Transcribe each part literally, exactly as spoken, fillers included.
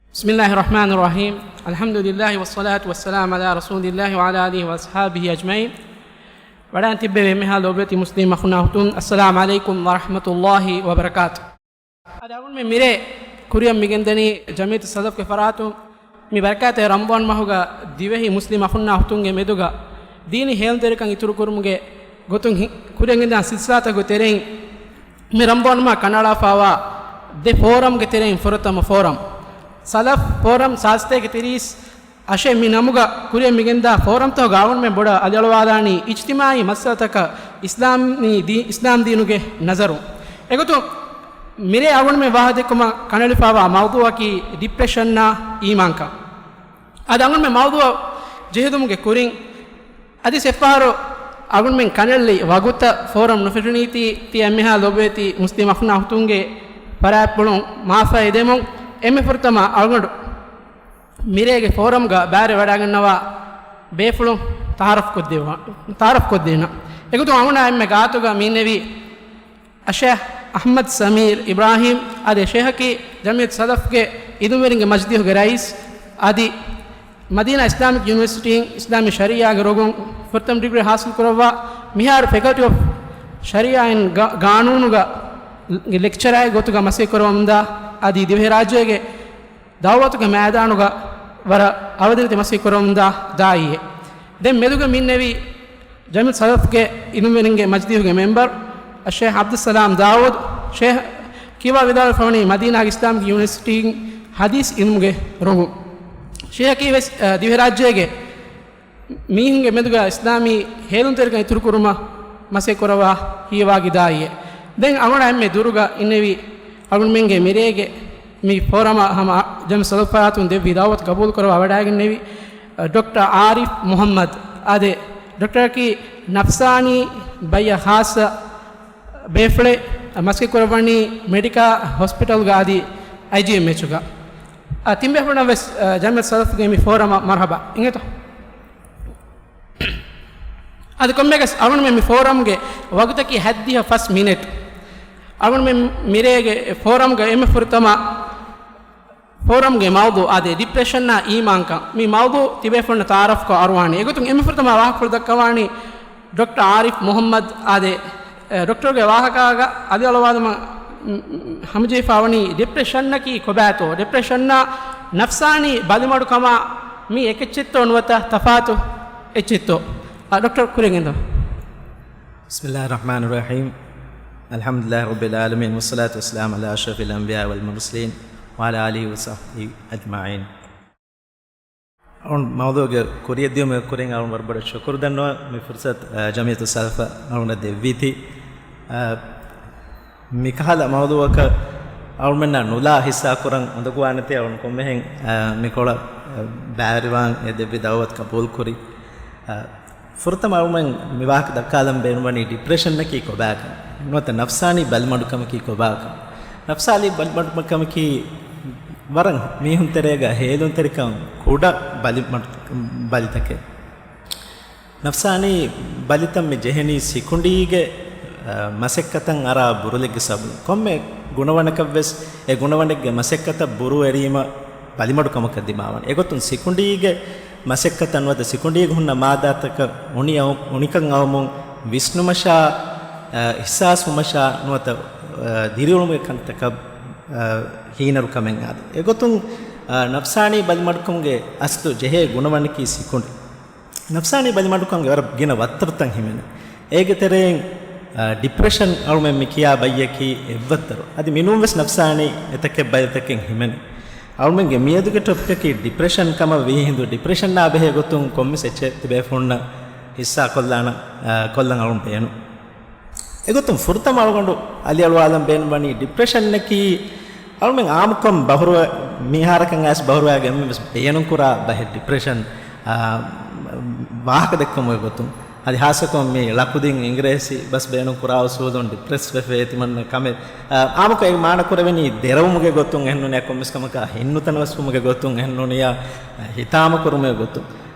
بسم الله الرحمن الرحيم. الحمد لله والصلاة والسلام على رسول الله وعلى آله وأصحابه أجمعين. ވަޑައިގެން ތިއްބެވި އެންމެހާ ލޯބިވެތި މުސްލިމް އަޚުންނާ އުޚްތުން، السلام عليكم ورحمة الله وبركاته. އަދި އަޅުގަނޑުމެން މިރޭ ކުރިއަށް މިގެންދަނީ ޖަމިއްޔަތު ސަލަފްގެ ފަރާތުން މި ބަރަކާތްތެރި ރަމަޟާން މަހުގަ ދިވެހި މުސްލިމް އަޚުންނާ އުޚްތުންގެ މެދުގަ ދީނީ ހޭލުންތެރިކަން އިތުރުކުރުމުގެ ގޮތުން ހި-، ކުރިއަށް ގެންދާ ސިލްސިލާތަކުގެ ތެރެއިން މި ރަމަޟާން މަހަށް ކަނޑައަޅާފައިވާ ދެ ފޯރަމްގެ ތެރެއިން ފުރަތަމަ ފޯރަމް، ސަލަފް ފޯރަމް ސާދަ ސަތޭކަ ތިރީސް އަށެއް މި ނަމުގަ ކުރިއަށް މިގެންދާ ފޯރަމްތަކުގަ އަޅުގަނޑުމެން ބޮޑަށް އަލިއަޅުވާލާނީ އިޖްތިމާއީ މައްސަލަތަކަށް އިސްލާމީ ދީ-، އިސްލާމް ދީނުގެ ނަޒަރުން. އެގޮތުން މިރޭ އަޅުގަނޑުމެން ވާހަކަދެއްކުމަށް ކަނޑައެޅިފައިވާ މައުޟޫއަކީ ޑިޕްރެޝަންއާ އީމާންކަން. އަދި އަޅުގަނޑުމެން މައުޟޫއަށް ޖެހިލުމުގެ ކުރިން، އަދި އެއްފަހަރު އަޅުގަނޑުމެން ކަނޑައެޅި ވަގުތަށް ފޯރަމް ނުފެށުނީތީ، ތިޔަ އެންމެހާ ލޯބިވެތި މުސްލިމް އަޚުންނާ އުޚްތުންގެ ފަރާތްޕުޅުން މާފައި ދެމުން، އެންމެ ފުރަތަމަ އަޅުގަނޑު މިރޭގެ ފޯރަމްގަ ބައިވެރިވަޑައިގަންނަވާ ބޭފުޅުން ތައާރަފް ކޮށްދެވާ-، ތައާރަފް ކޮށްދޭނަން. އެގޮތުން އަޅުގަނޑާ އެންމެ ގާތުގަ މި އިންނެވީ އައްޝޭޚް އަޙްމަދު ސަމީރު އިބްރާހީމް، އާދެ، ޝޭޚަކީ ޖަމިއްޔަތު ސަލަފްގެ އިލްމުވެރިންގެ މަޖިލީހުގެ ރައީސް، އަދި މަދީނާ އިސްލާމިކް ޔުނިވަރސިޓީން އިސްލާމީ ޝަރީޢާގެ ރޮގުން ފުރަތަމަ ޑިގްރީ ހާސިލް ކުރައްވާ، މިހާރު ފެކަލްޓީ އޮފް ޝަރީޢާ އެންޑް ގާ-، ގާނޫނުގަ ލެކްޗަރާއެއް ގޮތުގަ މަސައްކަތް ކުރައްވަމުންދާ، އަދި ދިވެހިރާއްޖޭގެ ދަޢުވަތުގެ މައިދާނުގަ ވަރަށް އަވަދިނެތި މަސައްކަތް ކުރަމުންދާ ދާއީއެއް. ދެން މެދުގަ މި އިންނެވީ ޖަމިއްޔަތު ސަލަފްގެ އިލްމުވެރިންގެ މަޖިލީހުގެ މެމްބަރު އައްޝޭޚް ޢަބްދުއްސަލާމް ދާވޫދު. ޝޭޚް ކިޔަވާ ވިދާޅުވެފަވަނީ މަދީނާގެ އިސްލާމިކް ޔުނިވަރސިޓީން ޙަދީޘް އިލްމުގެ ރޮނގުން. ޝޭޚަކީ ވެސް، އަ، ދިވެހިރާއްޖޭގެ މީހުންގެ މެދުގަ އިސްލާމީ ހޭލުންތެރިކަން އިތުރުކުރުމަށް މަސައްކަތް ކުރައްވާ ހިޔަވާގި ދާއީއެއް. ދެން އަޅުގަނޑާ އެންމެ ދުރުގަ އިންނެވި އަޅުގަނޑުމެންގެ މިރޭގެ މި ފޯރަމަށް ހަމަ ޖަމިއްޔަތު ސަލަފް ފަރާތުން ދެއްވި ދަޢުވަތު ޤަބޫލު ކުރައްވާ ވަޑައިގެންނެވި، އަ، ޑޮކްޓަރ އާރިފް މުޙައްމަދު. އާދެ، ޑޮކްޓަރަކީ ނަފްސާނީ ބައްޔަށް ޚާއްޞަ ބޭފުޅެއް، މަސައްކަތް ކުރައްވަނީ މެޑިކާ ހޮސްޕިޓަލްގަ އަދި އައިޖީއެމްއެޗުގަ. އަ، ތިން ބޭފުޅުންނަށް ވެސް، އަ، ޖަމިއްޔަތު ސަލަފްގެ މި ފޯރަމަށް މަރުޙަބާ. އިނގޭތޯ؟ އަދި ކޮންމެއަކަސް އަޅުގަނޑުމެން މި ފޯރަމްގެ ވަގުތަކީ ހަތްދިހަ ފަސް މިނެޓް. އަޅުގަނޑުމެން މިރޭގެ ފޯރަމްގަ އެންމެ ފުރަތަމަ ފޯރަމްގެ މައުޟޫ އާދެ، ޑިޕްރެޝަންއާ އީމާންކަން. މި މައުޟޫ ތިބޭފުޅުންނަށް ތައާރަފްކޮށް އަރުވާނީ. އެގޮތުން އެންމެ ފުރަތަމަ ވާހަކަފުޅު ދައްކަވާނީ ޑޮކްޓަރ އާރިފް މުޙައްމަދު. އާދެ، އެ، ޑޮކްޓަރުގެ ވާހަކާގަ އަލިއަޅުވާލުމަށް، މް، މް، ހަމަޖެހިފައިވަނީ ޑިޕްރެޝަންއަކީ ކޮބާތޯ؟ ޑިޕްރެޝަންއާ ނަފްސާނީ ބަލިމަޑުކަމާ މީ އެކެއްޗެއްތޯ ނުވަތަ ތަފާތު އެއްޗެއްތޯ؟ އާ، ޑޮކްޓަރ ކުރިއަށް ގެންދަވާ. بسم الله الرحمن الرحيم. الحمد لله رب العالمين، والصلاة والسلام على أشرف الأنبياء والمرسلين، وعلى آله وصحبه أجمعين. އަޅުން މައުޟޫގެ ކުރިއަށް ދިޔުމުގެ ކުރިން އަޅުން ވަރަށް ބޮޑަށް ޝުކުރު ދަންނަވަން، މި ފުރުސަތު، އަ، ޖަމިއްޔަތު ސަލަފަށް އަޅުންނަށް ދެއްވީތީ. އަ، މިކަހަލަ މައުޟޫއަކަށް އަޅުމެންނާ ނުލާ ހިއްސާ ކުރަން އުނދަގޫވާނެތީ، އަޅުން ކޮންމެހެން، އަ، މިކޮޅަށް، އަ، ބައިވެރިވާން އެ ދެއްވި ދަޢުވަތު ޤަބޫލު ކުރި. އަ، ފުރަތަމަ އަޅުމެން މި ވާހަކަ ދައްކާލަން ބޭނުންވަނީ ޑިޕްރެޝަންއަކީ ކޮބާކަން، ނުވަތަ ނަފްސާނީ ބަލިމަޑުކަމަކީ ކޮބާކަން. ނަފްސާނީ ބަލިމަޑުކަމަކީ ވަރަށް މީހުން ތެރޭގަ ހޭލުންތެރިކަން ކުޑަ ބަލިމަޑު-، ބަލިތަކެއް. ނަފްސާނީ ބަލިތައް މި ޖެހެނީ ސިކުނޑީގެ، އަ، މަސައްކަތަށް އަރާ ބުރުލެއްގެ ސަބަބުން. ކޮންމެ ގުނަވަނަކަށް ވެސް އެ ގުނަވަނެއްގެ މަސައްކަތަށް ބުރޫ އެރީމަ ބަލިމަޑުކަމަކަށް ދިމާވަން. އެގޮތުން ސިކުނޑީގެ މަސައްކަތަށް ނުވަތަ ސިކުނޑީގަ ހުންނަ މާއްދާތަކަށް އުނި އައު-، އުނިކަން އައުމުން ވިސްނުމަށާ، އަ، އިޙްސާސްވުމަށާ ނުވަތަ، އަ، ދިރިއުޅުމުގެ ކަންތަކަށް، އަ، ހީނަރުކަމެއް އާދެ. އެގޮތުން، އަ، ނަފްސާނީ ބަލިމަޑުކަމުގެ އަސްލު ޖެހޭ ގުނަވަނަކީ ސިކުނޑި. ނަފްސާނީ ބަލިމަޑުކަމުގެ ވަރަށް ގިނަ ވައްތަރުތައް ހިމެނޭ. އޭގެ ތެރެއިން، އަ، ޑިޕްރެޝަން އަޅުމެން މި ކިޔާ ބައްޔަކީ އެއްވައްތަރު. އަދި މިނޫން ވެސް ނަފްސާނީ އެތަކެއް ބައިތަކެއް ހިމެނޭ. އަޅުމެންގެ މިއަދުގެ ޓޮޕިކަކީ ޑިޕްރެޝަން ކަމަށް ވީ ހިނދު، ޑިޕްރެޝަންއާ ބެހޭ ގޮތުން ކޮންމެސް އެއްޗެއް ތިބޭފުޅުންނަށް ހިއްސާ ކޮށްލާނަ-، އަ، ކޮށްލަން އަޅުން ބޭނުން. އެގޮތުން ފުރަތަމަ އަޅުގަނޑު އަލިއަޅުވާލަން ބޭނުންވަނީ ޑިޕްރެޝަންއަކީ އަޅުމެން އާއްމުކޮށް ބަހުރުވަ-، މިހާރަކަށް އައިސް ބަހުރުވައިގެން ވެސް ބޭނުންކުރާ ބަހެއް ޑިޕްރެޝަން، އާ، ވާހަކަ ދެއްކުމުގެ ގޮތުން. އަދި ހާއްސަކޮށް މި ޅަކުދިން އިނގިރޭސި ބަސް ބޭނުން ކުރާ އުސޫލުން ޑިޕްރެސް ވެފަ އެތިމަންނަ ކަމެއް. އާ، އާއްމުކޮށް އެ މާނަ ކުރެވެނީ ދެރަވުމުގެ ގޮތުން އެހެންނޫނިއްޔާ ކޮންމެސް ކަމަކާ ހިތްނުތަނަވަސްވުމުގެ ގޮތުން އެހެންނޫނިއްޔާ ހިތާމަ ކުރުމުގެ ގޮތުން.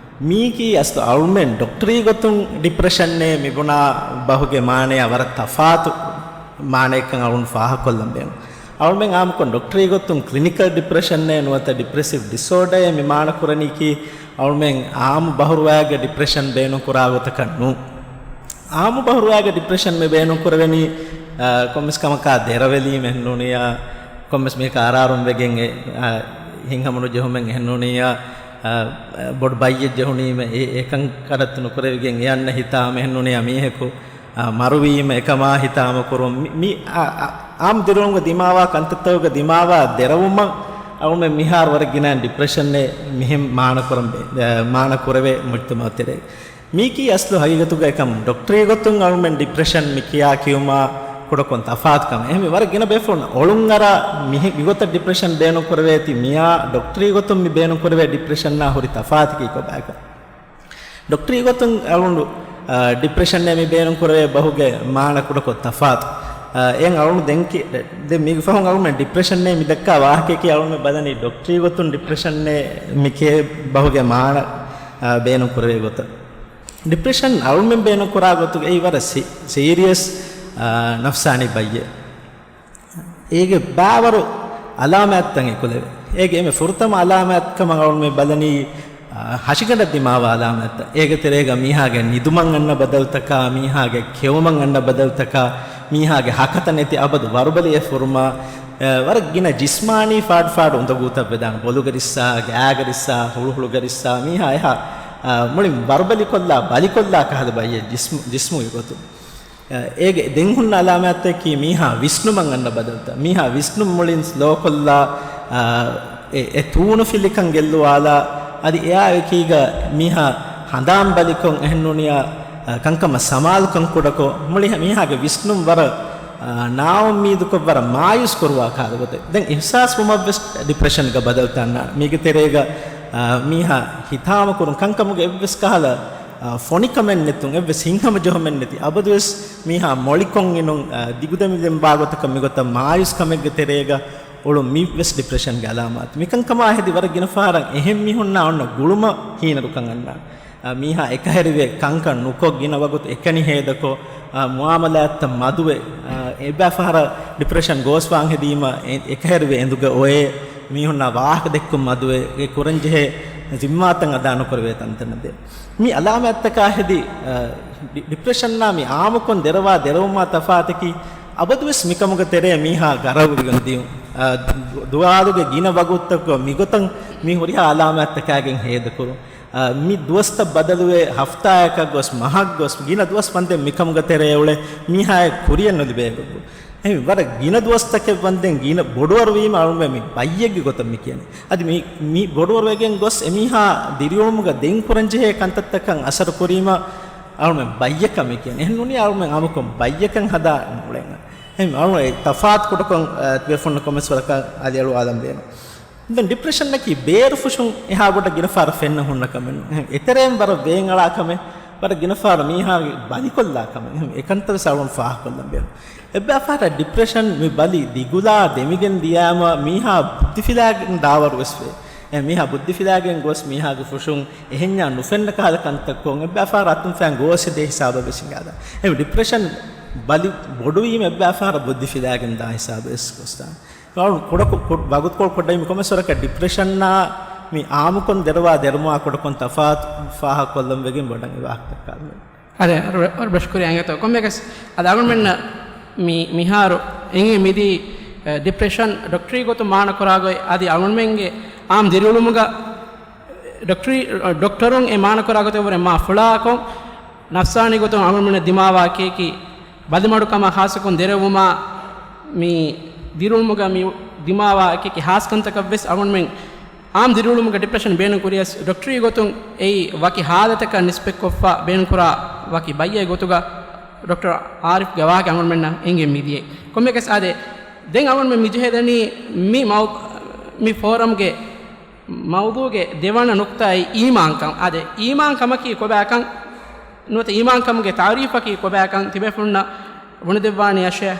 މީކީ އަސްލު އަޅުމެން ޑޮކްޓަރީ ގޮތުން ޑިޕްރެޝަންއޭ މިބުނާ ބަހުގެ މާނަޔާ ވަރަށް ތަފާތު މާނައެއްކަން އަޅުން ފާހަގަކޮށްލަން ބޭނުން. އަޅުމެން އާއްމުކޮށް ޑޮކްޓަރީ ގޮތުން ކްލިނިކަލް ޑިޕްރެޝަންއޭ ނުވަތަ ޑިޕްރެސިވް ޑިސޯޑައޭ މި މާނަ ކުރަނީކީ އަޅުމެން އާއްމު ބަހުރުވައިގެ ޑިޕްރެޝަން ބޭނުން ކުރާ ގޮތަކަށް ނޫން. އާއްމު ބަހުރުވައިގެ ޑިޕްރެޝަން މި ބޭނުން ކުރެވެނީ، އާ، ކޮންމެސް ކަމަކާ ދެރަވެލީމެއް ނޫނިއްޔާ، ކޮންމެސް މީހަކަށް އަރާރުން ވެގެން އެ، އާ، ހިތްހަމަނުޖެހުމެއް އެހެން ނޫނިއްޔާ، އާ، ބޮޑު ބައްޔެއް ޖެހުނީމެ އެ، އެކަން ކަޑައްތު ނުކުރެވިގެން އެ އަންނަ ހިތާމަ އެހެން ނޫނިއްޔާ މީހަކު އާ، މަރުވީމަ އެކަމާ ހިތާމަކުރުން. މި، މި، އާ، އާ، އާއްމު ދިރިއުޅުމުގެ ދިމާވާ ކަންތައްތަކުގެ ދިމާވާ ދެރަވުމަށް އަޅުމެން މިހާރު ވަރަށް ގިނައިން ޑިޕްރެޝަންއެއް މިހެން މާނަކުރަން ބޭ-، އާ، މާނަކުރެވޭ މުޖްތަމަޢު ތެރޭ. މީކީ އަސްލު ހަގީގަތުގަ އެކަމް ޑޮކްޓަރީ ގޮތުން އަޅުމެން ޑިޕްރެޝަން މި ކިޔާ ކިޔުމާ ކުޑަކޮށް ތަފާތު ކަމެއް. އެހެން ވަރަށް ގިނަ ބޭފުޅުން އޮޅުން އަރާ މިހެ-، މިގޮތަށް ޑިޕްރެޝަން ބޭނުން ކުރެވޭތީ މިއާ ޑޮކްޓަރީ ގޮތުން މި ބޭނުން ކުރެވޭ ޑިޕްރެޝަންއާ ހުރި ތަފާތަކީ ކޮބާކަން. ޑޮކްޓަރީ ގޮތުން އަޅުނޑު، އާ، ޑިޕްރެޝަންއޭ މި ބޭނުން ކުރެވޭ ބަހުގެ މާނަ ކުޑަކޮށް ތަފާތު. އާ، އެއަށް އަޅުނޑު ދެން ކި-، ދެން މީގެ ފަހުން އަޅުމެން ޑިޕްރެޝަންއޭ މި ދައްކާ ވާހަކަޔަކީ އަޅުމެން ބަލަނީ ޑޮކްޓަރީ ގޮތުން ޑިޕްރެޝަންއޭ މި ކޭ ބަހުގެ މާނަ، އާ، ބޭނުން ކުރެވޭ ގޮތަށް. ޑިޕްރެޝަން އަޅުމެން ބޭނުން ކުރާ ގޮތުގައި ވަރަށް ސީ-، ސީރިއަސް، އާ، ނަފްސާނީ ބައްޔެއް. އޭގެ ބާވަރު އަލާމާތްތައް އެކުލެވޭ. އޭގެ އެންމެ ފުރަތަމަ އަލާމާތްކަމަށް އަޅުމެން ބަލަނީ، އާ، ހަށިގަނޑަށް ދިމާވާ އަލާމާތްތައް. އޭގެ ތެރޭގަ މީހާގެ ނިދުމަށް އަންނަ ބަދަލުތަކާ، މީހާގެ ކެއުމަށް އަންނަ ބަދަލުތަކާ، މީހާގެ ހަކަތަ ނެތި އަބަދު ވަރުބަލިއެއް ފުރުމާ، އާ، ވަރަށް ގިނަ ޖިސްމާނީ ފާޑު ފާޑު އުނދަގޫތައް ވެދާނެ. ބޮލުގަ ރިއްސާ، ގާގަ ރިއްސާ، ހުޅުހުޅުގަ ރިއްސާ، މީހާ އެހާ، އާ، މުޅިން ވަރުބަލިކޮށްލާ، ބަލިކޮށްލާ ކަހަލަ ބައްޔެއް ޖިސްމު، ޖިސްމުގެ ގޮތުން. އޭގެ ދެން ހުންނަ އަލާމާތްތަކީ މީހާ ވިސްނުމަށް އަންނަ ބަދަލުތައް. މީހާ ވިސްނުން މުޅިން ސްލޯކޮށްލާ، އާ، އެ، އެ ތޫނުފިލިކަން ގެއްލުވާލާ، އަދި އެއާ އެކީގަ މީހާ ހަނދާން ބަލިކޮށް އެހެންނޫނިއްޔާ، އާ، ކަންކަމަށް ސަމާލުކަން ކުޑަކޮށް، މުޅި މީހާގެ ވިސްނުން ވަރަށް، އާ، ނާއުއްމީދުކޮށް ވަރަށް މާޔޫސް ކުރުވާ ކަހަލަ ގޮތެއް. ދެން އިޙްސާސް ވުމަށްވެސް ޑިޕްރެޝަންގަ ބަދަލުތައް އަންނާނެ. މީގެ ތެރޭގަ، އާ، މީހާ ހިތާމަކުރުން ކަންކަމުގެ އެއްވެސް ކަހަލަ އާ، ފޮނިކަމެއް ނެތުން، އެއްވެސް ހިތްހަމަޖެހުމެއް ނެތި، އަބަދުވެސް މީހާ މޮޅިކޮށް އިނުން، އާ، ދިގުދެމިދެން ވާގޮތަކަށް މިގޮތަށް މާޔޫސް ކަމެއްގެ ތެރޭގަ އުޅުން މިވެސް ޑިޕްރެޝަންގެ އަލާމާތު. މިކަންކަމާ ހެދި ވަރަށް ގިނަ ފަހަރަށް އެހެން މީހުންނާ އޮންނަ ގުޅުމަށް ހީނަރުކަން އަންނާނެ. އާ، މީހާ އެކަހެރިވެ ކަންކަން ނުކޮށް ގިނަ ވަގުތު އެކަނި ހޭދަކޮށް، އާ، މުއާމަލާތްތައް މަދުވެ، އާ، އެއްބައި ފަހަރަށް ޑިޕްރެޝަން ގޯސްވާން ހެދީމަ އެ-، އެކަހެރިވެ އެނދުގަ އޮއޭ މީހުންނާ ވާހަކަ ދެއްކުން މަދުވެ އެ ކުރަންޖެހޭ ޒިންމާތައް އަދާ ނުކުރެވޭ ތަންތަނަށް ދޭ. މި އަލާމާތްތަކާ ހެދި، އަ، ޑި-، ޑިޕްރެޝަންއާ މި އާއްމުކޮށް ދެރަވާ ދެރަވުމާ ތަފާތަކީ، އަބަދުވެސް މިކަމުގެ ތެރޭ މީހާ ގަރަވިގެން ދިޔުން. އަ، ދު-، ދުވާލުގެ ގިނަ ވަގުތުތަކުގަ މިގޮތަށް މި ހުރިހާ އަލާމާތްތަކާގެން ހޭދަކުރުން. އަ، މި ދުވަސްތައް ބަދަލުވެ، ހަފްތާއަކަށް ގޮސް، މަހަށް ގޮސް، ގިނަ ދުވަސް ވަންދެން މިކަމުގެ ތެރޭ އުޅެ މީހާއެއް ކުރިއެއް ނުލިބޭ ގޮތް. އެހެން ވަރަށް ގިނަ ދުވަސްތަކެއް ވަންދެން ގިނަ ބޮޑުވަރުވީމަ އަޅުމެން މި ބައްޔެއްގެ ގޮތަށް މި ކިޔަނީ. އަދި މި، މި ބޮޑުވަރުވެގެން ގޮސް އެމީހާ ދިރިއުޅުމުގަ ދެން ކުރަންޖެހޭ ކަންތައްތަކަށް އަސަރު ކުރީމަ އަޅުމެން ބައްޔަކަށް މި ކިޔަނީ. އެހެން ނޫނީ އަޅުމެން އާއްމުކޮށް ބައްޔަކަށް ހަދާ ނުޅެން. އެހެން އަޅުމެން ތަފާތު ކުޑަކޮށް، އަ، ތިބޭފުޅުންނަށް ކޮންމެސް ވަރަކަށް އަލިއަޅުވާލަން ބޭނުން. ދެން ޑިޕްރެޝަންއަކީ ބޭރުފުށުން އެހާ ބޮޑަށް ގިނަ ފަހަރަށް ފެންނަ ހުންނަ ކަމެއް ނޫން. އެތެރެއިން ވަރަށް ވޭން އަޅާ ކަމެއް، ވަރަށް ގިނަ ފަހަރަށް މީހާގެ ބަލިކޮށްލާ ކަމެއް. އެކަންތައް ވެސް އަޅުން ފާހަގަކޮށްލަން ބޭނުން. އެއްބައި ފަހަރަށް ޑިޕްރެޝަން މި ބަލި ދިގުލާ ދެމިގެން ދިޔާމަ މީހާ ބުއްދިފިލާގެން ދާވަރު ވެސް ވޭ. އެ މީހާ ބުއްދިފިލާގެން ގޮސް މީހާގެ ފުށުން އެހެންޏާ ނުފެންނަ ކަހަލަ ކަންތައް ކޮށް އެއްބައި ފަހަރަށް އަތުން ފައިން ގޯސް ހެދޭ ހިސާބަށް ވެސް ހިނގާދާނެ. އެ ޑިޕްރެޝަން ބަލި ބޮޑުވީމަ އެއްބައި ފަހަރަށް ބުއްދިފިލާގެން ދާ ހިސާބަށް ވެސް ގޮސްދާނެ. ކުޑަކު-، ކު-، ވަގުތުކޮޅު ކުޑައިމި ކޮމެސް ވަރަކަށް ޑިޕްރެޝަންއާ މި އާއްމުކޮށް ދެރަވާ ދެރުމާ ކުޑަކޮށް ތަފާތު ފާހަގަކޮށްލަން ވެގެން ބޮޑަށް އެ ވާހަކަ ދައްކާލުމެވެ. އަދެ، އަރު-، އަރު ބަޝްކުރި އަނގޭތޯ. ކޮންމެއަކަސް އަދި އަޅުމެންނަށް މި މިހާރު އެނގޭ މިދީ، އެ، ޑިޕްރެޝަން ޑޮކްޓަރީ ގޮތުން މާނަކުރާ ގޮތް އަދި އަޅުމެންގެ އާއްމު ދިރިއުޅުމުގަ ޑޮކްޓަރީ، ޑޮކްޓަރުން އެ މާނަކުރާ ގޮތެއްވުރެ މާ ފުޅާކޮށް، ނަފްސާނީ ގޮތުން އަޅުމެން ދިމާވާ ކޭކި ބަލިމަޑުކަމާ ޚާއްޞަކޮށް ދެރަވުމާ މި ދިރިއުޅުމުގަ މި ދިމާވާ ކޭކި ޚާއްޞަ ކަންތަކަށް ވެސް އަޅުމެން އާއްމު ދިރިއުޅުމުގަ ޑިޕްރެޝަން ބޭނުން ކުރިޔަސް ޑޮކްޓަރީ ގޮތުން އެއީ ވަކި ހާލަތަކަށް ނިސްބަތްކޮށްފަ ބޭނުންކުރާ ވަކި ބައްޔެއް ގޮތުގަ ޑޮކްޓަރ އާރިފްގެ ވާހަކަ އަޅުމެންނަށް އެނގޭ މިދިޔައީ. ކޮންމެއަކަސް އާދެ، ދެން އަޅުމެން މި ޖެހޭދެނީ މި މައު-، މި ފޯރަމްގެ މައުޟޫގެ ދެވަނަ ނުކްތާއީ އީމާންކަން. އާދެ، އީމާންކަމަކީ ކޮބާކަން ނުވަތަ އީމާންކަމުގެ ތަޢުރީފަކީ ކޮބާކަން ތިބޭފުޅުންނަށް ބުނެދެއްވާނީ އަށެ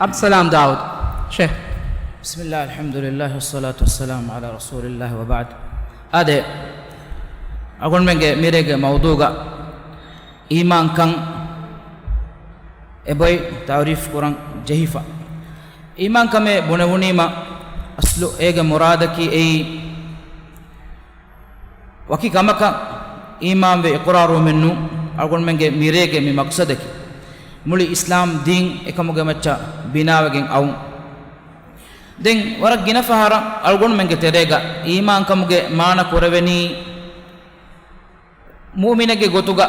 ޢަބްދުއްސަލާމް ދާއޫދު. ޝޭޚް. بسم الله، الحمد لله، والصلاة والسلام على رسول الله، وبعد. އާދެ، އަޅުގަނޑުމެންގެ މިރޭގެ މައުޟޫގަ އީމާންކަން އެބޮތް ތަޢުރީފް ކުރަން ޖެހިފަ. އީމާންކަމޭ ބުނެވުނީމަ، އަސްލު އޭގެ މުރާދަކީ އެއީ ވަކި ކަމަކަށް އީމާންވެ އިޤުރާރުވުމެއްނޫ، އަޅުގަނޑުމެންގެ މިރޭގެ މި މަޤްޞަދަކީ މުޅި އިސްލާމް ދީން އެކަމުގެ މައްޗަށް ބިނާވެގެން އައުން. ދެން ވަރަށް ގިނަ ފަހަރަށް އަޅުގަނޑުމެންގެ ތެރޭގަ އީމާންކަމުގެ މާނަ ކުރެވެނީ، މުއުމިނެއްގެ ގޮތުގަ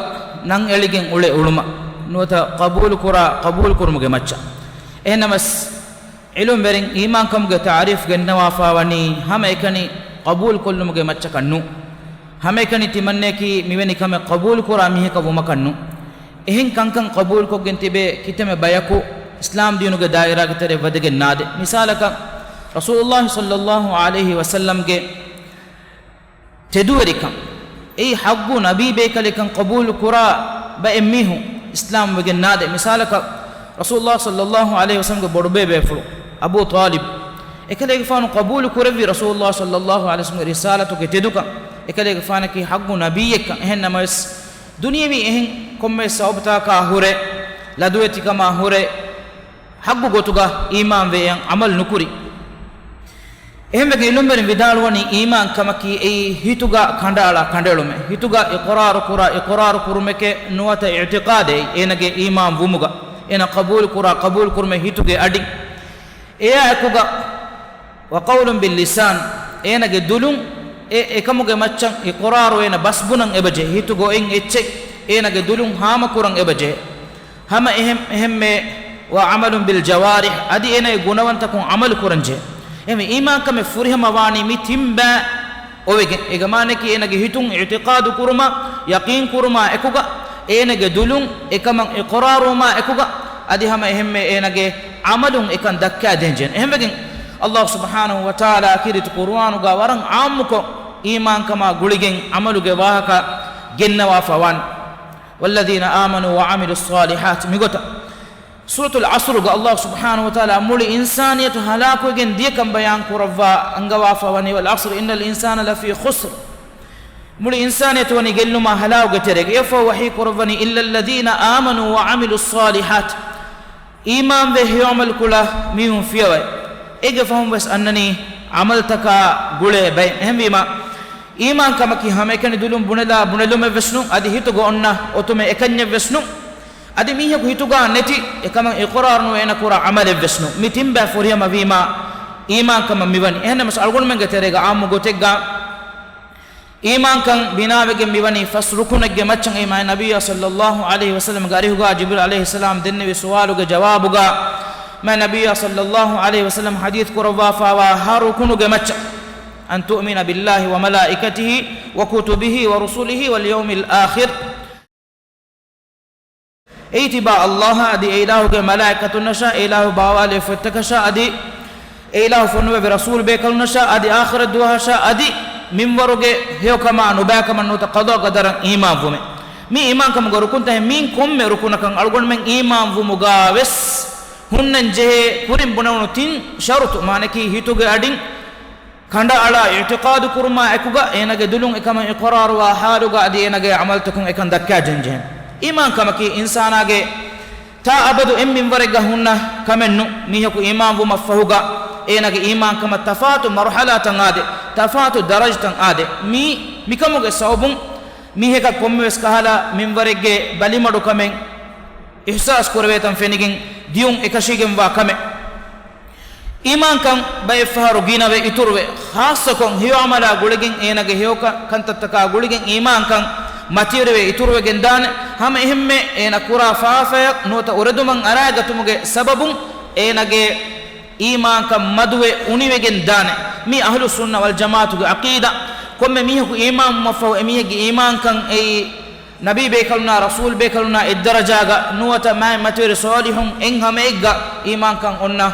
ނަން އެޅިގެން އުޅެ އުޅުމަށް ނުވަތަ ޤަބޫލުކުރާ، ޤަބޫލުކުރުމުގެ މައްޗަށް. އެހެންނަމަވެސް، ޢިލްމުވެރިން އީމާންކަމުގެ ތަޢުރީފު ގެންނަވާފާވަނީ ހަމައެކަނި ޤަބޫލުކޮށްލުމުގެ މައްޗަކަށް ނޫން. ހަމައެކަނި ތިމަންނަޔަކީ މިވެނި ކަމެއް ޤަބޫލުކުރާ މީހަކަށް ވުމަކަށް ނޫން. އެހެން ކަންކަން ޤަބޫލުކޮށްގެން ތިބޭ ކިތަންމެ ބަޔަކު އިސްލާމް ދީނުގެ ދާއިރާގެ ތެރެއަށް ވަދެގެން ނާދޭ. މިސާލަކަށް، ރަސޫލުﷲ ޞައްލަﷲ ޢަލައިހި ވަސައްލަމްގެ ތެދުވެރިކަން، އެއީ ޙައްޤު ނަބީ ބޭކަލެއްކަން ޤަބޫލު ކުރާ ބައެއް މީހުން އިސްލާމް ވެގެން ނާދޭ. މިސާލަކަށް، ރަސޫލުﷲ ޞައްލަﷲ ޢަލައިހި ވަސައްލަމްގެ ބޮޑުބޭބޭ ބޭފުޅު އަބޫ ޠާލިބް، އެކަލޭގެފާނު ޤަބޫލު ކުރެއްވި ރަސޫލުﷲ ޞައްލަﷲ ޢަލައިހި ވަސައްލަމްގެ ރިސާލަތުގެ ތެދުކަން، އެކަލޭގެފާނަކީ ޙައްޤު ނަބިއްޔެއްކަން. އެހެން ނަމަވެސް، ދުނިޔަވީ އެހެން ކޮންމެ ސަބަބުތަކާ ހުރެ، ލަދުވެތިކަމާ ހުރެ، ޙައްޤު ގޮތުގަ އީމާންވެ އެއަށް ޢަމަލު ނުކުރި. އެހެންވެގެން ޢިލްމުވެރިން ވިދާޅުވަނީ، އީމާންކަމަކީ އެއީ ހިތުގަ ކަނޑައަޅާ ކަނޑައެޅުމެއް، ހިތުގަ އިޤުރާރުކުރާ އިޤުރާރު ކުރުމެކޭ ނުވަތަ އިޢްތިޤާދެއް، އޭނަގެ އީމާން ވުމުގަ، އޭނަ ޤަބޫލުކުރާ ޤަބޫލު ކުރުމެއް ހިތުގެ އަޑިން. އެއާ އެކުގަ، وقول باللسان، އޭނަގެ ދުލުން އެ އެކަމުގެ މައްޗަށް އިޤުރާރު އޭނަ ބަސްބުނަން އެބަޖެހޭ، ހިތުގަ އޮތް އެއްޗެއް އޭނަގެ ދުލުން ހާމަކުރަން އެބަޖެހޭ. ހަމަ އެހެން، އެހެންމެ، وعمل بالجوارح، އަދި އޭނަގެ ގުނަވަންތަކުން ޢަމަލު ކުރަންޖެހޭ. އެހެންވެ، އީމާންކަމެއް ފުރިހަމަވާނީ މި ތިން ބައި އޮވެގެން. އޭގެ މާނައަކީ އޭނަގެ ހިތުން އިޢްތިޤާދު ކުރުމާ، ޔަޤީން ކުރުމާ އެކުގަ، އޭނަގެ ދުލުން އެކަމަށް އިޤުރާރުވުމާ އެކުގަ، އަދި ހަމަ އެހެންމެ އޭނަގެ ޢަމަލުން އެކަން ދައްކާދޭންޖެހޭނެ. އެހެންވެގެން، ﷲ ސުބްޙާނަހޫ ވަތަޢާލާ ކީރިތި ޤުރުއާނުގަ ވަރަށް ޢާއްމުކޮށް، އީމާންކަމާ ގުޅިގެން ޢަމަލުގެ ވާހަކަ ގެންނަވާފަ ވާނެ. والذين آمنوا وعملوا الصالحات، މިގޮތަށް ސޫރަތުލް ޢަޞްރުގަ ﷲ ސުބްޙާނަހޫ ވަތަޢާލާ މުޅި އިންސާނިއްޔަތު ހަލާކުވެގެން ދިޔަކަން ބަޔާން ކުރައްވާ އަންގަވާފަ ވަނީ، والعصر إن الإنسان لفي خسر. މުޅި އިންސާނިއްޔަތު ވަނީ ގެއްލުމާ ހަލާކުގެ ތެރޭގަ. އެއަށްފަހު ވަޙީ ކުރައްވަނީ، إلا الذين آمنوا وعملوا الصالحات. އީމާންވެ ހެޔޮ ޢަމަލު ކުޅަ މީހުން ފިޔަވައި. އޭގެ ފަހުން ވެސް އަންނަނީ ޢަމަލުތަކާ ގުޅޭ ބައެއް. އެހެންވީމާ، އީމާންކަމަކީ ހަމައެކަނި ދުލުން ބުނެލާ ބުނެލުމެއް ވެސް ނޫން، އަދި ހިތުގަ އޮންނަ އޮތުމެއް އެކަންޏެއް ވެސް ނޫން. އަދި މީހަކު ހިތުގަ ނެތި އެކަމަށް އިޤުރާރު ނުވެ އޭނަ ކުރާ ޢަމަލެއް ވެސް ނޫން. މި ތިން ބައި ފުރިހަމަ ވީމާ، އީމާންކަމަށް މިވަނީ. އެހެންނަމަވެސް އަޅުގަނޑުމެންގެ ތެރޭގަ ޢާއްމު ގޮތެއްގަ، އީމާންކަން ބިނާވެގެން މިވަނީ ފަސް ރުކުނެއްގެ މައްޗަށް. އެއީ މާތް ނަބިއްޔާ ޞައްލަﷲ ޢަލައިހި ވަސައްލަމްގެ އަރިހުގަ ޖިބްރީލް ޢަލައިހިއްސަލާމް ދެންނެވި ސުވާލުގެ ޖަވާބުގަ، މާތް ނަބިއްޔާ ޞައްލަﷲ ޢަލައިހި ވަސައްލަމް ޙަދީޘް ކުރައްވާފައިވާ ހަ ރުކުނުގެ މައްޗަށް، أن تؤمن بالله وملائكته وكتبه ورسله واليوم الآخر. އެއީ ތިބާ ﷲ އަށާ އަދި އެ އިލާހުގެ މަލާއިކަތުންނަށާ، އެ އިލާހު ބާވާލެވި ފޮތްތަކަށާ އަދި އެ އިލާހު ފޮނުވެވި ރަސޫލު ބޭކަލުންނަށާ އަދި އާޚިރަތް ދުވަހަށާ އަދި މިންވަރުގެ ހެޔޮކަމާ ނުބައިކަމަށް ނުވަތަ ޤަޟާ ޤަދަރަށް އީމާންވުމެއް. މި އީމާންކަމުގެ ރުކުންތަކެއް. މި ކޮންމެ ރުކުނަކަށް އަޅުގަނޑުމެން އީމާންވުމުގަ ވެސް ހުންނަން ޖެހޭ ކުރިން ބުނެވުނު ތިން ޝަރުޠު، މާނައަކީ ހިތުގެ އަޑިން ކަނޑައަޅާ އިޢްތިޤާދު ކުރުމާ އެކުގަ، އޭނަގެ ދުލުން އެކަމަށް އިޤުރާރުވާ ޙާލުގަ އަދި އޭނަގެ ޢަމަލުތަކުން އެކަން ދައްކާ ޖެންޖެހެން. އީމާންކަމަކީ އިންސާނާގެ ތާ އަބަދު އެއް މިންވަރެއްގަ ހުންނަ ކަމެއް ނޫން. މީހަކު އީމާންވުމަށްފަހުގަ އޭނަގެ އީމާންކަމަށް ތަފާތު މަރުޙަލާތައް އާދޭ، ތަފާތު ދަރަޖަތައް އާދޭ. މީ، މިކަމުގެ ސަބަބުން މީހަކަށް ކޮންމެވެސް ކަހަލަ މިންވަރެއްގެ ބަލިމަޑުކަމެއް އިޙްސާސް ކުރެވޭތަން ފެނިގެން ދިޔުން އެކަށީގެންވާ ކަމެއް. އީމާންކަން ބައެއްފަހަރު ގިނަވެ އިތުރުވެ، ޚާއްޞަކޮށް ހެޔޮ ޢަމަލާ ގުޅިގެން އޭނަގެ ހެޔޮ ކަ-، ކަންތައްތަކާ ގުޅިގެން އީމާންކަން މަތިވެރިވެ އިތުރުވެގެން ދާނެ. ހަމަ އެހެންމެ އޭނަ ކުރާ ފާފަޔަށް ނުވަތަ އުރެދުމަށް އަރާގަތުމުގެ ސަބަބުން އޭނަގެ އީމާންކަން މަދުވެ އުނިވެގެން ދާނެ. މީ އަހްލުއްސުންނަ ވަލްޖަމާޢަތުގެ ޢަޤީދާ. ކޮންމެ މީހަކު އީމާންވުމަށްފަހު އެމީހެއްގެ އީމާންކަން އެއީ ނަބީ ބޭކަލުންނާ ރަސޫލް ބޭކަލުންނާ އެއްދަރަޖާގަ ނުވަތަ މާތް މަތިވެރި ޞާލިޙުން އެއްހަމައެއްގަ އީމާންކަން އޮންނަ،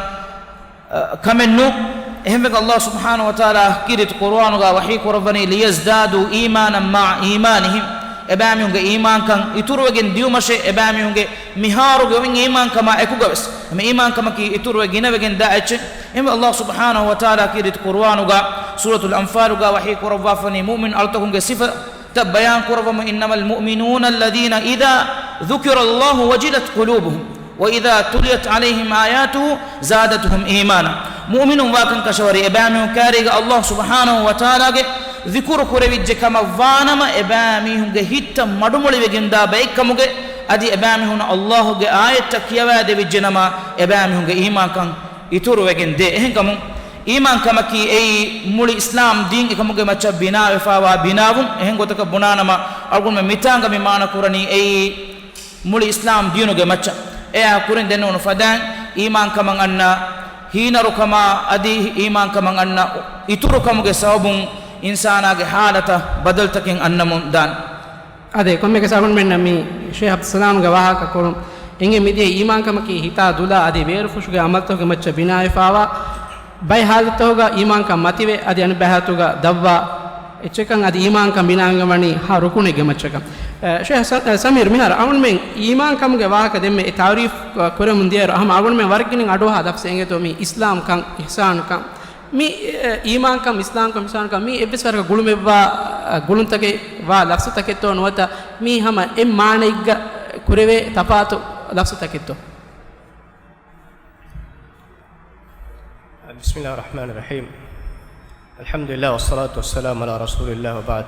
އަ، ކަމެއް ނޫން. އެހެންވެގެން ﷲ ސުބްޙާނަހޫ ވަތަޢާލާ ކީރިތި ޤުރުއާނުގަ ވަޙީ ކުރައްވަނީ، ليزدادوا إيمانا مع إيمانهم، އެބައިމީހުންގެ އީމާންކަން އިތުރުވެގެން ދިޔުމަށޭ، އެބައިމީހުންގެ މިހާރުގެ އޮތް އީމާންކަމާ އެކުގަވެސް. އެމެ އީމާންކަމަކީ އިތުރުވެ ގިނަވެގެން ދާ އެއްޗެއް. އެހެންވެ ﷲ ސުބްޙާނަހޫ ވަތަޢާލާ ކީރިތި ޤުރުއާނުގަ ސޫރަތުލް އަންފާލުގަ ވަޙީ ކުރައްވާފަނީ މުއުމިން އަޅުތަކުންގެ ސިފަ ތައް ބަޔާން ކުރައްވަމުން، إنما المؤمنون الذين إذا ذكر الله وجلت قلوبهم. وَإِذَا تُلِيَتْ عَلَيْهِمْ آيَاتُهُ زَادَتْهُمْ إِيمَانًا. މުއުމިނުން ވާކަން ކަށަވަރީ އެބައިމީހުން ކާރީގަ ﷲ ސުބްޙާނަހޫ ވަތަޢާލާގެ ޛިކުރު ކުރެވިއްޖެ ކަމަށް ވާނަމަ، އެބައިމީހުންގެ ހިތްތައް މަޑުމޮޅިވެގެންދާ ބައެއްކަމުގެ، އަދި އެބައިމީހުންނަށް ﷲ ގެ އާޔަތްތައް ކިޔަވާދެވިއްޖެނަމަ، އެބައިމީހުންގެ އީމާންކަން އިތުރުވެގެން ދޭ. އެހެންކަމުން، އީމާންކަމަކީ އެއީ މުޅި އިސްލާމް ދީން އެކަމުގެ މައްޗަށް ބިނާވެފާވާ ބިނާވުން. އެހެން ގޮތަކަށް ބުނާނަމަ، އަޅުގަނޑުމެން މިތާނގަ މި މާނަ ކުރަނީ އެއީ މުޅި އިސްލާމް ދީނުގެ މައްޗަށް. އެއާ ކުރިން ދެންނެވުނު ފަދައިން، އީމާންކަމަށް އަންނަ ހީނަރުކަމާ އަދި އީމާންކަމަށް އަންނަ އިތުރުކަމުގެ ސަބަބުން އިންސާނާގެ ހާލަތަށް ބަދަލުތަކެއް އަންނަމުން ދާނެ. އާދެ، ކޮންމެ ކަސް އަޅުގަނޑުމެންނަށް މި ޝޭޚް އަބްދުއްސަލާމްގެ ވާހަކަ ކުރުން އެނގޭ، މިދިޔަ އީމާންކަމަކީ ހިތާ ދުލާ އަދި ބޭރުފުށުގެ އަމަލުތަކުގެ މައްޗަށް ބިނާވެފާވާ ބައެއް ހާލަތުގަ އީމާންކަން މަތިވެ، އަދި އަނެއް ބައި ހާލަތުގަ ދަށްވާ އެއްޗަކަށް. އަދި އީމާންކަން ބިނާވެގެން ވަނީ ހަ ރުކުނެއްގެ މައްޗަކަށް. އަ، ޝޭޚް ސަ-، އަ، ސަމީރު، މިހާރު އަޅުގަނޑުމެން އީމާންކަމުގެ ވާހަކަ ދެންމެ އެ ތަޢުރީފް، އަ، ކުރެމުން ދިޔައިރު ހަމަ އަޅުގަނޑުމެން ވަރަށް ގިނައިން އަޑުއަހާ ލަފްޒެއް އެނގޭތޯ މި އިސްލާމްކަން، އިޙްސާންކަން. މި، އެ، އީމާންކަން، އިސްލާމްކަން، އިޙްސާންކަން މި އެއްވެސް ވަރަކަށް ގުޅުމެއްވާ، އަ، ގުޅުންތަކެއް ވާ ލަފްޒުތަކެއްތޯ ނުވަތަ މީ ހަމަ އެއް މާނައެއްގަ ކުރެވޭ ތަފާތު ލަފްޒުތަކެއްތޯ؟ بسم الله الرحمن الرحيم. الحمد لله والصلاة والسلام على رسول الله وبعد.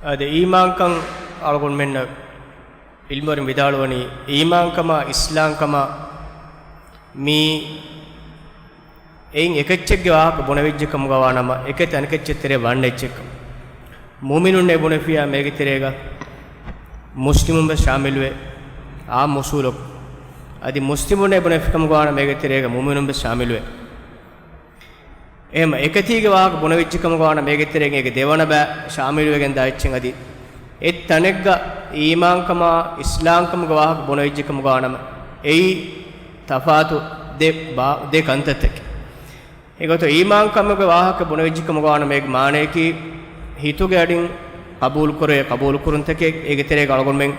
އާދެ، އީމާންކަން އަޅުގަނޑުމެންނަށް ޢިލްމުވެރިން ވިދާޅުވަނީ، އީމާންކަމާ އިސްލާމްކަމާ މީ އެއިން އެކެއްޗެއްގެ ވާހަކަ ބުނެވިއްޖެ ކަމުގަ ވާނަމަ، އެކެތި އަނެކެއްޗެއް ތެރޭ ވަންނަ އެއްޗެއްކަން. މުއުމިނުންނޭ ބުނެފިއްޔާ މޭގެ ތެރޭގަ މުސްލިމުން ވެސް ޝާމިލުވޭ. އާއްމު އުސޫލަކު. އަދި މުސްލިމުންނޭ ބުނެފި ކަމުގަ ވާނަމަ މޭގެ ތެރޭގަ މުއުމިނުން ވެސް ޝާމިލުވޭ. އެހެންމަ އެކަތީގެ ވާހަކަ ބުނެވިއްޖެ ކަމުގަ ވާނަމަ މޭގެ ތެރޭގަ އޭގެ ދެވަނަ ބައި ޝާމިލުވެގެން ދާ އެއްޗެއް. އަދި އެއް ތަނެއްގަ އީމާންކަމާ އިސްލާމްކަމުގެ ވާހަކަ ބުނެވިއްޖެ ކަމުގަ ވާނަމަ އެއީ ތަފާތު ދެ ބާ-، ދެ ކަންތައްތަކެއް. އެގޮތަށް އީމާންކަމުގެ ވާހަކަ ބުނެވިއްޖެ ކަމުގަ ވާނަމަ އޭގެ މާނަޔަކީ ހިތުގެ އަޑިން ޤަބޫލުކުރޭ ޤަބޫލުކުރުންތަކެއް. އޭގެ ތެރޭގަ އަޅުގަނޑުމެން،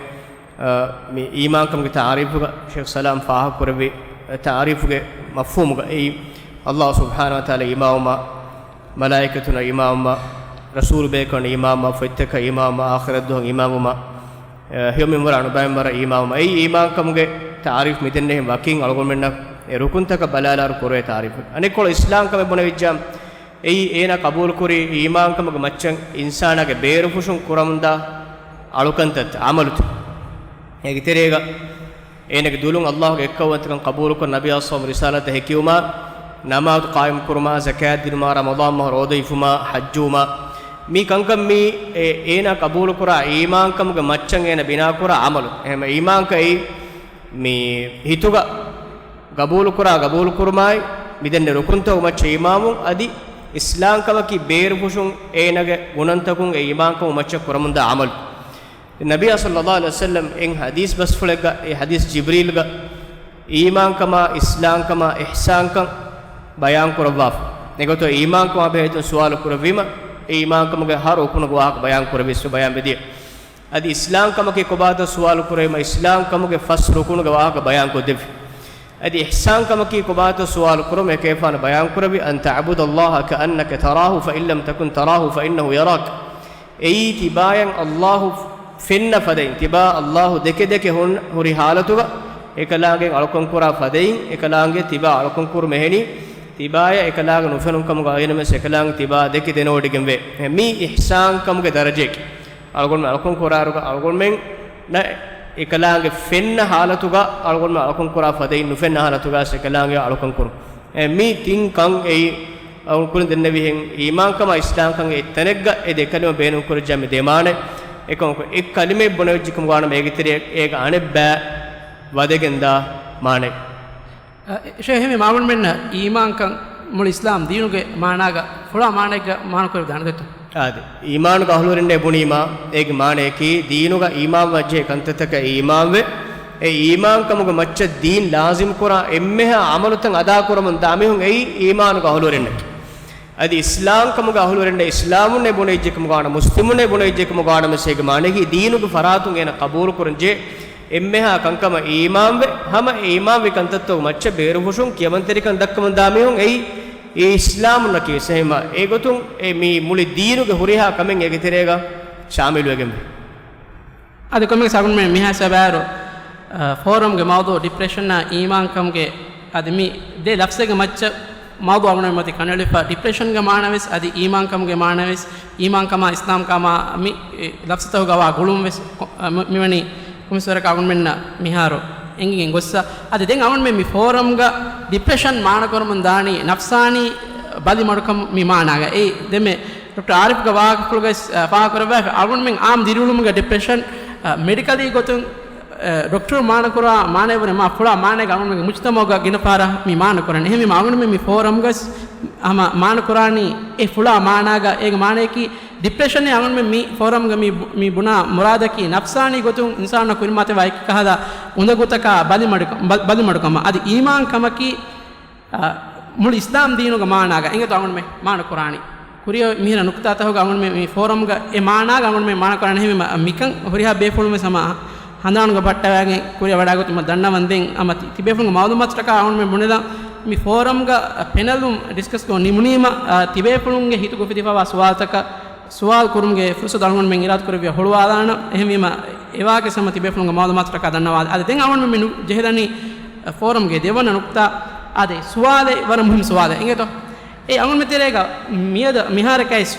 އަ، މި އީމާންކަމުގެ ތަޢުރީފުގަ ޝޭޚް ސަލާމް ފާހަގަކުރެއްވި ތަޢުރީފުގެ މަފްހޫމުގަ އެއީ، ﷲ ސުބްޙާނަހޫ ވަތަޢާލާ އީމާންވުމާ، މަލާއިކަތުންނަށް އީމާންވުމާ، ރަސޫލުބޭކަލުންނަށް އީމާންވުމާ، ފޮތްތަކަށް އީމާންވުމާ، އާޚިރަތްދުވަހަށް އީމާންވުމާ، އެ، ހެޔޮ މިންވަރާ ނުބައިމިންވަރަށް އީމާންވުމާ. އެއީ އީމާންކަމުގެ ތަޢުރީފު. މިދެންނެވި ވަކިން އަޅުގަނޑުމެންނަށް އެ ރުކުންތަކަށް ބަލާލާއިރު ކުރެވޭ ތަޢުރީފު. އަނެއްކޮޅު އިސްލާމްކަމެއް ބުނެވިއްޖާ، އެއީ އޭނާ ޤަބޫލުކުރީ އީމާންކަމުގެ މައްޗަށް އިންސާނާގެ ބޭރުފުށުން ކުރަމުންދާ އަޅުކަންތައް، ޢަމަލުތައް. އޭގެ ތެރޭގަ އޭނަގެ ދުލުން ﷲގެ އެއްކައުވަންތަކަން ޤަބޫލުކޮށް، ނަބިއްޔާ ޞައްލައްލާހު ޢަލައިހި ވަސައްލަމަ ރިސާލަތަށް ހެކިވުމާ، ނަމާދު ޤާއިމްކުރުމާ، ޒަކާތް ދިނުމާ، ރަމަޟާން މަހު ރޯދަ ހިފުމާ، ޙައްޖުވުމާ، މި ކަންކަން މީ އޭ-، އޭނާ ޤަބޫލުކުރާ އީމާންކަމުގެ މައްޗަށް އޭނަ ބިނާކުރާ ޢަމަލު. އެހެން އީމާންކަން އެއީ މި ހިތުގަ ގަބޫލުކުރާ ގަބޫލުކުރުމާއި، މިދެންނެ ރުކުންތަކުގެ މައްޗަށް އީމާންވުން، އަދި އިސްލާމްކަމަކީ ބޭރުފުށުން އޭނަގެ ގުނަންތަކުން އެ އީމާންކަމުގެ މައްޗަށް ކުރަމުންދާ ޢަމަލު. ނަބިއްޔާ ޞައްލައްލާހު ޢަލައިހި ވަސައްލަމް އެއް ޙަދީޘް ބަސްފުޅެއްގަ އެ ޙަދީޘް ޖިބްރީލްގަ އީމާންކަމާ، އިސްލާމްކަމާ، އިޙްސާންކަން ބަޔާން ކުރައްވާފަ. އެގޮތުން އީމާންކަމާ ބެހޭތުން ސުވާލު ކުރެއްވީމަ، އެ އީމާންކަމުގެ ހަ ރުކުނުގެ ވާހަކަ ބަޔާން ކުރެވިއްސު ބަޔާން ވެދިޔަ. އަދި އިސްލާމްކަމަކީ ކޮބާތޯ ސުވާލު ކުރެވީމަ، އިސްލާމްކަމުގެ ފަސް ރުކުނުގެ ވާހަކަ ބަޔާން ކޮށްދެއްވި. އަދި އިޙްސާންކަމަކީ ކޮބާތޯ ސުވާލު ކުރުމަ، އެކަލޭގެފާނު ބަޔާން ކުރެއްވި، أن تعبد الله كأنك تراه فإن لم تكن تراه فإنه يراك. އެއީ ތިބާޔަށް ﷲ ފެންނަ ފަދައިން، ތިބާ ﷲ ދެކެ ދެކެ ހުން-، ހުރި ޙާލަތުގަ އެކަލާނގެ އަޅުކަން ކުރާ ފަދައިން، އެކަލާނގެ ތިބާ އަޅުކަން ކުރުމަށް އެހެނީ، ތިބާޔަށް އެކަލާނގެ ނުފެނުން ކަމުގަ އައިނަމަސް އެކަލާނގެ ތިބާ ދެކެ ދެނެވޮޑިގެން ވޭ. މީ އިޙްސާންކަމުގެ ދަރަޖައެކޭ. އަޅުގަނޑުމެން އަޅުކަން ކުރާއިރުގަ އަޅުގަނޑުމެންނަށް އެކަލާނގެ ފެންނަ ޙާލަތުގަ އަޅުގަނޑުމެން އަޅުކަން ކުރާ ފަދައިން ނުފެންނަ ޙާލަތުގަ އެކަލާނގެ އަޅުކަން ކުރުން. އެ، މި ތިން ކަން އެއީ އަޅުގަނޑު ދެންނެވިހެން އީމާންކަމާ އިސްލާމްކަން އެއްތަނެއްގަ އެ ދެ ކަލިމަ ބޭނުންކުރައްޖާ މި ދެ މާނަ. އެކަމަކު އެއް ކަލިމައެއް ބުނެވިއްޖެ ކަމުގަ ވާނަމަ އޭގެ ތެރެއަށް އޭގެ އަނެއްބައި ވަދެގެންދާ މާނަ. އަ، ޝޭޚް އެހެންވީމަ އަޅުގަނޑުމެންނަށް އީމާންކަން މުޅި އިސްލާމް ދީނުގެ މާނާގަ ފުޅާ މާނައެއްގަ މާނަކުރެވިދާނެ ދެއްތޯ؟ އާދެ. އީމާނުގެ އަހުލުވެރިންނޭ ބުނީމާ، އޭގެ މާނަޔަކީ ދީނުގަ އީމާންވާ ޖެހޭ ކަންތައްތަކަށް އީމާންވެ، އެ އީމާންކަމުގެ މައްޗަށް ދީން ލާޒިމްކުރާ އެންމެހާ ޢަމަލުތައް އަދާކުރަމުން ދާ މީހުން އެއީ އީމާނުގެ އަހުލުވެރިންނަކީ. އަދި އިސްލާމްކަމުގެ އަހުލުވެރިންނޭ އިސްލާމުންނޭ ބުނެވިއްޖެ ކަމުގަ ވާނަމަ، މުސްލިމުންނޭ ބުނެވިއްޖެ ކަމުގަ ވާނަމަ އޭގެ މާނަޔަކީ ދީނުގެ ފަރާތުން އޭނަ ޤަބޫލުކުރަންޖެހޭ އެންމެހާ ކަންކަމަށް އީމާންވެ، ހަމަ އެ އީމާންވި ކަންތައްތަކުގެ މައްޗަށް ބޭރުފުށުން ކިޔަމަންތެރިކަން ދައްކަމުން ދާ މީހުން އެއީ އިސްލާމުންނަކީ. އެހެންވީމަ އެގޮތުން އެ މި މުޅި ދީނުގެ ހުރިހާ ކަމެއް އޭގެ ތެރޭގަ ޝާމިލުވެގެންވޭ. އަދި ކޮންމެ ސަގުންމެ މިހާ ސަބާރު، އާ، ފޯރަމްގެ މައުޟޫ ޑިޕްރެޝަނާ އީމާންކަމުގެ އަދި މި ދެ ލަފްޒެއްގެ މައްޗަށް މައުޟޫ އަޅުގަނޑުމެން މަތި ކަނޑައެޅިފަ، ޑިޕްރެޝަންގެ މާނަވެސް އަދި އީމާންކަމުގެ މާނަވެސް، އީމާންކަމާ އިސްލާމްކަމާ މި، އެ، ލަފްޒުތަކުގަވާ ގުޅުން ވެސް ކޮ-، އަ، މި-، މިވަނީ ކޮންމެސް ވަރަކަށް އަޅުގަނޑުމެންނަށް މިހާރު އެނގިގެން ގޮއްސަ. އަދި ދެން އަޅުގަނޑުމެން މި ފޯރަމްގަ ޑިޕްރެޝަން މާނަކުރަމުން ދާނީ ނަފްސާނީ ބަލިމަޑުކަމު މި މާނާގަ. އެއީ ދެންމެ ޑޮކްޓަރ އާރިފްގެ ވާހަކަފުޅުގައި، އަ، ފާހަގަކުރައްވާފަ، އަޅުގަނޑުމެން އާއްމު ދިރިއުޅުމުގެ ޑިޕްރެޝަން، އަ، މެޑިކަލީ ގޮތުން، އަ، ޑޮކްޓަރު މާނަކުރާ މާނައެއްވުރެ މާ ފުޅާ މާނައެއްގަ އަޅުގަނޑުމެންގެ މުޖްތަމަޢުގަ ގިނަ ފަހަރަށް މި މާނަކުރަނީ. އެހެންވީމަ އަޅުގަނޑުމެން މި ފޯރަމްގަސް ހަމަ މާނަކުރާނީ އެ ފުޅާ މާނާގަ އޭގެ މާނަޔަކީ ޑިޕްރެޝަން. އަޅުގަނޑުމެން މި ފޯރަމްގަ މި ބު-، މި ބުނާ މުރާދަކީ ނަފްސާނީ ގޮތުން އިންސާނާ ކުރިމަތިވާ އެކި ކަހަލަ އުނދަގޫތަކާ ބަލިމަޑުކަ-، ބަ-، ބަލިމަޑުކަމަށް. އަދި އީމާންކަމަކީ އާ، މުޅި އިސްލާމް ދީނުގެ މާނާގަ އިނގޭތޯ އަޅުގަނޑުމެން މާނަ ކުރާނީ. ކުރިއަށް މިހިރަ ނުކުތާތަކުގަ އަޅުގަނޑުމެން މި ފޯރަމްގަ އެ މާނާގަ އަޅުގަނޑުމެން މާނަ ކުރާނީ. އެހެންވީމަ މިކަން ހުރިހާ ބޭފުޅުން ވެސް ހަމަ ހަނދާނުގަ ބައްޓަވައިގެން ކުރިއަށް ވަޑާގަތުމަށް ދަންނަވަންދެން އަމަ ތި-، ތިބޭފުޅުންގެ މައުލޫމާތުތަކާ އަޅުގަނޑުމެން ބުނެލަން މި ފޯރަމްގަ ޕެނަލުން ޑިސްކަސްކޮށް ނިމުނީމަ، އާ، ތިބޭފުޅުންގެ ހިތުގަ އުފެދިފަވާ ސުވާލުތަކަށް ސުވާލު ކުރުމުގެ ފުރުސަތު އަޅުގަނޑުމެން އިރާދަކުރެއްވިޔާ ހުޅުވާލާނަން. އެހެންވީމަ، އެވާގެ ސަމަ ތިބޭފުޅުންގެ މައުލޫމާތުތަކާ ދަންނަވާލި. އަދި ދެން އަޅުގަނޑުމެން މި ނު-، ޖެހިލަނީ، އަ، ފޯރަމްގެ ދެވަނަ ނުކްތާ، އާދެ، ސުވާލެއް ވަރަށް މުހިންމު ސުވާލެއް. އިނގޭތޯ؟ އެ އަޅުގަނޑުމެން ތެރޭގަ މިއަދަ މިހާރަކައިސް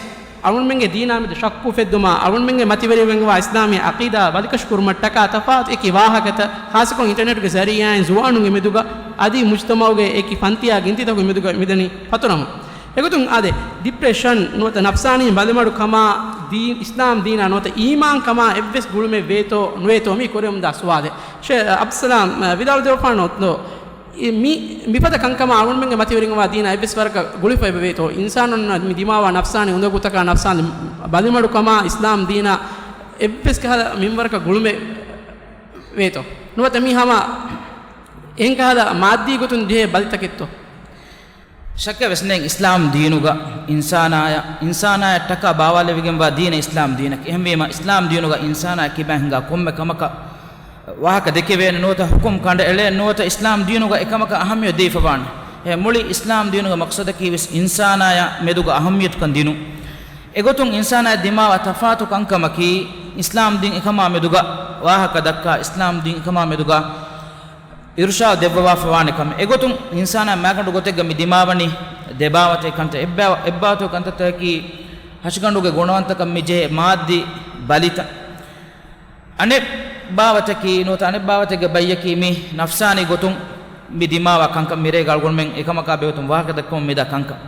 އަޅުގަނޑުމެންގެ ދީނާ މެދު ޝައްކު އުފެއްދުމާ، އަޅުގަނޑުމެންގެ މަތިވެރިވެންވާ އިސްލާމީ އަޤީދާ ބަލިކަށި ކުރުމަށްޓަކާ ތަފާތު އެކި ވާހަކަތައް، ޚާއްޞަކޮށް އިންޓަރނެޓްގެ ޒަރީޢާއިން ޒުވާނުންގެ މެދުގަ އަދި މުޖްތަމަޢުގެ އެކި ފަންތިއާ ގިންތިތަކުގެ މެދުގަ މިދަނީ ފަތުރަމުން. އެގޮތުން އާދެ، ޑިޕްރެޝަން ނުވަތަ ނަފްސާނީ ބަލިމަޑުކަމާ ދީ-، އިސްލާމް ދީނާ ނުވަތަ އީމާންކަމާ އެއްވެސް ގުޅުމެއް ވޭތޯ ނުވޭތޯ މީ ކުރެވެމުންދާ ސުވާލެއް. ޝޭ އަބްދުއްސަލާމް، އަ، ވިދާޅުދެއްވާފާނޯ ދޯ؟ އި-، މި-، މިފަދަ ކަންކަމާ އަޅުގަނޑުމެންގެ މަތިވެރިންވާ ދީނާ އެއްވެސް ވަރަކަށް ގުޅިފައި ވޭތޯ؟ އިންސާނުންނަށް މި ދިމާވާ ނަފްސާނީ އުނދަގޫތަކާ ނަފްސާނީ ބަލިމަޑުކަމާ އިސްލާމް ދީނާ އެއްވެސް ކަހަލަ މިންވަރަކަށް ގުޅުމެއް ވޭތޯ؟ ނުވަތަ މީ ހަމަ އެހެން ކަހަލަ މާއްދީ ގޮތުން ޖެހޭ ބަލިތަކެއްތޯ؟ ޝައްކެއް ވެސް ނެތް، އިސްލާމް ދީނުގަ އިންސާނާޔަށް، އިންސާނާޔަށްޓަކާ ބާވާލެވިގެންވާ ދީނެއް އިސްލާމް ދީނަކީ. އެހެންވީމަ، އިސްލާމް ދީނުގަ އިންސާނާޔަށް ކިބައިން ހިނގާ ކޮންމެ ކަމަކަށް ވާހަކަ ދެކެވޭނެ ނުވަތަ ހުކުމް ކަނޑައެޅޭނެ ނުވަތަ އިސްލާމް ދީނުގަ އެކަމަކަށް އަހައްމިޔަތް ދީފަވާނެ. އެ މުޅި އިސްލާމް ދީނުގެ މަޤްޞަދަކީ ވެސް އިންސާނާޔާ މެދުގަ އަހައްމިޔަތުކަން ދިނުން. އެގޮތުން އިންސާނާޔާ ދިމާވާ ތަފާތު ކަންކަމަކީ، އިސްލާމް ދީން އެކަމާ މެދުގަ ވާހަކަ ދައްކާ، އިސްލާމް ދީން އެކަމާ މެދުގަ އިރުޝާދު ދެއްވަވާފަވާނެ ކަމެއް. އެގޮތުން އިންސާނާ މާގަނޑު ގޮތެއްގަ މި ދިމާވަނީ ދެބާވަތެއް ކަންތައް. އެއްބާ-، އެއްބާވަތެއް ކަންތައްތަކަކީ ހަށިގަނޑުގެ ގުނަވަންތަކަން މި ޖެހޭ މާއްދީ ބަލިތައް. އަނެއް ބާވަތަކީ ނުވަތަ އަނެއް ބާވަތެއްގެ ބައްޔަކީ މި ނަފްސާނީ ގޮތުން މި ދިމާވާ ކަންކަން މިރޭގަ އަޅުގަނޑުމެން އެކަމަކާ ބެހޭގޮތުން ވާހަކަ ދައްކަމުން މިދާ ކަންކަން.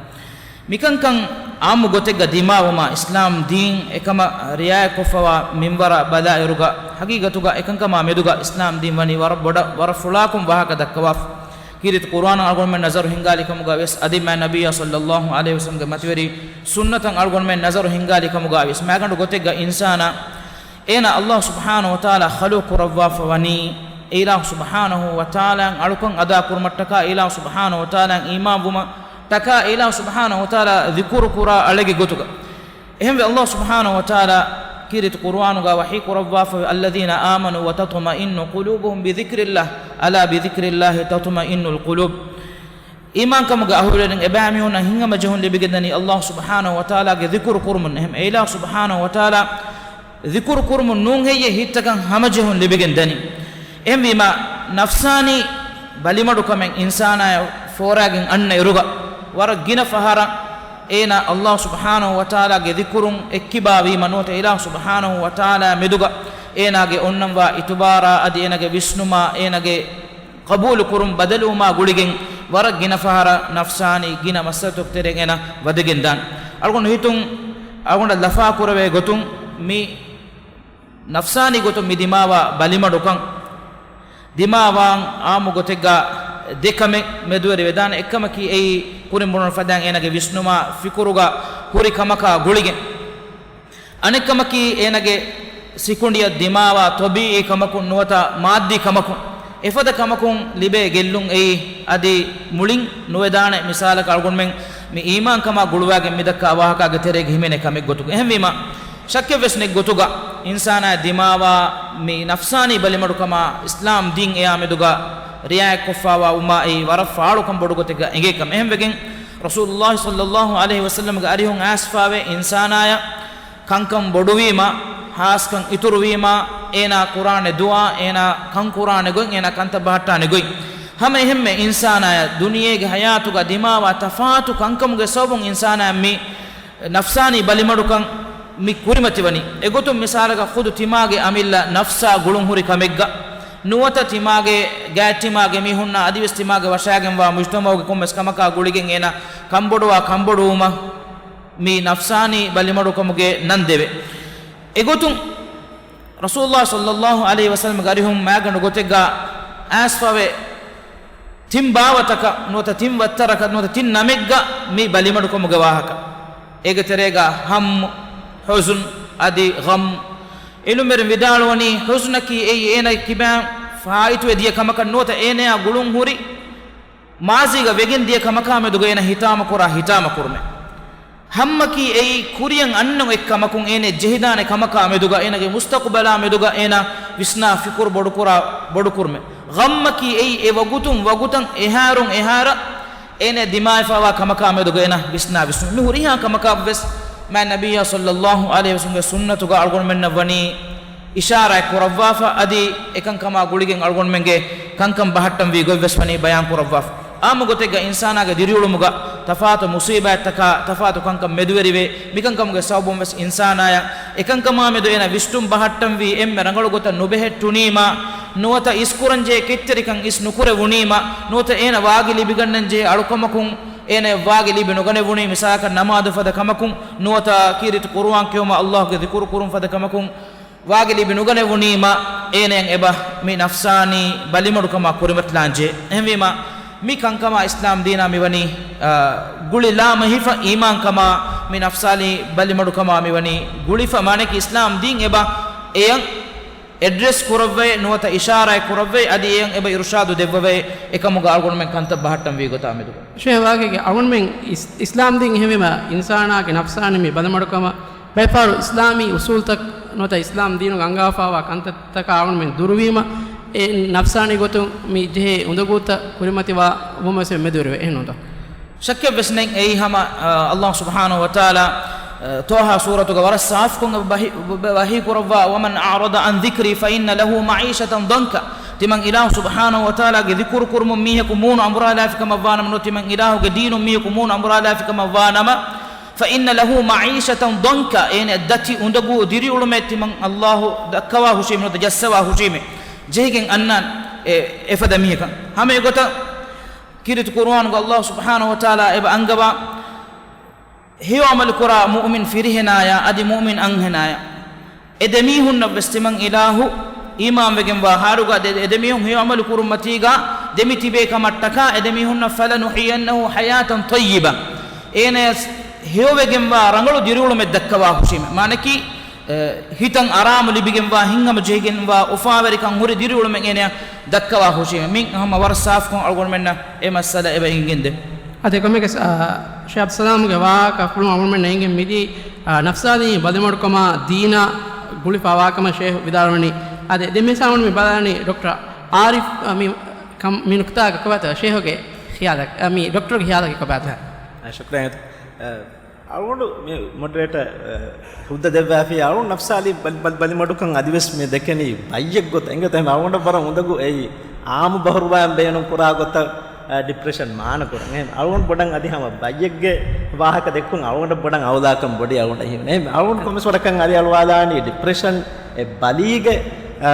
މިކަންކަން އާއްމު ގޮތެއްގަ ދިމާވުމާ އިސްލާމް ދީން އެކަމަށް ރިއާޔަތްކޮށްފަވާ މިންވަރަށް ބަލާއިރުގަ، ހަގީގަތުގަ އެކަންކަމާ މެދުގަ އިސްލާމް ދީން ވަނީ ވަރަށް ބޮޑަށް، ވަރަށް ފުޅާކޮށް ވާހަކަ ދައްކަވާފަ. ކީރިތި ޤުރުއާނަށް އަޅުގަނޑުމެން ނަޒަރު ހިންގާލި ކަމުގަ ވެސް، އަދި މާތް ނަބިއްޔާ ޞައްލައްލާހު ޢަލައިހި ވަސައްލަމްގެ މަތިވެރި ސުންނަތަށް އަޅުގަނޑުމެން ނަޒަރު ހިންގާލި ކަމުގަ ވެސް، މާގަނޑު ގޮތެއްގަ އިންސާނާ އޭނާ ﷲ ސުބްޙާނަހޫ ވަތަޢާލާ ޚަލްޤު ކުރައްވާފަ ވަނީ، އެ އިލާހު ސުބްޙާނަހޫ ވަތަޢާލާއަށް އަޅުކަން އަދާ ކުރުމަށްޓަކާ، އެ އިލާހު ސުބްޙާނަހޫ ވަތަޢާލާއަށް އީމާން ވުމަށްޓަކާ، އެ އިލާހު ސުބްޙާނަހޫ ވަތަޢާލާ ޛިކުރު ކުރާ އަޅެއްގެ ގޮތުގަ. އެހެންވެ، ﷲ ސުބްޙާނަހޫ ވަތަޢާލާ ކީރިތި ޤުރުއާނުގަ ވަޙީ ކުރައްވާފަވޭ، الذين آمنوا وتطمئن قلوبهم بذكر الله ألا بذكر الله تطمئن القلوب. އީމާންކަމުގެ އަހުލުވެރިން އެބައިމީހުންނަށް ހިތްހަމަޖެހުން ލިބިގެންދަނީ ﷲ ސުބްޙާނަހޫ ވަތަޢާލާގެ ޛިކުރު ކުރުމުން. އެހެން އެ އިލާހު ސުބްޙާނަހޫ ވަތަޢާލާ ޛިކުރު ކުރުމުން ނޫންހެއްޔޭ ހިތްތަކަށް ހަމަޖެހުން ލިބިގެން ދަނީ. އެހެންވީމާ، ނަފްސާނީ ބަލިމަޑުކަމެއް އިންސާނާޔަށް ފޯރާގެން އަންނަ އިރުގަ، ވަރަށް ގިނަ ފަހަރަށް އޭނާ ﷲ ސުބްޙާނަހޫ ވަތަޢާލާގެ ޛިކުރުން އެއްކިބާވީމަ ނުވަތަ އިލާހު ސުބްޙާނަހޫ ވަތަޢާލާ މެދުގަ އޭނާގެ އޮންނަންވާ އިތުބާރާ އަދި އޭނާގެ ވިސްނުމާ އޭނާގެ ޤަބޫލު ކުރުން ބަދަލުވުމާ ގުޅިގެން ވަރަށް ގިނަ ފަހަރަށް ނަފްސާނީ ގިނަ މައްސަލަތަކު ތެރޭގަ އޭނާ ވަދެގެން ދާން. އަޅުގަނޑު ހިތުން، އަޅުގަނޑަށް ލަފާ ކުރެވޭ ގޮތުން މި ނަފްސާނީ ގޮތުން މި ދިމާވާ ބަލިމަޑުކަން ދިމާވާން އާއްމު ގޮތެއްގަ ދެ ކަމެއް މެދުވެރި ވެދާނެ. އެއްކަމަކީ އެއީ ކުރިން ބުނުން ފަދައިން އޭނާގެ ވިސްނުމާ ފިކުރުގަ ހުރި ކަމަކާ ގުޅިގެން. އަނެއްކަމަކީ އޭނާގެ ސިކުނޑިއަށް ދިމާވާ ޠަބީޢީ ކަމަކުން ނުވަތަ މާއްދީ ކަމަކުން، އެފަދަ ކަމަކުން ލިބޭ ގެއްލުން އެއީ އަދި މުޅިން ނުވެދާނެ. މިސާލަކަށް އަޅުގަނޑުމެން މި އީމާންކަމާ ގުޅުވާގެން މިދައްކާ ވާހަކާގެ ތެރޭގަ ހިމެނޭ ކަމެއް ގޮތުގަ. އެހެންވީމަ، ޝައްކެއްވެސް ނެތް ގޮތުގަ، އިންސާނާއަށް ދިމާވާ މި ނަފްސާނީ ބަލިމަޑުކަމާ އިސްލާމް ދީން އެއާ މެދުގަ ރިއާޔަތްކޮށްފާވާ ވުމާއި ވަރަށް ފާޅުކަން ބޮޑު ގޮތެއްގަ އެނގޭ ކަމެއް. އެހެންވެގެން، ރަސޫލުﷲ ޞައްލަﷲ ޢަލައިހި ވަސައްލަމްގެ އަރިހުން އައިސްފާވޭ އިންސާނާޔަށް ކަންކަން ބޮޑުވީމަ، ހާސްކަން އިތުރުވީމަ، އޭނާ ކުރާނެ ދުޢާ، އޭނާ ކަން ކުރާނެ ގޮތް، އޭނާ ކަންތައް ބަހައްޓާނެ ގޮތް. ހަމަ އެހެންމެ އިންސާނާޔަށް ދުނިޔޭގެ ހަޔާތުގަ ދިމާވާ ތަފާތު ކަންކަމުގެ ސަބަބުން އިންސާނާޔަށް މި ނަފްސާނީ ބަލިމަޑުކަން މި ކުރިމަތިވަނީ. އެގޮތުން މިސާލަކަށް ޚުދު ތިމާގެ އަމިއްލަ ނަފްސާ ގުޅުންހުރި ކަމެއްގަ ނުވަތަ ތިމާގެ ގާތް ތިމާގެ މީހުންނާ އަދިވެސް ތިމާގެ ވަށާގެންވާ މުޖްތަމަޢުގެ ކޮންމެސް ކަމަކާ ގުޅިގެން އޭނާ ކަންބޮޑުވާ ކަންބޮޑުވުމަށް މި ނަފްސާނީ ބަލިމަޑުކަމުގެ ނަން ދެވޭ. އެގޮތުން ރަސޫލުﷲ ޞައްލަﷲ ޢަލައިހި ވަސައްލަމްގެ އަރިހުން މާގަނޑު ގޮތެއްގަ އައިސްފަވޭ ތިން ބާވަތަކަށް ނުވަތަ ތިން ވައްތަރަކަށް ނުވަތަ ތިން ނަމެއްގަ މި ބަލިމަޑުކަމުގެ ވާހަކަ. އޭގެ ތެރޭގަ ހައްމު، ޙުޒުން އަދި ޣަމް. ޢިލްމުވެރިން ވިދާޅުވަނީ، ޙުޒުނަކީ އެއީ އޭނަ ކިބައިން ފާއިތުވެ ދިޔަ ކަމަކަށް ނުވަތަ އޭނަޔާ ގުޅުން ހުރި މާޒީގަ ވެގެން ދިޔަ ކަމަކާ މެދުގަ އޭނަ ހިތާމަކުރާ ހިތާމަކުރުމެއް. ހައްމަކީ އެއީ ކުރިއަށް އަންނަ އެއްކަމަކުން އޭނަ ޖެހިދާނެ ކަމަކާ މެދުގަ އޭނަގެ މުސްތަޤުބަލާ މެދުގަ އޭނަ ވިސްނާ ފިކުރު ބޮޑުކުރާ ބޮޑުކުރުމެއް. ޣައްމަކީ އެއީ އެ ވަގުތުން ވަގުތަށް އެހާރުން އެހާރަށް އޭނަ ދިމާވެފަވާ ކަމަކާ މެދުގަ އޭނަ ވިސްނާ ވިސްނުން. މި ހުރިހާ ކަމަކާވެސް މާތް ނަބިއްޔާ ޞައްލަﷲ ޢަލައިހި ވަސައްލަމްގެ ސުންނަތުގަ އަޅުގަނޑުމެންނަށް ވަނީ އިޝާރާތް ކުރައްވާފަ އަދި އެކަންކަމާ ގުޅިގެން އަޅުގަނޑުމެންގެ ކަންކަން ބަހައްޓަންވީ ގޮތްވެސް ވަނީ ބަޔާން ކުރައްވާފަ. އާއްމު ގޮތެއްގަ އިންސާނާގެ ދިރިއުޅުމުގަ ތަފާތު މުޞީބާތްތަކާ ތަފާތު ކަންކަން މެދުވެރިވޭ. މިކަންކަމުގެ ސަބަބުން ވެސް އިންސާނާޔަށް އެކަންކަމާ މެދު އޭނަ ވިސްނުން ބަހައްޓަންވީ އެންމެ ރަނގަޅު ގޮތަށް ނުބެހެއްޓުނީމާ، ނުވަތަ އިސްކުރަންޖެހޭ ކެތްތެރިކަން އިސް ނުކުރެވުނީމާ، ނުވަތަ އޭނަ ވާގި ލިބިގަންނަންޖެހޭ އަޅުކަމަކުން އޭނަޔަށް ވާގި ލިބި ނުގަނެވުނީ، މިސާލަކަށް ނަމާދު ފަދަ ކަމަކުން، ނުވަތަ ކީރިތި ޤުރުއާން ކިޔުމަށް ﷲގެ ޛިކުރު ކުރުން ފަދަ ކަމަކުން، ވާގި ލިބި ނުގަނެވުނީމަ، އޭނައަށް އެބަ މި ނަފްސާނީ ބަލިމަޑުކަމާ ކުރިމަތިލާންޖެހޭ. އެހެންވީމަ، މި ކަންކަމާ އިސްލާމް ދީނާ މިވަނީ، އާ، ގުޅިލާމެހިފަ އީމާންކަމާ، މި ނަފްސާނީ ބަލިމަޑުކަމާ މިވަނީ ގުޅިފަ. މާނައަކީ އިސްލާމް ދީން އެބަ އެޔަށް އެޑްރެސް ކުރައްވައި ނުވަތަ އިޝާރާތް ކުރައްވައި އަދި އެޔަށް އެބަ އިރުޝާދު ދެއްވަވައި އެކަމުގަ އަޅުގަނޑުމެން ކަންތައް ބަހައްޓަންވީ ގޮތާ މެދުގަ. ޝޭހް ވާގިގެ އަޅުގަނޑުމެން އިސް-، އިސްލާމް ދީން އެހެންވީމަ އިންސާނާގެ ނަފްސާނީ މި ބަލިމަޑުކަމަށް ބައެއްފަހަރު އިސްލާމީ އުސޫލްތައް ނުވަތަ އިސްލާމް ދީނުގަ އަންގާފާވާ ކަންތައްތަކާ އަޅުގަނޑުމެން ދުރުވީމަ، އެ ނަފްސާނީ ގޮތުން މި ޖެހޭ އުނދަގޫތައް ކުރިމަތިވާ ވުމަސް މެދުވެރިވެ އެހެންނުންތޯ؟ ޝައްކެއްވެސް ނެތް. އެއީ ހަމަ، އަ، ﷲ ސުބްޙާނަހޫ ވަތަޢާލާ، އަ، ޠާހާ ސޫރަތުގަ ވަރަށް ސާފުކޮށް އެބަ ވަޙީ، އެބަ ވަޙީ ކުރައްވާ، وَمَنْ أَعْرَضَ عَنْ ذِكْرِي فَإِنَّ لَهُ مَعِيشَةً ضَنْكًا. ތިމަން އިލާހު ސުބްޙާނަހޫ ވަތަޢާލާގެ ޛިކުރު ކުރުމުން މީހަކު މޫނު އަނބުރާލާފި ކަމަށް ވާނަމަ، ނުވަތަ ތިމަން އިލާހުގެ ދީނުން މީހަކު މޫނު އަނބުރާލާފި ކަމަށް ވާނަމަ، فَإِنَّ لَهُ مَعِيشَةً ضَنْكًا، އޭނަ ދަތި އުނދަގޫ ދިރިއުޅުމެއް ތިމަން ﷲ ދައްކަވާ ހުށީމެ، ނުވަތަ ޖައްސަވާ ހުށީމެ، ޖެހިގެން އަންނާނެ އެ، އެފަދަ މީހަކަށް. ހަމަ އެގޮތަށް ކީރިތި ޤުރުއާނުގަ ﷲ ސުބްޙާނަހޫ ވަތަޢާލާ އެބަ އަންގަވާ، ހެޔޮ ޢަމަލު ކުރާ މުއުމިން ފިރިހެނާޔާ އަދި މުއުމިން އަންހެނާޔާ، އެ ދެމީހުންނަށްވެސް ތިމަން އިލާހު އީމާންވެގެންވާ ހާލުގަ ދެ-، އެ ދެމީހުން ހެޔޮ ޢަމަލު ކުރުން މަތީގަ ދެމި ތިބޭ ކަމަށްޓަކާ، އެ ދެމީހުންނަށް فَلَنُحْيِيَنَّهُ حَيَاةً طَيِّبَةً، އޭނަޔަސް ހެޔޮވެގެންވާ ރަނގަޅު ދިރިއުޅުމެއް ދައްކަވާ ހުށީމެ. މާނައަކީ، އެ، ހިތަށް އަރާމު ލިބިގެންވާ، ހިތްހަމަ ޖެހިގެންވާ، އުފާވެރިކަން ހުރި ދިރިއުޅުމެއް އޭނަޔަށް ދައްކަވާ ހުށީމެ. މިން ހަމަ ވަރަށް ސާފުކޮށް އަޅުގަނޑުމެންނަށް އެ މައްސަލަ އެބަ އެނގެންދޭ. އަދި ކޮންމެއަކަސް، އާ، ޝޭހް އަބްދުއްސަލާމްގެ ވާހަކަ ފުޅުން އަޅުގަނޑުމެންނަށް އެނގެން މިދީ، އާ، ނަފްސާނީ ބަލިމަޑުކަމާ ދީނާ ގުޅިފަ ވާކަމަށް ޝޭހް ވިދާޅުވަނީ. އަދި ދެން މިސާލުން މި ބަލާނީ ޑޮކްޓަރ އާރިފް، އާ، މި ކަން-، މި ނުކުތާގަ ކޮބާތޯ ޝޭހުގެ ޚިޔާލަކީ، އާ، މި ޑޮކްޓަރުގެ ޚިޔާލަކީ ކޮބާތޯ؟ އާ، ޝުކްރިއްޔާ. އާ، އަޅުގަނޑު މި މޮޑަރޭޓަ، އަ، ހުއްދަ ދެއްވާފި އަޅުގަނޑު ނަފްސާނީ ބަލި-، ބަލި-، ބަލިމަޑުކަން އަދިވެސް މި ދެކެނީ ބައްޔެއްގޮތަށް. އެނގޭތަ؟ އެހެން އަޅުގަނޑަށް ވަރަށް އުނދަގޫ އެއީ އާއްމު ބަހުރުވާން ބޭނުން ކުރާ ގޮތަށް، އަ، ޑިޕްރެޝަން މާނަ ކުރަން. އެހެން އަޅުގަނޑު ބޮޑަށް އަދި ހަމަ ބައްޔެއްގެ ވާހަކަ ދެއްކުން އަޅުގަނޑަށް ބޮޑަށް އައުލާކަން ބޮޑީ އަޅުގަނޑަށް ހީވަނީ. އެހެން އަޅުގަނޑު ކޮންމެސް ވަރަކަށް އަދި އަޅުވާލާނީ ޑިޕްރެޝަން އެ ބަލީގެ، އަ،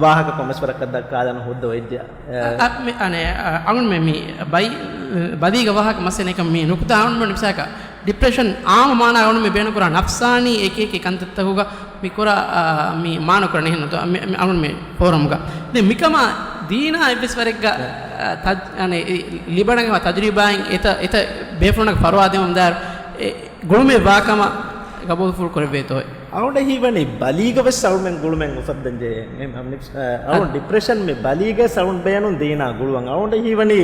ވާހަކަ ކޮންމެސް ވަރަކަށް ދައްކާލަން ހުއްދަ ވެއްޖެ. އަ، އަ، މި، އަނެ، އަ، އަޅުގަނޑުމެން މި ބައި-، ބަލީގެ ވާހަކަ މައްސަލަ އެކަން މި ނުކުތާ އަޅުގަނޑުމެން މިސާލަކަށް ޑިޕްރެޝަން އާއްމު މާނަ އަޅުގަނޑު މި ބޭނުން ކުރާ ނަފްސާނީ އެކި އެކި ކަންތައްތަކުގަ މި ކުރާ، އަ، މި މާނަ ކުރަން އެހެން ނުތޯ؟ މި، މި އަޅުގަނޑު މި ފޯރަމްގަ. ދެން މިކަމާ ދީނާ އެއްވެސް ވަރެއްގަ، އަ، ތަ-، އަނެ، ލިބަނަގެ ތަޖުރިބާއިން އެތަ-، އެތައް ބޭފުޅުންނަށް ފަރުވާ ދެމުން ދާއިރު އެ ގުޅުމެއް ވާކަމަށް ގަބޫލުފުޅު ކުރެއްވޭތޯ؟ އަޅުގަނޑަށް ހީވަނީ ބަލީގަ ވެސް އަޅުމެން ގުޅުމެއް އުފައްދަން ޖެހޭ. މި، މި، އަ، އަޅުން އަ، ޑިޕްރެޝަން މި ބަލީގަ ވެސް އަޅުން ބޭނުން ދީނާ ގުޅުވަން. އަޅުގަނޑަށް ހީވަނީ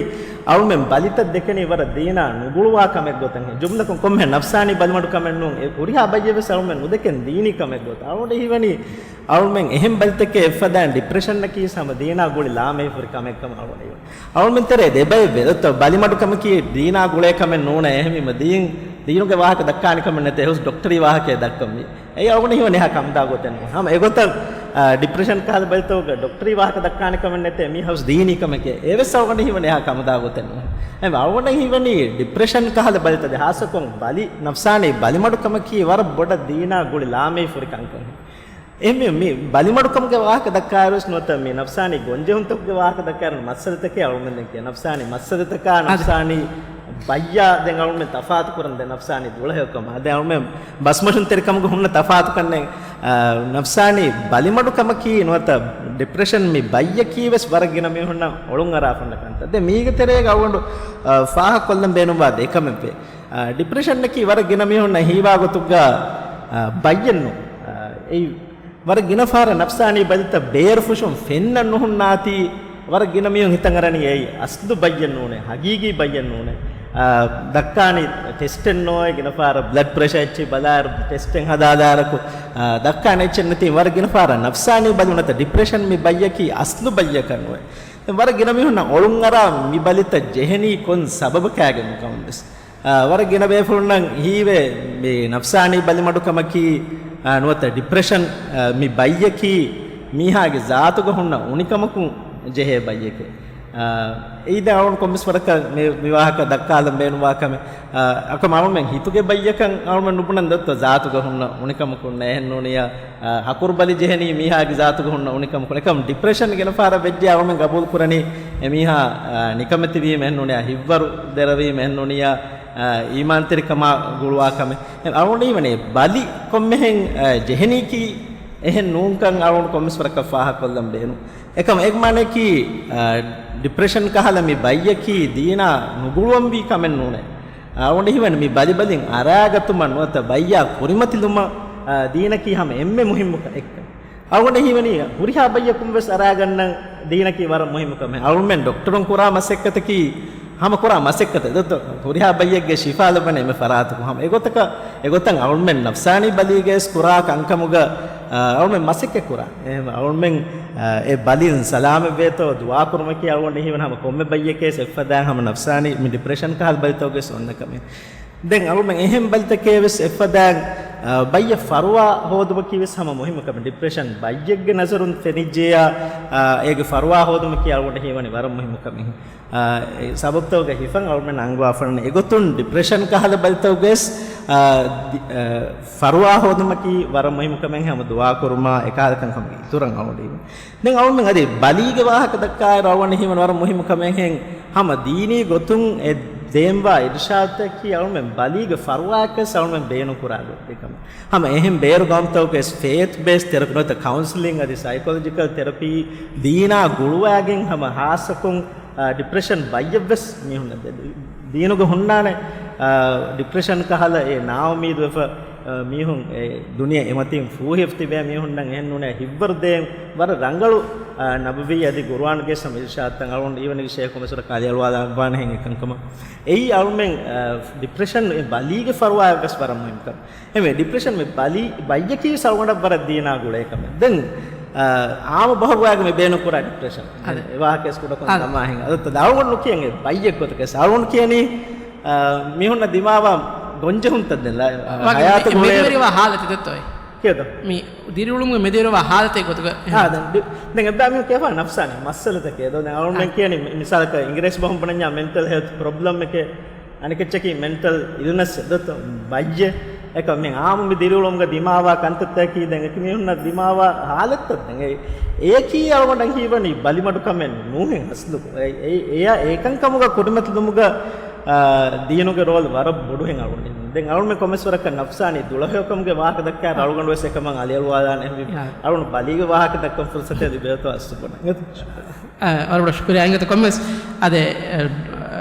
އަޅުމެން ބަލިތައް ދެކެނީ ވަރަށް ދީނާ ނުގުޅުވާ ކަމެއް ގޮތަށް. ޖުމްލަކޮށް ކޮންމެ ނަފްސާނީ ބަލިމަޑު ކަމެއް ނޫން. އެ ހުރިހާ ބައްޔެއް ވެސް އަޅުމެން ނުދެކެން ދީނީ ކަމެއް ގޮތަށް. އަޅުގަނޑަށް ހީވަނީ އަޅުމެން އެހެން ބަލިތަކެއް އެއްފަދައިން ޑިޕްރެޝަންއަކީ ހަމަ ދީނާ ގުޅި ލާމެހިފުރި ކަމެއް ކަމަށް އަޅުގަނޑަށް ހީވަނީ. އަޅުމެން ތެރޭ ދެބައެއް ވެ. ދޮތޯ ބަލިމަޑުކަމަކީ ދީނާ ގުޅޭ ކަމެއް ނޫނޭ. އެހެންވީމަ ދީން، ދީނުގެ ވާހަކަ ދައްކާނެ ކަމެއް ނެތޭ. ހުސް ޑޮކްޓަރީ ވާހަކައެއް ދައްކަން މި. އެއީ އަޅުގަނޑަށް ހީވަނީ އެހާ ކަމުދާ ގޮތެއް ނޫން. ހަމަ އެގޮތަށް ޑިޕްރެޝަން ކަހަލަ ބަލިތަކުގަ ޑޮކްޓަރީ ވާހަކަ ދައްކާނެ ކަމެއް ނެތޭ، މީ ހައުސް ދީނީ ކަމެކޭ. އެވެސް އަޅުގަނޑަށް ހީވަނީ އެހާ ކަމުދާ ގޮތެއް ނޫން. އެ އަޅުގަނޑަށް ހީވަނީ ޑިޕްރެޝަން ކަހަލަ ބަލިތައް ދެ ހާއްސަކޮށް ބަލި، ނަފްސާނީ ބަލިމަޑުކަމަކީ ވަރަށް ބޮޑަށް ދީނާ ގުޅި ލާމެހިފުރި ކަންކަން. އެހެންވެ، މި ބަލިމަޑުކަމުގެ ވާހަކަ ދައްކާއިރުވެސް ނުވަތަ މި ނަފްސާނީ ގޮންޖެހުންތަކުގެ ވާހަކަ ދައްކާއިރު މައްސަލަތަކެއް އަޅުމެން ދެން ކިޔާ. ނަފްސާނީ މައްސަލަތަކާ، އަދި ނަފްސާނީ ބައްޔާ ދެން އަޅުމެން ތަފާތު ކުރަން ދެ ނަފްސާނީ ދުޅަހެޔޮކަމާ. ދެން އަޅުމެން ބަސްމޮށުންތެރިކަމުގަ ހުންނަ ތަފާތުކަންނެއް، އާ، ނަފްސާނީ ބަލިމަޑުކަމަކީ ނުވަތަ ޑިޕްރެޝަން މި ބައްޔަކީ ވެސް ވަރަށް ގިނަ މީހުންނަށް އޮޅުންއަރާފަ ހުންނަ ކަންތައް. ދެން މީގެ ތެރޭގަ އަޅުގަނޑު، އާ، ފާހަގަކޮށްލަން ބޭނުންވާ ދެ ކަމެއް ވޭ. އާ، ޑިޕްރެޝަނަކީ ވަރަށް ގިނަ މީހުންނަށް ހީވާ ގޮތުގަ، އާ، ބައްޔެއް ނޫން. އާ، އެއީ ވަރަށް ގިނަ ފަހަރަށް ނަފްސާނީ ބަލިތައް ބޭރުފުށުން ފެންނަން ނުހުންނާތީ، ވަރަށް ގިނަ މީހުން ހިތަށް އަރަނީ އެއީ އަސްލު ބައްޔެއް ނޫނޭ، ހަގީގީ ބައްޔެއް ނޫނޭ. އާ، ދައްކާނީ ޓެސްޓެއް ނޯއޭ، ގިނަ ފަހަރަށް ބްލަޑް ޕްރެޝަރ އެއްޗެއް ބަލާއިރު، ޓެސްޓެއް ހަދާލާއިރަކު، އާ، ދައްކާނެ އެއްޗެއް ނެތީ، ވަރަށް ގިނަ ފަހަރަށް ނަފްސާނީ ބަލި ނުވަތަ ޑިޕްރެޝަން މި ބައްޔަކީ އަސްލު ބައްޔަކަށް ނުވޭ. ދެން ވަރަށް ގިނަ މީހުންނަށް އޮޅުންއަރާ މި ބަލިތައް ޖެހެނީ ކޮން ސަބަބަކާގެން ކަމަށް ވެސް. އާ، ވަރަށް ގިނަ ބޭފުޅުންނަށް ހީވޭ، މި ނަފްސާނީ ބަލިމަޑުކަމަކީ، އާ، ނުވަތަ ޑިޕްރެޝަން، އާ، މި ބައްޔަކީ މީހާގެ ޒާތުގަ ހުންނަ އުނިކަމަކުން ޖެހޭ ބައްޔެކޭ. އާ، އެއީ ދެން އަޅުގަނޑު ކޮންމެސް ވަރަކަށް މި، މި ވާހަކަ ދައްކާލަން ބޭނުންވާ ކަމެއް. އާ، އަކަމަ އަޅުމެން ހިތުގެ ބައްޔަކަށް އަޅުމެން ނުބުނަން ދޮއްތޯ ޒާތުގަ ހުންނަ އުނިކަމަކުން އެހެން ނޫނިއްޔާ، އާ، ހަކުރު ބަލި ޖެހެނީ މީހާގެ ޒާތުގަ ހުންނަ އުނިކަމަކުން. އެކަމް ޑިޕްރެޝަން ގިނަ ފަހަރަށް ވެއްޖެ އަޅުމެން ގަބޫލު ކުރަނީ އެ މީހާ، އާ، ނިކަމެތިވީމަ އެހެން ނޫނިއްޔާ، ހިތްވަރު ދެރަވީމަ އެހެން ނޫނިއްޔާ، އާ، އީމާންތެރިކަމާ ގުޅުވާ ކަމެއް. އަޅުގަނޑަށް ހީވަނީ ބަލި ކޮންމެހެން، އާ، ޖެހެނީކީ އެހެން ނޫންކަން އަޅުގަނޑު ކޮންމެސް ވަރަކަށް ފާހަގަކޮށްލަން ބޭނުން. އެކަމް އޭގެ މާނައަކީ، އާ، ޑިޕްރެޝަން ކަހަލަ މި ބައްޔަކީ ދީނާ ނުގުޅުވަންވީ ކަމެއް ނޫނޭ. އަޅުގަނޑަށް ހީވަނީ މި ބަލި ބަލިން އަރާގަތުމަށް ނުވަތަ ބައްޔާ ކުރިމަތިލުމަށް، އާ، ދީނަކީ ހަމަ އެންމެ މުހިއްމު ކަ-، އެއްކަން. އަޅުގަނޑަށް ހީވަނީ ހުރިހާ ބައްޔަކުން ވެސް އަރާގަންނަން ދީނަކީ ވަރަށް މުހިއްމު ކަމެއް. އަޅުމެން ޑޮކްޓަރުން ކުރާ މަސައްކަތަކީ ހަމަ ކުރާ މަސައްކަތެއް ދޯ. ހުރިހާ ބައްޔެއްގެ ޝިފާ ލައްވަނީ އެންމެ ފަރާތަކުން. ހަމަ އެގޮތަކަށް، އެގޮތަށް އަޅުމެން ނަފްސާނީ ބަލީގައި ވެސް ކުރާ ކަންކަމުގަ، އާ، އަޅުމެން މަސައްކަތް ކުރާ. އެހެން އަޅުމެން، އާ، އެ ބަލިން ސަލާމަތްވޭތޯ ދުޢާ ކުރުމަކީ އަޅުގަނޑަށް ހީވަނީ ހަމަ ކޮންމެ ބައްޔެކޭ ވެސް އެއްފަދައިން ހަމަ ނަފްސާނީ މި ޑިޕްރެޝަން ކަހަލަ ބަލިތަކުގައި ވެސް އޮންނަ ކަމެއް. ދެން އަޅުމެން އެހެން ބަލިތަކޭ ވެސް އެއްފަދައިން، އާ، ބައްޔަށް ފަރުވާ ހޯދުމަކީ ވެސް ހަމަ މުހިއްމު ކަމެއް. ޑިޕްރެޝަން ބައްޔެއްގެ ނަޒަރުން ފެނިއްޖެޔާ، އާ، އޭގެ ފަރުވާ ހޯދުމަކީ އަޅުގަނޑަށް ހީވަނީ ވަރަށް މުހިއްމު ކަމެއް. އާ، އެ ސަބަބުތަކުގަ ހިފަން އަޅުމެން އަންގަވާފަން އެގޮތުން ޑިޕްރެޝަން ކަހަލަ ބަލިތަކުގައި ވެސް، އާ، ދި-، އާ، ފަރުވާ ހޯދުމަކީ ވަރަށް މުހިއްމު ކަމެއް. ހަމަ ދުޢާ ކުރުމާ އެކަހަލަ ކަންކަމަކީ އިތުރަށް އަޅުގަނޑު ހީވަނީ. ދެން އަޅުމެން އަދި ބަލީގެ ވާހަކަ ދައްކާއިރު އަޅުގަނޑަށް ހީވަނީ ވަރަށް މުހިއްމު ކަމެއް ހެން ހަމަ ދީނީ ގޮތުން އެ ދޭންވާ އިރުޝާދުތަކީ އަޅުމެން ބަލީގެ ފަރުވާއަކަސް އަޅުމެން ބޭނުން ކުރާ ގޮތް ކަމެއް. ހަމަ އެހެން ބޭރު ގައުމުތަކުގައި ވެސް ފޭތް ބޭސް ތެރަޕީ ނުވަތަ ކައުންސެލިން އަދި ސައިކޮލޮޖިކަލް ތެރަޕީ ދީނާ ގުޅުވާގެން ހަމަ ހާއްސަކޮށް، އާ، ޑިޕްރެޝަން ބައްޔަށް ވެސް މީހުންނަށް ދޭ. ދީނުގަ ހުންނާނެ، އާ، ޑިޕްރެޝަން ކަހަލަ އެ ނާއުމީދުވެފަ، އާ، މީހުން އެ ދުނިޔެ އެމަތިން ފޫހިވެފަ ތިބޭ މީހުންނަށް އެހެން ނޫނޭ ހިތްވަރު ދޭން ވަރަށް ރަނގަޅު، އާ، ނަބަވީ އަދި ގުރުއާނުގެ ސަމް އިރުޝާދުތައް އަޅުގަނޑު އީވަނީ ޝޭޚު މަސްރަކަށް އަލިއަޅުވާލާން ވާނެ ހެން އެކަންކަމަށް. އެއީ އަޅުމެން، އާ، ޑިޕްރެޝަން އެ ބަލީގެ ފަރުވާއަށް ވެސް ވަރަށް މުހިންމު ކަމެއް. އެމެ ޑިޕްރެޝަން މި ބަލި، ބައްޔަކީ ވެސް އަޅުގަނޑަށް ވަރަށް ދީނާ ގުޅޭ ކަމެއް. ދެން، އާ، އާންމު ބަހަށް ވާގެ މި ބޭނުން ކުރާ ޑިޕްރެޝަން. އަދެ. އެ ވާހަކަ އެސް ކުޑަކޮށް އަދެ. ދަމާ ހިނގާ. އަދަ އަޅުގަނޑު ނުކިޔަން އެ ބައްޔެއް ގޮތަކަށް. އަޅުގަނޑު ކިޔަނީ، އާ، މީހުންނަށް ދިމާވާ ގޮންޖެހުންތައް ދެން ލަ-، ވާގެ ހަޔާތަށް މެ-، ގުޅޭ. މެދުވެރިވާ ހާލަތެއް ދެއްތޯ އެ؟ ކިޔަދޯ؟ މި ދިރިއުޅުމުގެ މެދުވެރިވާ ހާލަތެއް ގޮތުގަ. އާ، ދެން ޑި-، ދެން އެއްބައި މީހުން ކިޔަފާ ނަފްސާނީ މައްސަލަތަކެއް. ދޯ ދެން އަޅުގަނޑު އާ. ކިޔަނީ މި-، މިސާލަކަށް އިނގިރޭސި ބަހުން ބުނަންޏާ މެންޓަލް ހެލްތް ޕްރޮބްލަމް އެކޭ. އަނެކެއްޗަކީ މެންޓަލް އިލްނަސް ދޯ ބައްޔެއް. އެކަމް މި އާންމު މި ދިރިއުޅުމުގަ ދިމާވާ ކަންތައްތަކީ ދެން އެކި މީހުންނަށް ދިމާވާ ހާލަތްތައް ދެން އެ-، އެއަކީ އަޅުގަނޑަށް ހީވަނީ ބަލިމަޑުކަމެއް ނޫހެން އަސްލު. އެ-، އެ-، އެޔާ އެކަންކަމުގަ ކުރިމަތިލުމުގަ، އާ، ދީނުގެ ރޯލް ވަރަށް ބޮޑުހެން އަޅުގަނޑު. ދެން އަޅުގަނޑު ކޮންމެސް ވަރަކަށް ނަފްސާނީ ދުޅަހެޔޮކަމުގެ ވާހަކަ ދައްކާ އަޅުގަނޑު ވެސް އެކަމަށް އަލިއަޅުވާލާނެ. އާ. އަޅުގަނޑު ބަލީގެ ވާހަކަ ދައްކަން ފުރުސަތެއް ލިބޭތޯ އަސްލު ބޮޑަށް. އަ، ވަރަށް ބޮޑަށް ޝުކުރިއްޔާ. އިނގޭތޯ ކޮންމެސް އަދެ، އަ،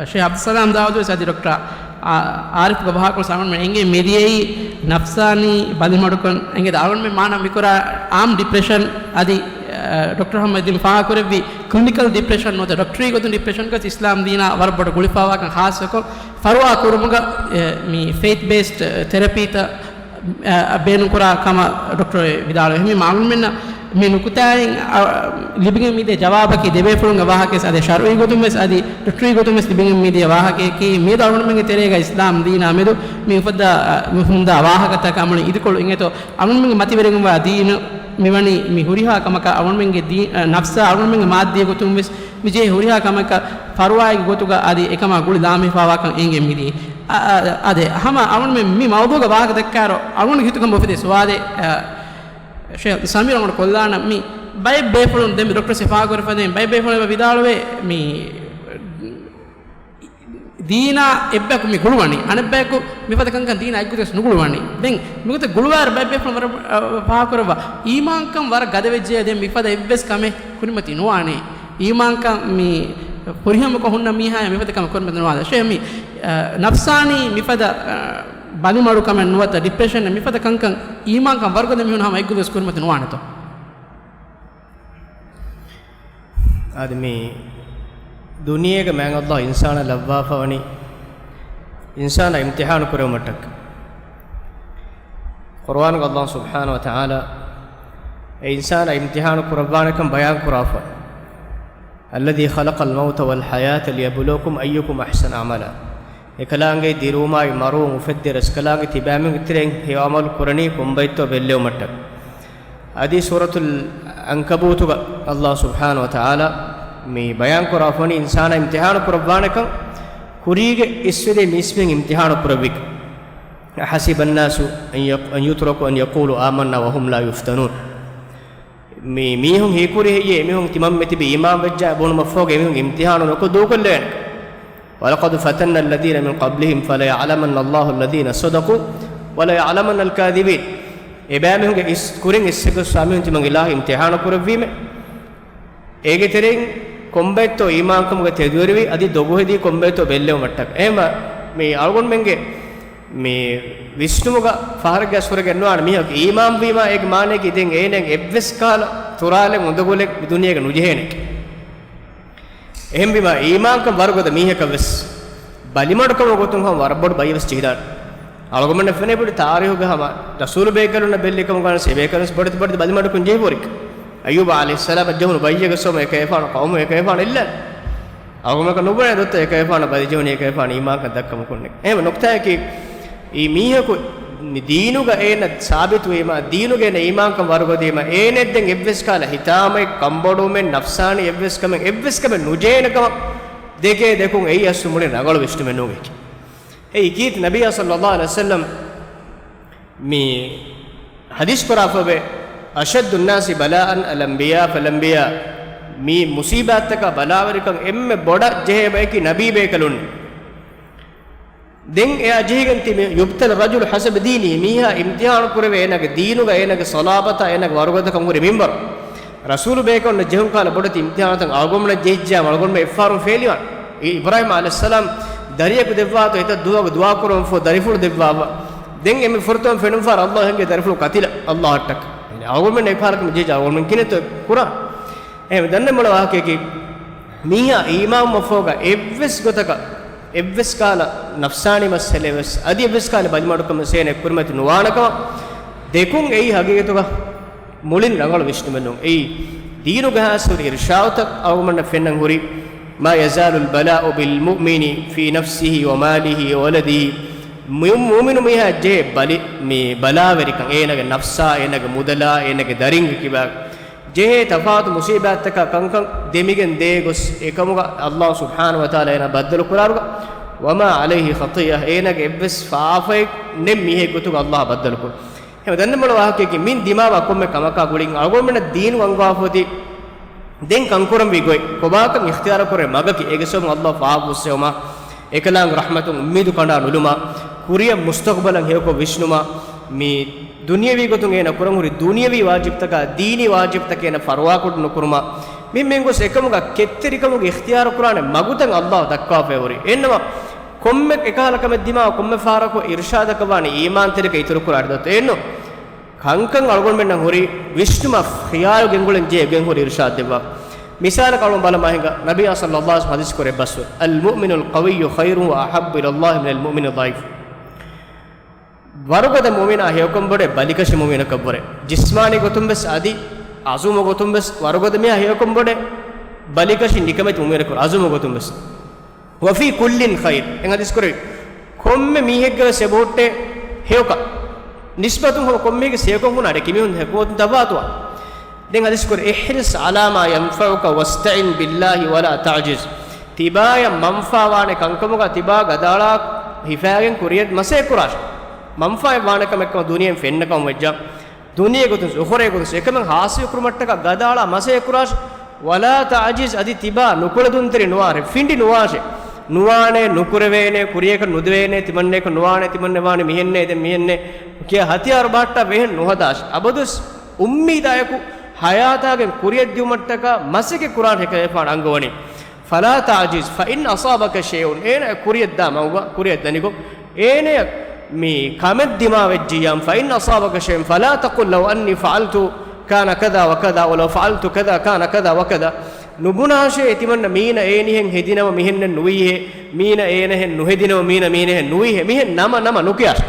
ޝޭޚް އަބްދުއްސަލާމް ދާއޫދު ވެސް އަދި ޑޮކްޓަރ އާ، އާރިފްގެ ވާހަކަ ސަމަން އެނގޭ މެދިޔައީ ނަފްސާނީ ބަލިމަޑުކަން އެނގޭ އަޅުގަނޑުމެން މާނަ މިކުރާ އާމް ޑިޕްރެޝަން އަދި، އަ، ޑޮކްޓަރ އަޙްމަދު ދީން ފާހަގަކުރެއްވި ކްލިނިކަލް ޑިޕްރެޝަން ނުވަތަ ޑޮކްޓަރީ ގޮތުން ޑިޕްރެޝަން ގޮތް އިސްލާމް ދީނާ ވަރަށް ބޮޑަށް ގުޅިފަވާކަން ޚާއްޞަކޮށް ފަރުވާ ކުރުމުގަ، އެ، މި ފެއިތް ބޭސްޑް ތެރަޕީތައް އަ، ބޭނުންކުރާ ކަމަށް ޑޮކްޓަރ ވިދާޅުވި. އެހެންވީމަ އަޅުގަނޑުމެންނަށް މި ނުކުތާއިން، އަ، ލިބިގެން މިދޭ ޖަވާބަކީ ދެބޭފުޅުންގެ ވާހަކަވެސް އަދި ޝަރުއީ ގޮތުން ވެސް އަދި ޑޮކްޓަރީ ގޮތުން ވެސް ލިބިގެން މިދޭ ވާހަކަޔަކީ މިއަދު އަޅުގަނޑުމެންގެ ތެރޭގަ އިސްލާމް ދީނާ މެދު މި އުފައްދާ، އަ، މި ހުންދާ ވާހަކަތަކާ މުޅި އިދިކޮޅު އިނގޭތޯ އަޅުގަނޑުމެންގެ މަތިވެރިވެގެންވާ ދީނު މިވަނީ މި ހުރިހާ ކަމަކަށް އަޅުގަނޑުމެންގެ ދީ-، އަ، ނަފްސާ އަޅުގަނޑުމެންގެ މާއްދީ ގޮތުން ވެސް މި ޖެހޭ ހުރިހާ ކަމަކަށް ފަރުވާއެއްގެ ގޮތުގަ އަދި އެކަމާ ގުޅި ލާމެހިފާވާކަން އެނގެން މިދީ. އަ، އަ، އަދެ ހަމަ އަޅުގަނޑުމެން މި މައުޟޫގަ ވާހަކަ ދައްކާއިރު އަޅުގަނޑުގެ ހިތުގަ އުފެދޭ ސުވާލެއް، އަ، ޝޭޚް ސަމީރަށް އަޅުގަނޑު ކޮށްލާނަން މި ބައެއް ބޭފުޅުން ދެން މި ޑޮކްޓަރ ސިފާ ކުރެފަދައިން ބައެއް ބޭފުޅުން އެބަ ވިދާޅުވޭ މި ދީނާ އެއްބަޔަކު މި ގުޅުވަނީ، އަނެއްބަޔަކު މިފަދަ ކަންކަން ދީނާ އެއްގޮތަކަސް ނުގުޅުވަނީ. ދެން މިގޮތަށް ގުޅުވާއިރު ބައެއް ބޭފުޅުން ވަރަށް، އަ، ފާހަގަކުރައްވާ އީމާންކަން ވަރަށް ގަދަވެއްޖެ. ދެން މިފަދަ އެއްވެސް ކަމެއް ކުރިމަތި ނުވާނެ. އީމާންކަން މި ފުރިހަމަކޮށް ހުންނަ މީހާޔަށް މިފަދަ ކަމެއް ކުރިމަތި ނުވާނެ. ޝޭޚް މި، އަ، ނަފްސާނީ މިފަދަ، އަ، ބަލިމަޑުކަމެއް ނުވަތަ ޑިޕްރެޝަން މިފަދަ ކަންކަން އީމާންކަން ވަރުގަދަ މީހުން ހަމަ އެއްގޮތަކަސް ކުރިމަތި ނުވާނެތޯ؟ އަދި މި ދުނިޔޭގެ މާތް ﷲ އިންސާނާ ލައްވާފަވަނީ އިންސާނާ އިމްތިޙާނު ކުރެވުމަށްޓަކަ. ޤުރުއާނުގަ ﷲ ސުބްޙާނަހޫ ވަތަޢާލާ އެ އިންސާނާ އިމްތިޙާނު ކުރައްވާނެކަން ބަޔާން ކުރާފަ. الذي خلق الموت والحياة ليبلوكم أيكم أحسن عملا. އެކަލާނގެ ދިރުވުމާއި މަރުވުން އުފެއްދޭ ރަސްކަލާނގެ ތިބާމީހުންގެ ތެރެއިން ހެޔޮ ޢަމަލު ކުރަނީ ކޮންބައިތޯ ބެއްލެވުމަށްޓަކަ. އަދި ސޫރަތުލް ޢަންކަބޫތުގަ ﷲ ސުބްޙާނަހޫ ވަތަޢާލާ މި ބަޔާން ކުރާފަވަނީ އިންސާނާ އިމްތިޙާނު ކުރައްވާނެކަން ކުރީގެ އިސްވެދޭ މީސްމީހުން އިމްތިޙާނު ކުރެއްވި. أحسب الناس أن يق-، أن يتركوا أن يقولوا آمنا وهم لا يفتنون. މި މީހުން ހީކުރި ހެއްޔޭ؟ އެމީހުން ތިމަންމެ ތިބި އީމާން ވެއްޖާ ބުނުމަށްފަހުގަ އެމީހުން އިމްތިޙާނު ނުކޮށް ދޫކޮށްލޭނެ. ولقد فتنا الذين من قبلهم فليعلمن الله الذين صدقوا وليعلمن الكاذبين. އެބައިމީހުންގެ އިސް، ކުރިން އިސްއެއްގޮސް މީހުން ތިމަން އިލާހު އިމްތިޙާނު ކުރެއްވީމެ. އޭގެ ތެރެއިން ކޮންބައެއްތޯ އީމާންކަމުގަ ތެދުވެރިވި، އަދި ދޮގުހެދީ ކޮންބައެއްތޯ ބެއްލެވުމަށްޓަކަ. އެހެންވީމަ، މި އަޅުގަނޑުމެންގެ މި ވިސްނުމުގަ ފަހަރެއްގެ އަސް ހުރެގެން ނުވާނެ. މީހަކު އީމާންވީމާ އޭގެ މާނައަކީ ދެން އޭނައަށް އެއްވެސް ކަހަލަ ތުރާލެއް އުނދަގުލެއް މި ދުނިޔޭގަ ނުޖެހޭނެކޭ. އެހެންވީމާ، އީމާންކަން ވަރުގަދަ މީހަކަށް ވެސް ބަލިމަޑުކަމުގެ ގޮތުން ހަމަ ވަރަށް ބޮޑު ބައިވެސް ޖެހިދާނެ. އަޅުގަނޑުމެންނަށް ފެނޭ ބޮޑު ތާރީހުގަ ހަމަ ރަސޫލު ބޭކަލުންނަށް ބެއްލި ކަމުގަ ވެސް އެބޭކަލުން ވެސް ބޮޑެތި ބޮޑެތި ބަލިމަޑުކަން ޖެހިފަ ހުރި. އައްޔޫބު ޢަލައިހިއްސަލާމަށް ޖެހުނު ބައްޔެއްގެ ސޯމަ އެކަހެފާނު ޤައުމު އެކަހެފާނު އެއްލާ. އަޅުގަނޑަކަށް ނުބުނޭ ދޮއްތަ އެކަހެފާނަށް ބަލި ޖެހުނީ އެކަހެފާނު އީމާންކަން ދައްކަމު ކުންނެ. އެހެން ނުކްތާއަކީ، އީ މީހަކު މި ދީނުގަ އޭނަ ސާބިތުވީމަ، ދީނުގަ އޭނަ އީމާންކަން ވަރުގަދަވީމަ، އޭނައަށް ދެން އެއްވެސް ކަހަލަ ހިތާމައެއް، ކަންބޮޑުވުމެއް، ނަފްސާނީ އެއްވެސް ކަމެއް، އެއްވެސް ކަމެއް ނުޖެހޭނެ ކަމަށް ދެކޭ ދެކުން އެއީ އަސްލު މުޅިން ރަނގަޅު ވިސްނުމެއް ނޫން އެކި. އެއީ ކީރިތި ނަބިއްޔާ ޞައްލައްލާހު ޢަލައިހި ވަސައްލަމް މި ޙަދީޘް ކުރާފަވޭ، أشد الناس بلاء الأنبياء فالأنبياء. މި މުޞީބާތްތަކާ ބަލާވެރިކަން އެންމެ ބޮޑަށް ޖެހޭ ބަޔަކީ ނަބީ ބޭކަލުން. ދެން އެއާ ޖެހިގެން ތިބި، يبتلى الرجل حسب دينه، މީހާ އިމްތިޙާނު ކުރެވޭ އޭނާގެ ދީނުގަ އޭނާގެ ޞަލާބަތާ އޭނާގެ ވަރުގަދަކަން ހުރި މިންވަރު. ރަސޫލު ބޭކަލުންނަށް ޖެހުން ކަހަލަ ބޮޑެތި އިމްތިޙާނުތައް އަޅުގަނޑުމެންނަށް ޖެހިއްޖެއްޔާ އަޅުގަނޑުމެން އެއްފަހަރު ފެއިލްވާން. އި-، އިބްރާހީމް ޢަލައިހިއްސަލާމް ދަރިޔަކު ދެއްވާތޯ އެތައް ދުވަހަކު ދުޢާ ކުރަމުންފަހު ދަރިފުޅު ދެއްވާފަ. ދެން އެންމެ ފުރަތަމަ ފެނުންފަހަރު ﷲ އެންގެ ދަރިފުޅު ކަތިލަ ﷲ އަށްޓަކަ. އަޅުގަނޑުމެން އެއްފަހަރަކަށް ޖެހިއްޖެ އަޅުގަނޑުމެން ކިހިނެއްތޯ ކުރާ؟ އެހެން ދަންނަ މޮޅަ ވާހަކައަކީ، މީހާ އީމާންވުމަށްފަހުގަ އެއްވެސް ގޮތަކަށް، އެއްވެސް ކަހަލަ ނަފްސާނީ މައްސަލައެއް ވެސް، އަދި އެއްވެސް ކަހަލަ ބަލިމަޑުކަމެއް ވެސް އޭނަ ކުރިމަތި ނުވާނެ ކަމަށް ދެކުން އެއީ ހަގީގަތުގަ މުޅިން ރަނގަޅު ވިސްނުމެއް ނޫން. އެއީ ދީނުގަ ހާސްވެރި އިރުޝާދުތައް އަޅުގަނޑަށް ފެންނަން ހުރި، ما يزال البلاء بالمؤمن في نفسه وماله وولده. މު-، މުއުމިނު މީހާ ޖެހޭ ބަލި، މި ބަލާވެރިކަން، އޭނަގެ ނަފްސާ، އޭނަގެ މުދަލާ، އޭނަގެ ދަރިންގެ ކިބާ ޖެހޭ ތަފާތު މުސީބާތްތަކާ ކަންކަން ދެމިގެން ދޭ ގޮސް، އެކަމުގަ ﷲ ސުބްޙާނަހޫ ވަތަޢާލާ އޭނާ ބައްދަލު ކުރާރުގަ، وما عليه خطيئة، އޭނާގެ އެއްވެސް ފާފައެއް ނެތް މީހެއް ގޮތުގަ ﷲ ބައްދަލު ކުރު. އެހެން ދަންނަ މޮޅަ ވާހަކައަކީ، މިން ދިމާވާ ކޮންމެ ކަމަކާ ގުޅިން އަޅުގަނޑުމެންނަށް ދީނު އަންގަވާފަ އޮތީ ދެން ކަންކުރަންވީ ގޮތް، ކޮބާކަން އިޚްތިޔާރު ކުރޭ މަގަކީ، އޭގެ ސަބަބުން ﷲ ފާފަ ފުއްސެވުމާ، އެކަލާނގެ ރަޙްމަތުން އުއްމީދު ކަނޑާ ނުލުމާ، ކުރިއަށް މުސްތަޤުބަލަށް ހެޔޮކޮށް ވިސްނުމާ، މި ދުނިޔަވީ ގޮތުން އޭނަ ކުރަން ހުރި ދުނިޔަވީ ވާޖިބުތަކާ ދީނީ ވާޖިބުތަކެއް އޭނަ ފަރުވާކުޑަ ނުކުރުމާ، މި މިން ގޮސް އެކަމުގަ ކެތްތެރިކަމުގެ އިޚްތިޔާރު ކުރާނެ މަގުތައް ﷲ ދައްކާފައި ހުރި. އެހެންނަމަ ކޮންމެ އެކަހަލަ ކަމެއް ދިމާވާ ކޮންމެ ފަހަރަކު އިރުޝާދަކަށް ވާނީ އީމާންތެރިކަން އިތުރު ކުރާ އަޑިދޮތު އެއްނު. ކަންކަން އަޅުގަނޑުމެންނަށް ހުރީ ވިސްނުމަށް ޚިޔާލު ގެންގުޅެން ޖެހޭ ގެންހުރި އިރުޝާދު ދެއްވާ. މިސާލަކަށް އަޅުގަނޑު ބަލަމާ ހިނގާ، ނަބީ ޞައްލައްލާހު ޢަލައިހި ވަސައްލަމް ޙަދީޘް ކުރެއްވި ބަސްވެ، المؤمن القوي خير وأحب إلى الله من المؤمن الضعيف. ވަރުގަދަ މުއުމިނާ ހެޔޮކަން ބޮޑޭ ބަލިކަށި މުއުމިނަކަށްވުރެ. ޖިސްމާނީ ގޮތުން ވެސް އަދި އަޒުމު ގޮތުން ވެސް ވަރުގަދަ މީހާ ހެޔޮކަން ބޮޑޭ ބަލިކަށި ނިކަމެތި މުއުމިނަކަށްވުރެ އަޒުމު ގޮތުން ވެސް. وفي كل خير. އެނގ ހަދީސް ކުރެވި. ކޮންމެ މީހެއްގެ ވެސް އެބަހުއްޓޭ ހެޔޮކަން. ނިސްބަތުން ހަމަ ކޮންމީގެ ސިޔަކޮށް ހުންނާނެ ކިމީހުން ހެކުމަތުން ތަފާތުވާ. ދެން ހަދީސް ކުރި، "احرص على ما ينفعك واستعن بالله ولا تعجز." ތިބާޔަށް މަންފާވާނެ ކަންކަމުގަ ތިބާ ގަދައަޅާ ހިފާގެން ކުރިޔަށް މަސައްކަތް ކުރާށެ. މަންފާއެއް ވާނެ ކަމެއް ކަމަށް ދުނިޔެއިން ފެންނަ ކަމަށް ވެއްޖާ، ދުނިޔެ ގޮތުން އުޚުރަވީ ގޮތުން އެކަމެއް ހާސިލް ކުރުމަށްޓަކާ ގަދައަޅާ މަސައްކަތް ކުރާށެ. "ولا تعجز" އަދި ތިބާ ނުކުޅެދުންތެރި ނުވާށެ، ފިނޑި ނުވާށެ. ނުވާނެ، ނުކުރެވޭނެ، ކުރިޔަކަށް ނުދެވޭނެ، ތިމަންނަޔަކަށް ނުވާނެ، ތިމަންނަ ވާނީ މިހެންނޭ، ދެން މިހެންނޭ ކިޔާ ހަތިޔާރު ބަހައްޓާ ވެހެން ނުހަދާށެ. އަބަދުވެސް އުއްމީދާއެކު ޙަޔާތާގެން ކުރިޔަށްދިއުމަށްޓަކާ މަސައްކަތް ކުރާށެ ކަލޭފާނު އަންގަވަނީ. "فلا تعجز فإن أصابك شيء." އޭނަ ކުރިޔަށްދާ މަގުގަ ކުރިޔަށް ދަނިކޮށް، އޭނަޔަށް މި ކަމެއް ދިމާވެއްޖިއްޔާމު، "فإن أصابك شيء فلا تقل لو أني فعلت كان كذا وكذا، أو لو فعلت كذا كان كذا وكذا." ނުބުނާށޭ ތިމަންނަ މީނަ އޭނިހެން ހެދިނަމަ މިހެންނެއް ނުވީހޭ، މީނަ އޭނަހެން ނުހެދިނަމަ މީނަ މީނަހެން ނުވީހޭ، މިހެން ނަމަ ނަމަ ނުކިޔާށޭ.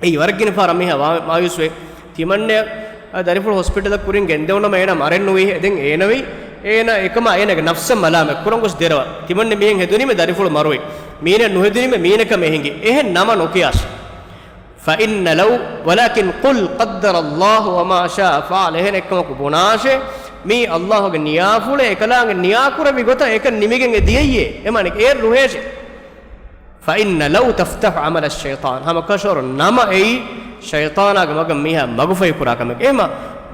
އެއީ ވަރަށް ގިނަ ފަހަރަށް މީހާ މާ-، މާޔޫސްވޭ. ތިމަންނަ ދަރިފުޅު ހޮސްޕިޓަލަށް ކުރިން ގެންދެވުނަމަ އޭނަ މަރެއް ނުވީހޭ. ދެން އޭނަވީ، އޭނަ އެކަމާ އޭނަގެ ނަފްސަށް މަލާމަތް ކުރަން ގޮސް ދެރަވާ. ތިމަންނަ މިހެން ހެދުނީމެ ދަރިފުޅު މަރުވި. މީނަ ނުހެދުނީމެ މީނަކަމޭ ހިނގި. އެހެން ނަމަ ނުކިޔާށޭ. فإن لو، ولكن قل قدر الله وما شاء فعل. އެހެން އެއްކަމަކު ބުނާށޭ، މީ އައްލާހުގެ ނިޔާފުޅޭ، އެކަލާނގެ ނިޔާކުރެއްވި ގޮތަށް އެކަން ނިމިގެން އެ ދިޔައީއޭ. އެމަނިކް އޭރު ނުހޭށޭ. فإن لو تفتح عمل الشيطان. ހަމަކަށަވަރު ނަމަ އެއީ ޝައިޠާނާގެ މަގަށް މީހާ މަގުފަހި ކުރާ ކަމެއް. އެހެމަ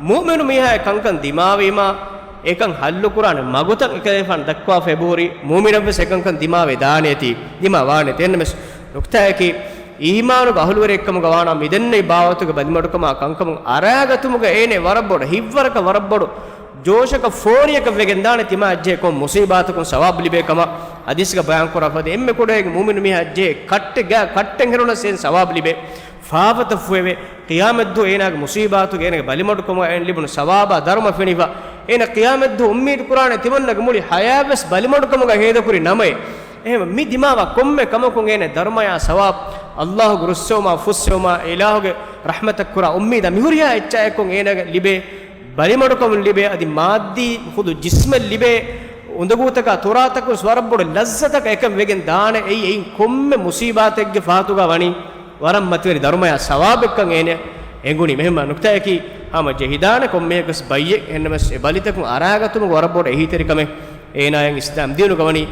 މުއުމިނު މީހާ އެ ކަންކަން ދިމާވީމާ، އެކަން ހައްލު ކުރާނެ މަގުތައް އެކަލޭފާނު ދައްކަވާފަ އެބަހުރި، މުއުމިނަށްވެސް އެކަންކަން ދިމާވެ ދާނެތީ، ދިމާ ވާނެތީ. އެންމެސް ނުކްތާއަކީ، އީމާނުގެ އަހުލުވެރިއެއްކަމުގަ ވާނަމަ މިދެންނެވި ބާވަތުގެ ބަލިމަޑުކަމާ ކަންކަމުން އަރާގަތުމުގަ އޭނެ ވަރަށް ބޮޑު، ހިތްވަރަކަށް ވަރަށް ބޮޑު ޖޯޝަކަށް ފޯރިއަކަށް ވެގެން ދާނެ ތިމާއަށްޖެހޭ ކޮން މުސީބާތަކުން ސަވާބު ލިބޭ ކަމަށް ޙަދީޘްގަ ބަޔާން ކުރާ ފަދަ އެންމެ ކުޑައިގެ މުއުމިނު މީހާއަށްޖެހޭ ކައްޓެއް ގާ ކައްޓެއް ހެރުނަސް އެހެން ސަވާބު ލިބޭ. ފާފަތައް ފުއެވޭ. ޤިޔާމަތްދުވަހު އޭނާގެ މުސީބާތުގެ އޭނާގެ ބަލިމަޑުކަމުގަ އޭނަ ލިބުނު ސަވާބާ ދަރުމަ ފެނިފަ. އޭނަ ޤިޔާމަތްދުވަހު އުއްމީދު ކުރާނެ ތިމަންނަގެ މުޅި ޙަޔާތްވެސް ބަލިމަޑުކަމުގަ ހޭދަކުރި ނަމައޭ. އެހެން މި ދިމާވާ ކޮންމެ ކަމަކުން އޭނަ ދަރުމަޔާ ސަވާބު، އައްލާހުގެ ރުއްސެވުމާ ފުއްސެވުމާ، އިލާހުގެ ރަޙްމަތަށް ކުރާ އުއްމީދާ މިހުރިހާ އެއްޗާއެއްކޮށް އޭނަގެ ލިބޭ، ބަލިމަޑުކަމުން ލިބޭ، އަދި މާއްދީ ޚުދު ޖިސްމެއް ލިބޭ، އުނދަގޫތަކާ ތުރާތަކުން ވަރަށް ބޮޑު ލައްޒަތަކަށް އެކަން ވެގެން ދާނެ. އެއީ އެއިން ކޮންމެ މުސީބާތެއްގެ ފަހަތުގަ ވަނީ ވަރަށް މަތިވެރި ދަރުމަޔާ ސަވާބެއްކަން އޭނަ އެނގުނީ. މެހެންމާ ނުކްތާއަކީ، ހަމަ ޖެހިދާނެ ކޮންމެއަކަސް ބައްޔެއް، އެހެންނަމަސް އެ ބަލިތަކުން އަރާގަތުމުގެ ވަރަށް ބޮޑު އެހީތެރިކަމެއް އޭނާޔަށް އިސްލާމް ދީނުގަ ވަނީ.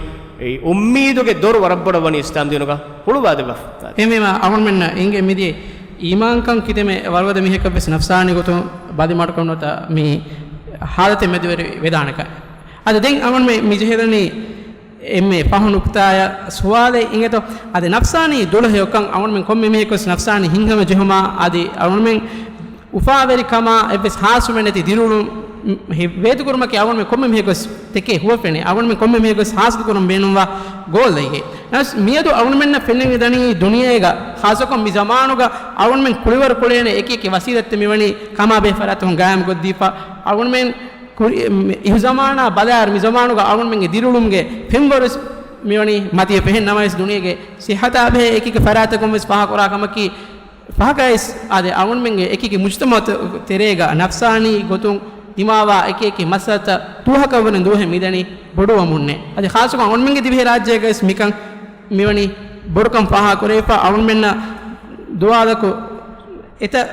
އެ އުއްމީދުގެ ދޮރު ވަރަށް ބޮޑަށް ވަނީ އިސްލާމް ދީނުގަ ހުޅުވާދެއްވާފަ. އެހެންވީމާ އަޅުގަނޑުމެންނަށް އެނގޭ މިދިޔަ އީމާންކަން ކިތަންމެ ވަރުގަދަ މީހަކަށްވެސް ނަފްސާނީ ގޮތުން ބަލިމަޑުކަން ނުވަތަ މި ޙާލަތެއް މެދުވެރި ވެދާނެކަން. އަދި ދެން އަޅުގަނޑުމެން މި ޖެހިދަނީ އެންމެ ފަހު ނުކްތާއަށް ސުވާލެއް އިނގޭތޯ؟ އަދި ނަފްސާނީ ދުޅަހެޔޮކަން އަޅުގަނޑުމެން ކޮންމެ މީހަކުވެސް ނަފްސާނީ ހިތްހަމަ ޖެހުމާ އަދި އަޅުގަނޑުމެން އުފާވެރިކަމާ އެއްވެސް ހާސްވުމެއް ނެތި ދިރިއުޅުން ވޭތުކުރުމަކީ އަޅުގަނޑުމެން ކޮންމެ މީހަކުވެސް ދެކޭ ހުވަފެނެއް. އަޅުގަނޑުމެން ކޮންމެ މީހަކުވެސް ހާސިލްކުރަން ބޭނުންވާ ގޯލެއް. ނަމަވެސް މިއަދު އަޅުގަނޑުމެންނަށް ފެންނަން މިދަނީ ދުނިޔޭގަ ޚާއްޞަކޮށް މި ޒަމާނުގަ އަޅުގަނޑުމެން ކުޅިވަރު ކުޅޭނެ އެކި އެކި ވަސީލަތްތައް މިވަނީ ކަމާބޭ ފަރާތަކުން ގާއިމްކޮށްދީފަ. އަޅުގަނޑުމެން ކުރި-، މި-، އިހުޒަމާނާ ބަލާއިރު މި ޒަމާނުގަ އަޅުގަނޑުމެންގެ ދިރިއުޅުމުގެ ފެންވަރުވެސް މިވަނީ މަތިވެފަ. އެހެން ނަމަވެސް ދުނިޔޭގެ ސިއްހަތާ ބެހޭ އެކި އެކި ފަރާތަކުންވެސް ފާހަގަކުރާ ކަމަކީ، ފަހަކަށް އަދި އަޅުގަނޑުމެންގެ އެކި އެކި މުޖުތަމަޢު ތެރޭގަ ނަފްސާނީ ގޮތުން ދިމާވާ އެކި އެކި މައްސަލަތައް ދުވަހަކަށްވުރެން ދުވަހެއް މިދަނީ ބޮޑުވަމުންނޭ. އަދި ޚާއްޞަކޮށް އަޅުގަނޑުމެންގެ ދިވެހިރާއްޖޭގަވެސް މިކަން މިވަނީ ބޮޑުކަން ފާހަގަކުރެވިފަ. އަޅުގަނޑުމެންނަށް ދުވާލަކު އެތައް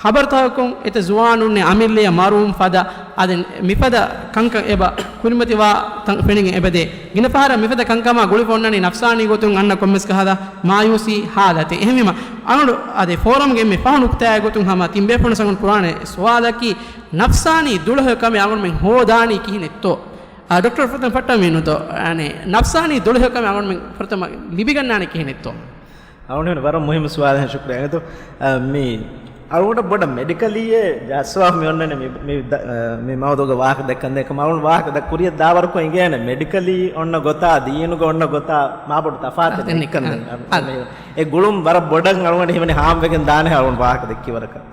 ޚަބަރުތަކަކުން އެތައް ޒުވާނުންނެއް އަމިއްލަޔަށް މަރުވުން ފަދަ، އަދި މިފަދަ ކަންކަން އެބަ ކުރިމަތިވާ ތަން ފެނިގެން އެބަދޭ. ގިނަ ފަހަރަށް މިފަދަ ކަންކަމާ ގުޅިފަ އޮންނަނީ ނަފްސާނީ ގޮތުން އަންނަ ކޮންމެސް ކަހަލަ މާޔޫސީ ހާލަތެއް. އެހެންވީމަ، އަޅުގަނޑު އަދި ފޯރަމްގެ އެންމެ ފަހު ނުކްތާއެއް ގޮތުން ހަމަ ތިން ބޭފުޅުން ސަނގުން ކުރާނެ ސުވާލަކީ، ނަފްސާނީ ދުޅަހެޔޮ ކަމެއް އަޅުގަނޑުމެން ހޯދާނީ ކިހިނެއްތޯ؟ އާ، ޑޮކްޓަރ ފުރަތަމަ ފައްޓަން މިނުތޯ؟ އަނެ، ނަފްސާނީ ދުޅަހެޔޮ ކަމެއް އަޅުގަނޑުމެން ފުރަތަމަ ލިބިގަންނާނީ ކިހިނެއްތޯ؟ އަޅުގަނޑު ވަރަށް މުހިއްމު ސުވާލެއް، ޝުކުރިއްޔާ. އެނގޭތޯ، އަ، މި އަޅުގަނޑަށް ބޮޑަށް މެޑިކަލީއެއް ޖައްސަވާފަ މި އޮންނަނީ މި، މި ދަ-، އަ، މި މައުޟޫގެ ވާހަކަ ދައްކަން ދޭ ކަމަށް. އަޅުގަނޑު ވާހަކަ ދައްކާ ކުރިޔަށް ދާވަރަކު އިނގޭނެ މެޑިކަލީ އޮންނަ ގޮތާ، ދީނުގަ އޮންނަ ގޮތާ މާބޮޑު ތަފާތެއް އަ، ނިއްކަން ދެން. އަ، އަ. އެ ގުޅުން ވަރަށް ބޮޑަށް އަޅުގަނޑަށް ހީވަނީ ހާމަވެގެން ދާނެ އަޅުގަނޑު ވާހަކަ ދެއްކި ވަރަކަށް.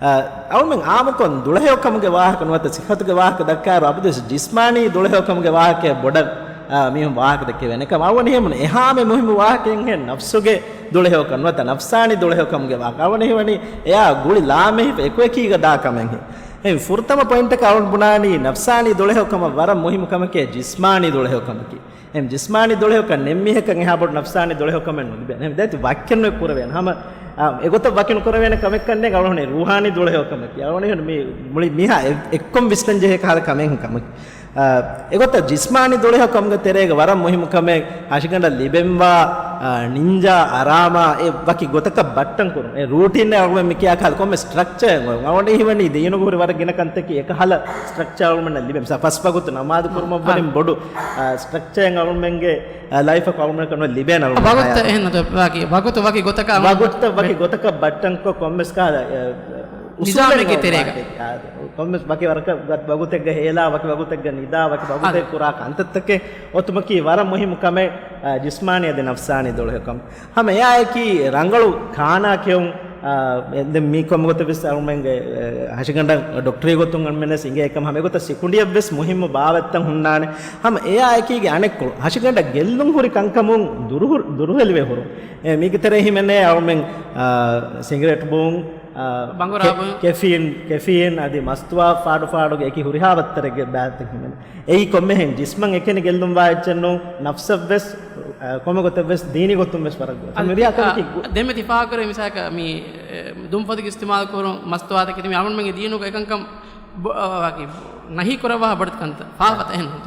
އަ، އަޅުމެން އާއްމުކޮށް ދުޅަހެޔޮކަމުގެ ވާހަކަ ނުވަތަ ސިއްހަތުގެ ވާހަކަ ދައްކާއިރު އަބަދުވެސް ޖިސްމާނީ ދުޅަހެޔޮކަމުގެ ވާހަކައެއް ބޮޑަށް، އަ، މީހުން ވާހަކަ ދެއްކެވޭނެ ކަމަށް. އަޅުގަނޑު ހީވަނީ އެހާމެ މުހިއްމު ވާހަކައެއްހެން ނަފްސުގެ ދުޅަހެޔޮކަން ނުވަތަ ނަފްސާނީ ދުޅަހެޔޮކަމުގެ ވާހަކަ. އަޅުގަނޑު ހީވަނީ އެއާ ގުޅި ލާމެހިފަ އެކުއެކީގަ ދާ ކަމެއްހެން. އެ ފުރަތަމަ ޕޮއިންޓަކަށް އަޅުގަނޑު ބުނާނީ ނަފްސާނީ ދުޅަހެޔޮކަމަށް ވަރަށް މުހިއްމު ކަމެކޭ ޖިސްމާނީ ދުޅަހެޔޮކަމަކީ. އެހެން ޖިސްމާނީ ދުޅަހެޔޮކަން ނެތް މީހަކަށް އެހާ ބޮޑު ނަފްސާނީ ދުޅަހެޔޮކަމެއް ނުލިބޭ. އެހެން ދެތި ވައްކެއްނު ކުރެވޭނެ. ހަމަ އާ، އެގޮތަށް ވަކި ނުކުރެވޭނެ ކަމެއްކަންނޭނގެ އަޅުގަނޑު ރޫހާނީ ދުޅަހެޔޮ ކަމަކީ. އަޅުގަނޑު މި މުޅި މީހާ އެ-، އެއްކޮށް ވިސްނަން ޖެހޭ ކަހަލަ ކަމެއް ކަމަކީ. އާ، އެގޮތަށް ޖިސްމާނީ ދުޅަހެޔޮ ކަމުގެ ތެރޭގަ ވަރަށް މުހިއްމު ކަމެއް ހަށިގަނޑަށް ލިބެންވާ، އާ، ނިންޖާ އަރާމާ އެ ވަކި ގޮތަކަށް ބައްޓަން ކުރުން. އެ ރޫޓީން އަޅުގަނޑު މި ކިޔާ ކަހަލަ ކޮންމެ ސްޓްރަކްޗަރެއް އޮތް. އަޅުގަނޑު ހީވަނީ ދީނުގަ ހުރި ވަރަށް ގިނަ ކަންތަކީ އެކަހަލަ ސްޓްރަކްޗާ އަޅުގަނޑަށް ލިބެން. މިސާ ފަސް ވަގުތު ނަމާދު ކުރުމަށްވަނީ އާ. ބޮޑު، އާ، ސްޓްރަކްޗަރެއް އަޅުގަނޑުގެ އާ، ލައިފަކު އަޅުގަނޑަކަށް ނުވެ ލިބޭނެ އަޅުގަނޑު ވަގުތު ހަޔާތަށް. އެހެން ނުތަ، ވަކި، ވަގުތު، ވަކި ގޮތަކަށް ވަގުތު، ވަކި ގޮތަކަށް ބައްޓަންކޮށް ކޮންމެސް ކާލަ، އެ، އުސޫލެއް ނިޒާމެއްގެ ނޯ ތެރޭގަ. ވާތެއް. އާ، ކޮންމެސް ވަކި ވަރަކަށް ވަ-، ވަގުތެއްގަ ހޭލާ، ވަކި ވަގުތެއްގަ ނިދާ، ވަކި ވަގުތެއް އާ. ކުރާ ކަންތައްތަކެއް އޮތުމަކީ ވަރަށް މުހިއްމު ކަމެއް، އާ، ޖިސްމާނީ އަދި ނަފްސާނީ ދުޅަހެޔޮ ކަމަށް. ހަމަ އެއާއެކީ ރަނގަޅު ކާނާ ކެއުން، އާ، އެ، ދެން މީ ކޮންމެ ގޮތެއް ވެސް އަޅުމެންގެ، އެ، ހަށިގަނޑަށް ޑޮކްޓަރީ ގޮތުން އަންމެންވެސް އިނގޭ ކަމަށް ހަމަ އެގޮތަށް ސިކުނޑިއަށްވެސް މުހިއްމު ބާވަތްތައް ހުންނާނެ. ހަމަ އެއާއެކީގެ އަނެއްކޮޅު ހަށިގަނޑަށް ގެއްލުން ހުރި ކަންކަމުން ދުރުހު-، ދުރުހެލިވެ ހުރުން. އެ، މީގެ ތެރޭ ހިމެނޭ އަޅުމެން، އާ، ސިނގިރޭޓް ބުން، އާ، ބަނގުރާ ކެ-، ބުން. ކެފީން، ކެފީން އަދި މަސްތުވާ ފާޑު ފާޑުގެ އެކި ހުރިހާ ވައްތަރެއްގެ ބާތެއް ހިމެނޭ. އެއީ ކޮންމެހެން ޖިސްމަށް އެކަނި ގެއްލުންވާ އެއްޗެއް ނޫން، ނަފްސަށްވެސް، އާ، ކޮންމެ ގޮތެއްވެސް ދީނީ ގޮތުންވެސް ވަރަށް ގޮތް. އަދި މިރިޔާ ތި-، ކަމަކީ އާ، ގު-، ދެންމެ ތި ފާހަގަކުރޭ މިސާލަކަށް މި، އެ، ދުންފަތުގެ އިސްތިމާލު ކުރުން މަސްތުވާތަކެތި މި އަޅުގަނޑުމެންގެ ދީނުގަ އެކަންކަން ބޮ-، އާ، ވަކި ނަހީ ކުރައްވާ ބޮޑެތި ކަންތައް ފާހަގަ އެހެން ނޫން.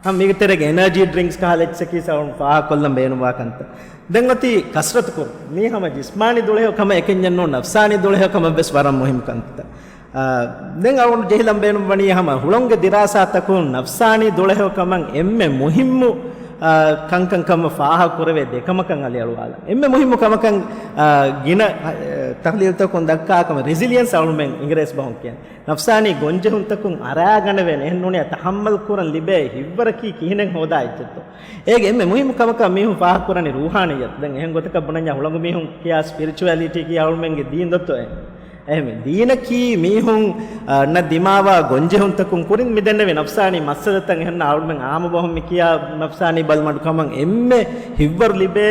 ހަމަ މީގެ ތެރޭގަ އެނަރޖީ ޑްރިންކްސް ކަހަލަ އެއްޗަކީ ސައުން ފާހަގަކޮށްލަން ބޭނުންވާ ކަންތައް. ދެން އޮތީ ކަސްރަތު ކުރުން. މީ ހަމަ ޖިސްމާނީ ދުޅަހެޔޮ ކަމަށް އެކަންޏެއް ނޫން، ނަފްސާނީ ދުޅަހެޔޮ ކަމަށްވެސް ވަރަށް މުހިއްމު ކަންތައް. އާ، ދެން އަޅުގަނޑު ޖެހިލަން ބޭނުންވަނީ ހަމަ ހުޅަނގުގެ ދިރާސާތަކުން ނަފްސާނީ ދުޅަހެޔޮ ކަމަށް އެންމެ މުހިއްމު، އާ، ކަންކަން ކަމަށް ފާހަގަ ކުރެވޭ ދެ ކަމަކަށް އަލިއަޅުވާލަން. އެންމެ މުހިއްމު ކަމަކަށް، އާ، ގިނަ، އާ، ތަޙްލީލުތަކުން ދައްކާ ކަމަށް ރެސިލިއެންސް އަޅުމެން އިނގިރޭސި ބަހުން ކިޔަނީ. ނަފްސާނީ ގޮންޖެހުންތަކުން އަރާގަނެވޭނެ. އެހެން ނޫނީ ތަޙައްމަލް ކުރަން ލިބޭ ހިތްވަރަކީ ކިހިނެއް ހޯދާ އެއްޗެއްތޯ. އޭގެ އެންމެ މުހިއްމު ކަމަކަށް މީހުން ފާހަގަކުރަނީ ރޫޙާނިއްޔަތު. ދެން އެހެން ގޮތަކަށް ބުނަންޏާ ހުޅަނގު މީހުން ކިޔާ ސްޕިރިޗުއެލިޓީ ކިޔާ އަޅުމެންގެ ދީން ދޮއްތޯ އެ. އެހެން ދީނަކީ މީހުން، އަ، ނަށް ދިމާވާ ގޮންޖެހުންތަކުން ކުރިން މި ދެންނެވި ނަފްސާނީ މައްސަލަތައް އެހެން އަޅުމެން އާއްމު ބަހުން މި ކިޔާ ނަފްސާނީ ބަލިމަޑު ކަމަށް އެންމެ ހިތްވަރު ލިބޭ،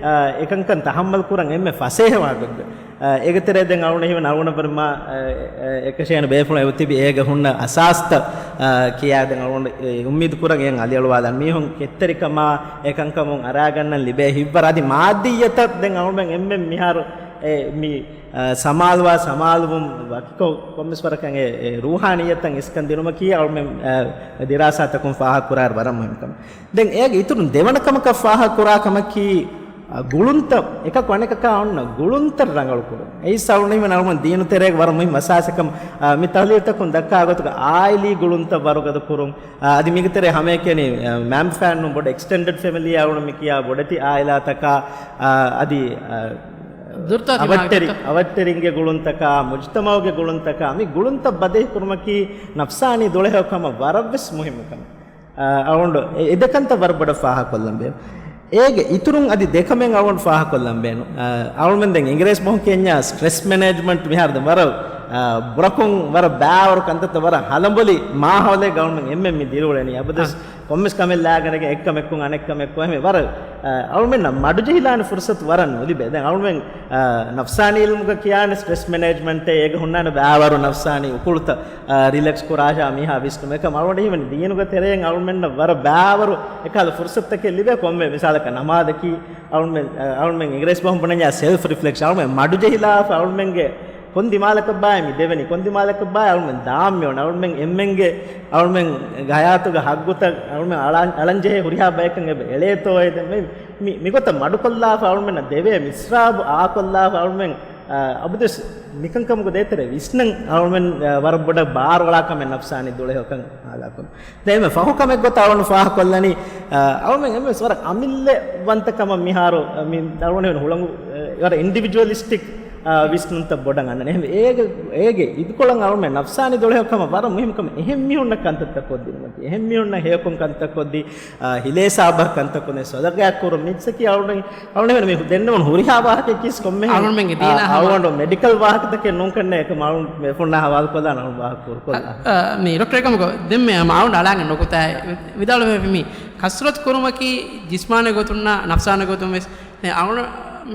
އަ، އެކަންކަން ތަޙައްމަލް ކުރަން އެންމެ ފަސޭހަ މާގޮތްގަ. އަ، އޭގެ ތެރޭ ދެން އަޅުގަނޑަށް ހީވަނީ އަޅުގަނޑަށްވުރެ މާ، އަ، އަ، އެކަށީގެން ބޭފުޅުން އެބަތިބި އޭގަ ހުންނަ އަސާސްތައް، އަ، ކިޔާ ދެން އަޅުގަނޑު، އެ، އުއްމީދު ކުރަން އެއަށް އަލިއަޅުވާލަން. މީހުން ކެތްތެރިކަމާ އެކަންކަމުން އަރާގަންނަން ލިބޭ ހިތްވަރު އަދި މާއްދިއްޔަތަށް ދެން އަޅުގަނޑު އެންމެން މިހާރު، އެ، މި، އަ، ސަމާލުވާ ސަމާލުވުން ވަކިކޮށް ކޮންމެސް ވަރަކަށް އެ، އެ، ރޫޙާނިއްޔަތަށް އިސްކަން ދިނުމަކީ އަޅުމެން، އަ، ދިރާސާތަކުން ފާހަގަކުރާއިރު ވަރަށް މުހިންމު ކަމެއް. ދެން އޭގެ އިތުރުން ދެވަނަ ކަމަކަށް ފާހަގަކުރާ ކަމަކީ، އަ، ގުޅުންތައް، އެކަކު އަނެކަކާ އޮންނަ ގުޅުންތައް ރަނގަޅުކުރުން. އެއީ ސައުން އިވެން އަޅުގަނޑު ދީނު ތެރޭގެ ވަރަށް މުހިންމު އަސާސެއް ކަމަށް، އަ، މި ތަޙްލީލްތަކުން ދައްކާ ގޮތުގަ އާއިލީ ގުޅުންތައް ވަރުގަދަ ކުރުން. އަ، އަދި މީގެ ތެރޭ ހަމައެކަނި، އަ، މައިންބަފައިންނު ބޮޑު އެކްސްޓެންޑެޑް ފެމިލީ އަޅުގަނޑު މި ކިޔާ ބޮޑެތި އާއިލާތަކާ، އަ، އަދި، އަ، ދުރުތާ ތިމާގެ އަވަށްޓެރި-، ދުރުތައް. އަވަށްޓެރިންގެ ގުޅުންތަކާ، މުޖުތަމައުގެ ގުޅުންތަކާ، މި ގުޅުންތައް ބަދޭހި ކުރުމަކީ ނަފްސާނީ ދުޅަހެޔޮ ކަމަށް ވަރަށްވެސް މުހިންމު ކަމެއް. އަ، އަޅުގަނޑު އެ-، އެ ދެކަންތައް ވަރަށް ބޮޑަށް ފާހަގަކޮށްލަން ބޭނުން. އޭގެ އިތުރުން އަދި ދެކަމެއް އަޅުގަނޑު ފާހަގަކޮށްލަން ބޭނުން. އަ، އަޅުމެން ދެން އިނގިރޭސި ބަހުން ކިޔަންޏާ ސްޓްރެސް މެނޭޖްމަންޓް މިހާރު ދެން ވަރަށް، އަ، ބުރަކޮށް ވަރަށް ބާވަރު ކަންތައްތައް ވަރަށް ހަލަނބޮލި މާހައުލެއް އަޅުމެން އެންމެން މި ދިރިއުޅެނީ. އަބަދުވެސް އަ. ކޮންމެސް ކަމެއް ލާގަނެގެން އެއްކަމެއްކުން އަނެއްކަމެއްކުން އެހެން ވަރަށް، އަ، އަޅުމެންނަށް މަޑުޖެހިލާނެ ފުރުސަތު ވަރަށް ނުލިބޭ. ދެން އަޅުމެން، އަ، ނަފްސާނީ އިލްމުގަ ކިޔާނެ ސްޓްރެސް މެނޭޖްމަންޓޭ އޭގަ ހުންނާނެ ބާވަރު ނަފްސާނީ އުކުޅުތައް، އަ، ރިލެކްސް ކުރާށާ މީހާ ވިސްނުމެއް. އެކަމް އަޅުގަނޑު ހީވަނީ ދީނުގެ ތެރެއިން އަޅުމެންނަށް ވަރަށް ބާވަރު އެކަހަލަ ފުރުސަތުތަކެއް ލިބޭ. ކޮންމެ މިސާލަކަށް ނަމާދަކީ އަޅުމެން، އަ، އަޅުމެން އިނގިރޭސި ބަހުން ބުނަންޏާ ސެލްފް ރިފްލެކްޝަން. އަޅުމެން މަޑުޖެހިލާފަ އަޅުމެންގެ ކޮން ދިމާލަކަށްބާއޭ މި ދެވެނީ؟ ކޮން ދިމާލަކަށްބާއޭ އަޅުމެން ދާން މިއޮންނަ؟ އަޅުމެން އެންމެންގެ އަޅުމެންގެ ހަޔާތުގެ ހައްގުތައް އަޅުމެން އަޅަން-، އަޅަންޖެހޭ ހުރިހާ ބަޔަކަށް އެބަ އެޅޭތޯއޭ؟ ދެން މި، މި، މިގޮތަށް މަޑުކޮށްލާފަ އަޅުމެންނަށް ދެވޭ މިސްރާބު އާކޮށްލާފަ އަޅުމެން، އަ، އަބަދުވެސް މިކަންކަމުގެ ދޭތެރޭ ވިސްނަން އަޅުމެން، އަ، ވަރަށް ބޮޑަށް ބާރުއަޅާ ކަމެއް ނަފްސާނީ ދުޅަހެޔޮކަން ހާލާކުން. ދެން އެންމެ ފަހު ކަމެއް ގޮތަށް އަޅުގަނޑު ފާހަގަކޮށްލަނީ، އަ، އަޅުމެން އެންމެ ވަރަށް އަމިއްލަ ވަންތަކަމަށް މިހާރު، އަ، މި އަޅުގަނޑު ހުޅަނގު، އަ، ވަރަށް އިންޑިވިޖުއަލިސްޓިކް، އަ، ވިސްނުންތައް ބޮޑަށް އަންނަނީ. އެހެންވެ، އޭގެ، އޭގެ އިދިކޮޅަށް އަޅުމެން ނަފްސާނީ ދުޅަހެޔޮ ކަމަށް ވަރަށް މުހިންމު ކަމެއް. އެހެން މީހުންނަށް ކަންތައްތައް ކޮށްދިނުމަކީ، އެހެން މީހުންނަށް ހެޔޮކޮށް ކަންތައް ކޮށްދީ، އަ، ހިލޭ ސާބަހަށް ކަންތައް ކޮށްދޭ ސަދަގައެއް ކުރުން މިއްސަކީ އަޅުގަނޑު، އަޅުގަނޑު މި ދެންނެވުނު ހުރިހާ ވާހަކައަކީ ކޮންމެހެން، އަޅުގަނޑުމެންގެ ދީނާ އަ، ހަމަ. އަޅުގަނޑު މެޑިކަލް ވާހަކަތަކެއް ނޫންކަންނޭ އެކަމް އަޅުގަނޑު މި ފުންނާ ހަވާލުކޮށްލާނަން ވާހަކަ ކުރުކޮށްލާ. އަ، އަ، މި ޑޮކްޓަރ އެކަމަކު ދެންމެ ހަމަ އަޅުގަނޑު އަޅާން ނުކުތާ ވިދާޅުވެ މި ކަސްރަތު ކުރުމަކީ ޖިސްމާނީ ގޮތުންނާ ނަފްސާނީ ގޮތުން ވެސް. އެ، އަޅުގަނޑު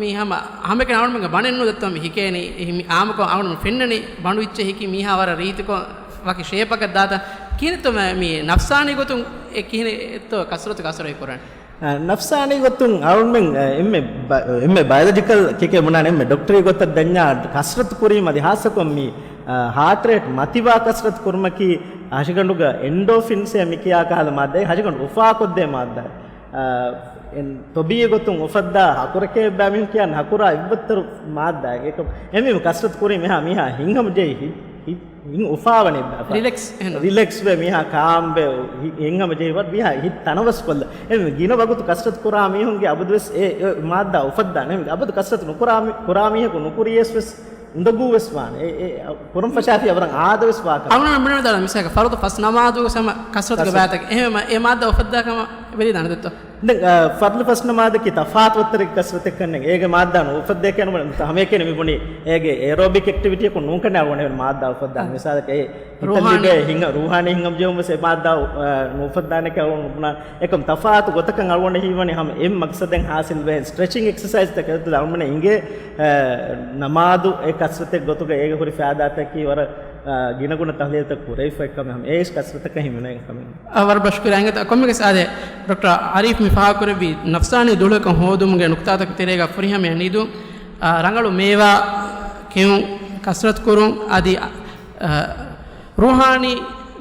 މި ހަމަ ހަމައެކަނި އަޅުގަނޑުމެންގެ ބަނެއް ނުދައްތަ މި ހިކޭނީ. އެހި މި އާމުކޮށް އަޅުގަނޑު ފެންނަނީ ބަނޑު އިއްޗެއް ހިކި މީހާ ވަރަށް ރީތިކޮށް ވަކި ޝޭޕަކަށް ދާތަ ކިހިނެއްތޯ މި، މި ނަފްސާނީ ގޮތުން އެ ކިހިނެއްތޯ ކަސްރަތު ކަސްރަތު ކުރަން. އަ، ނަފްސާނީ ގޮތުން އަޅުމެން، އެ، އެންމެ ބަ-، އެންމެ ބަޔޮލޮޖިކަލް ކިކޭ ބުނާނެ، އެންމެ ޑޮކްޓަރީ ގޮތަށް ދަންޏާ ކަސްރަތު ކުރީމަ އަދި ހާއްސަކޮށް މި، އަ، ހާޓް ރޭޓް މަތިވާ ކަސްރަތު ކުރުމަކީ ހަށިގަނޑުގަ އެންޑޯފިންސޭ މި ކިޔާ ކަހަލަ މާއްދާއެއް ހަށިގަނޑު އުފާކޮށްދޭ މާއްދާ. އަ، އެން ތޮބީއީ ގޮތުން އުފައްދާ ހަކުރެކޭ ބައިމީހުން ކިޔާން ހަކުރާ އެއްވައްތަރު މާއްދާއެއް. އެކަމް އެމީހުން ކަސްރަތު ކުރީ މިހާ މީހާ ހިތްހަމަޖެހި ހިތް، ހިތް، ހިތް އުފާވަނީ ރިލެކްސް އެހެން. ރިލެކްސް ވެ މީހާ ކާމް ވެ ހި-، ހިތްހަމަޖެހި ވަރަށް މީހާ ހިތް ތަނަވަސް ކޮށްލަ. އެ ގިނަ ވަގުތު ކަސްރަތު ކުރާ މީހުންގެ އަބަދުވެސް އެ، އެ މާއްދާ އުފައްދާނެ. އެ އަބަދު ކަސްރަތު ނުކުރާ މި-، ކުރާ މީހަކު ނުކުރިޔަސް ވެސް އުނދަގޫވެސް ވާނެ. އެ، އެ، ކުރަން ފަށާފި އަވަރަށް އާދަވެސް ވާކަމަށް. އަޅުގަނޑު މިނަވަދާނަ މިސާލަކަށް ފަރުދު ފަސް ނަމާދުގެ ސަމަ ކަސްރަތުގެ ކަސްރަތު. ބައިތަކެއް. އެހެންވީމަ އެ މާއްދާ އުފައްދާ ކަމަށް ވެލިދާނެ ދެއްތޯ؟ ދެން، އަ، ފަރުދު ފަސް ނަމާދަކީ ތަފާތު ވައްތަރެއްގެ ކަސްރަތެއް ކަންނެން. އޭގެ މާއްދާ ނުއުފައްދޭކަށް ނުބުނެ. ހަމައެކަނި މި ބުނީ އޭގެ އޭރޯބިކް އެކްޓިވިޓީއަކުން ނޫންކަން އަޅުގަނޑު މާއްދާ އުފައްދާނެ. އަ. މިސާލަކަށް އެ ހިތަށް ރޫހާނީ. ލިބޭ ހިނގަ-، ރޫހާނީ ހިނގަމަޖެހުން ވެސް އެ މާއްދާ، އަ، ނުއުފައްދާނެކަން އަޅުގަނޑު ބުނާ. އެކަމް ތަފާތު ގޮތަކަށް އަޅުގަނޑަށް ހީވަނީ ހަމަ އެއް މަގްސަދެއް ހާސިލް ވޭ، ސްޓްރެޗިން އެކްސަސައިޒްތަކެއް އަޅުގަނޑަށް އިނގޭ، އަ، ނަމާދު އެ ކަސްރަތެއް ގޮތުގަ އޭގެ ހުރި ފައިދާތަކީ ވަރަށް، އަ، ގިނަގުނަ ތަހްލީލްތައް ކުރެވިފައި ކަމެއް ހަމަ އެ ކަސްރަތަކަށް ހިމެނޭ ކަމެއް. އަ، ވަރަށް ބޮޑަށް ޝުކުރިއްޔާ އިނގޭތޯ. ކޮންމެއަކަސް އާދެ، ޑޮކްޓަރ އަރީފް މި ފާހަގަކުރެއްވި ނަފްސާނީ ދުޅަކަށް ހޯދުމުގެ ނުކުތާތަކުގެ ތެރޭގަ ފުރިހަމަޔަށް ނިދުން، އަ، ރަނގަޅު މޭވާ ކެއުން، ކަސްރަތު ކުރުން، އަދި، އަ، ރޫހާނީ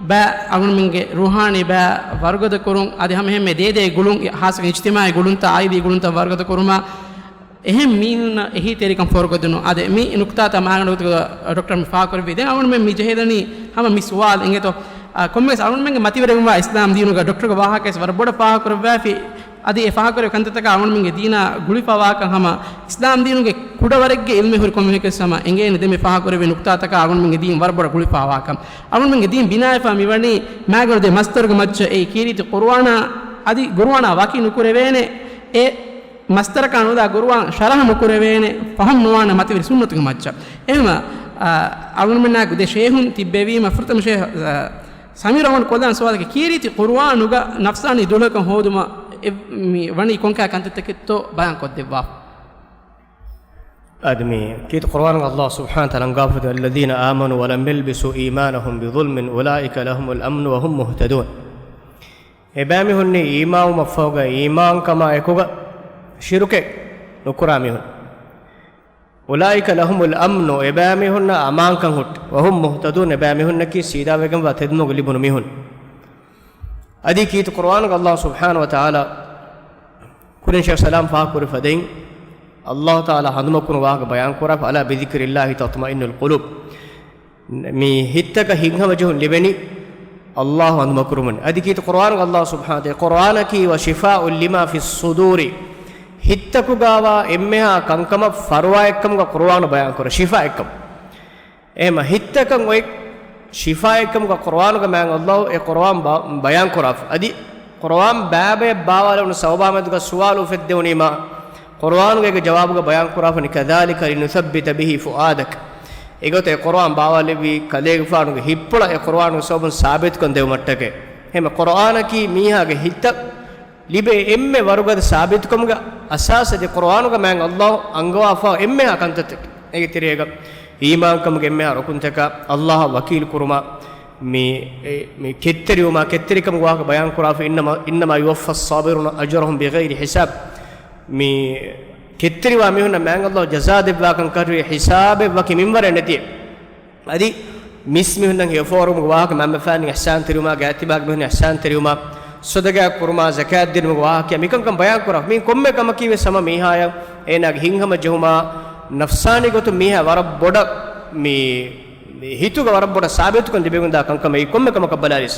ބައި، އަޅުގަނޑުމެންގެ ރޫހާނީ ބައި ވަރުގަދަ ކުރުން، އަދި ހަމަ އެހެންމެ ދޭދޭ ގުޅުން، ހާއްސަކޮށް އިޖްތިމާޢީ ގުޅުންތައް، އާއިލީ ގުޅުންތައް ވަރުގަދަ ކުރުމަށް، އެހެން މީހުންނަށް އެހީތެރިކަން ފޯރުކޮށްދިނުން. އާދެ، މި ނުކުތާތައް މާގަނޑު ގޮތުގަ ޑޮކްޓަރ މި ފާހަގަކުރެއްވި. ދެން އަޅުގަނޑުމެން މި ޖެހޭލަނީ ހަމަ މި ސުވާލު އިނގޭތޯ. އާ، ކޮންމެވެސް އަޅުގަނޑުމެންގެ މަތިވެރިވުމާ އިސްލާމް ދީނުގަ ޑޮކްޓަރުގެ ވާހަކަވެސް ވަރަށް ބޮޑަށް ފާހަގަކުރެއްވާފި. އަދި އެ ފާހަގަކުރެއްވި ކަންތައްތަކާ އަޅުގަނޑުމެންގެ ދީނާ ގުޅިފަވާކަން ހަމަ އިސްލާމް ދީނުގެ ކުޑަވަރެއްގެ އިލްމެއް ހުރި ކޮންމެއަކަސް ހަމަ އެނގޭނެ. ދެން މި ފާހަގަކުރެއްވި ނުކުތާތަކާ އަޅުގަނޑުމެންގެ ދީން ވަރަށް ބޮޑަށް ގުޅިފަވާކަން. އަޅުގަނޑުމެންގެ ދީން ބިނާވެފަ މިވަނީ މާގަނޑު ދެ މަސްދަރުގެ މައްޗަށް އެއީ ކީރިތި ޤުރުއާނާ އަދި ޤުރުއާނާ ވަކި ނުކުރެވޭނެ. އެ މަސްދަރަކާ ނުލާ ޤުރުއާން ޝަރަޙަ ނުކުރެވޭނެ، ފަހުމް ނުވާނެ މަތިވެރި ސުންނަތުގެ މައްޗަށް. އެހެންވީމަ، އަ، އަޅުގަނޑުމެންނާ ދެ ޝޭހުން ތިއްބެވީމަ، ފުރަތަމަ ޝޭހް، އަ، ސަމީރު އަޅުގަނޑު ކޮށްލާން ސުވާލަކީ، ކީރިތި ޤުރުއާނުގަ ނަފްސާނީ ދުޅަކަށް ހޯދުމަށް އެ، މި ވަނީ ކޮންކަހަލަ ކަންތައްތަކެއްތޯ ބަޔާން ކޮށްދެއްވާ. އަދި މި ކީރިތި ޤުރުއާނުގަ ﷲ ސުބްޙާނަހޫ ވަތަޢާލާ އަންގާފައި، الذين آمنوا ولم يلبسوا إيمانهم بظلم أولئك لهم الأمن وهم مهتدون. އެބައިމީހުންނީ އީމާންވުމަށްފަހުގަ އީމާންކަމާ އެކުގަ ޝިރުކެއް ނުކުރާ މީހުން. أولئك لهم الأمن، އެބައިމީހުންނަށް އަމާންކަން ހުއްޓި. وهم مهتدون، އެބައިމީހުންނަކީ ސީދާވެގެންވާ ތެދުމަގު ލިބުނު މީހުން. އަދި ކީރިތި ޤުރުއާނުގަ ﷲ ސުބްޙާނަހޫ ވަތަޢާލާ ކުރިން ޝޭޚް ސަލާމް ފާހަގަކުރި ފަދައިން، ﷲ ތަޢާލާ ހަނދުމަކުރު ވާހަކަ ބަޔާންކުރާ، ألا بذكر الله تطمئن القلوب. މި ހިތްތަކަށް ހިތްހަމަޖެހުން ލިބެނީ ﷲ އަނދުމަކުރުމުން. އަދި ކީރިތި ޤުރުއާނުގަ ﷲ ސުބްޙާނަހޫ ވަތަޢާލާ، އެ ޤުރުއާނަކީ وشفاء لما في الصدور، ހިތްތަކުގަވާ އެންމެހާ ކަންކަމަށް ފަރުވާއެއްކަމުގަ ޤުރުއާނު ބަޔާންކުރޭ، ޝިފާއެއްކަމަށް. އެހެންވީމަ ހިތްތަކަށް އޮތް ޝިފާއެއްކަމުގަ ޤުރުއާނުގަ މާތް ﷲ އެ ޤުރުއާން ބަ-، ބަޔާންކުރާފަ. އަދި ޤުރުއާން ބައިބަޔަށް ބާވާލެވުނު ސަބަބާ މެދުގަ ސުވާލު އުފެއްދެވުނީމާ، ޤުރުއާނުގެ އޭގެ ޖަވާބުގަ ބަޔާންކުރާފަ، كذلك لنثبت به فؤادك. އެގޮތަށް އެ ޤުރުއާން ބާވާލެއްވީ ކަލޭގެފާނުގެ ހިތްޕުޅަށް އެ ޤުރުއާނުގެ ސަބަބުން ސާބިތުކޮށްދެވުމަށްޓަކައި. އެހެންވީމަ ޤުރުއާނަކީ މީހާގެ ހިތަށް ލިބޭ އެންމެ ވަރުގަދަ ސާބިތުކަމުގެ އަސާސް އަދި ޤުރުއާނުގަ މާތް ﷲ އަންގަވާފަ އެންމެހާ ކަންތައްތަކެއް. އޭގެ ތެރޭގަ އީމާންކަމުގެ އެންމެހާ ރުކުންތަކާ ﷲ އަށް ވަކީލު ކުރުމާ، މި، އެ، މި ކެތްތެރިވުމާ، ކެތްތެރިކަމުގެ ވާހަކަ ބަޔާންކުރާފަ، إنما، إنما يوفى الصابرون أجرهم بغير حساب. މި ކެތްތެރިވާ މީހުންނަށް މާތް ﷲ ޖަޒާ ދެއްވާކަން ކަށުވީ ހިސާބެއް ވަކި މިންވަރެއް ނެތި. އަދި މިސް މީހުންނަށް ހެޔޮފޯރުވުމުގެ ވާހަކަ، މަންމަފާން އިޙްސާން ތެރިވުމާ، ގާތްތިބާގެ މީހުން އިޙްސާން ތެރިވުމާ، ޞަދަޤާތް ކުރުމާ، ޒަކާތް ދިނުމުގެ ވާހަކަ، މިކަންކަން ބަޔާން ކުރާ. މި ކޮންމެ ކަމަކީ ވެސް ހަމަ މީހާޔަށް އޭނާގެ ހިތްހަމަޖެހުމާ، ނަފްސާނީ ގޮތުން މީހާ ވަރަށް ބޮޑަށް މި، މި ހިތުގަ ވަރަށް ބޮޑަށް ސާބިތުކަން ލިބެގެންދާ ކަންކަމެއް ކޮންމެ ކަމަކަށް ބަލާލިސް.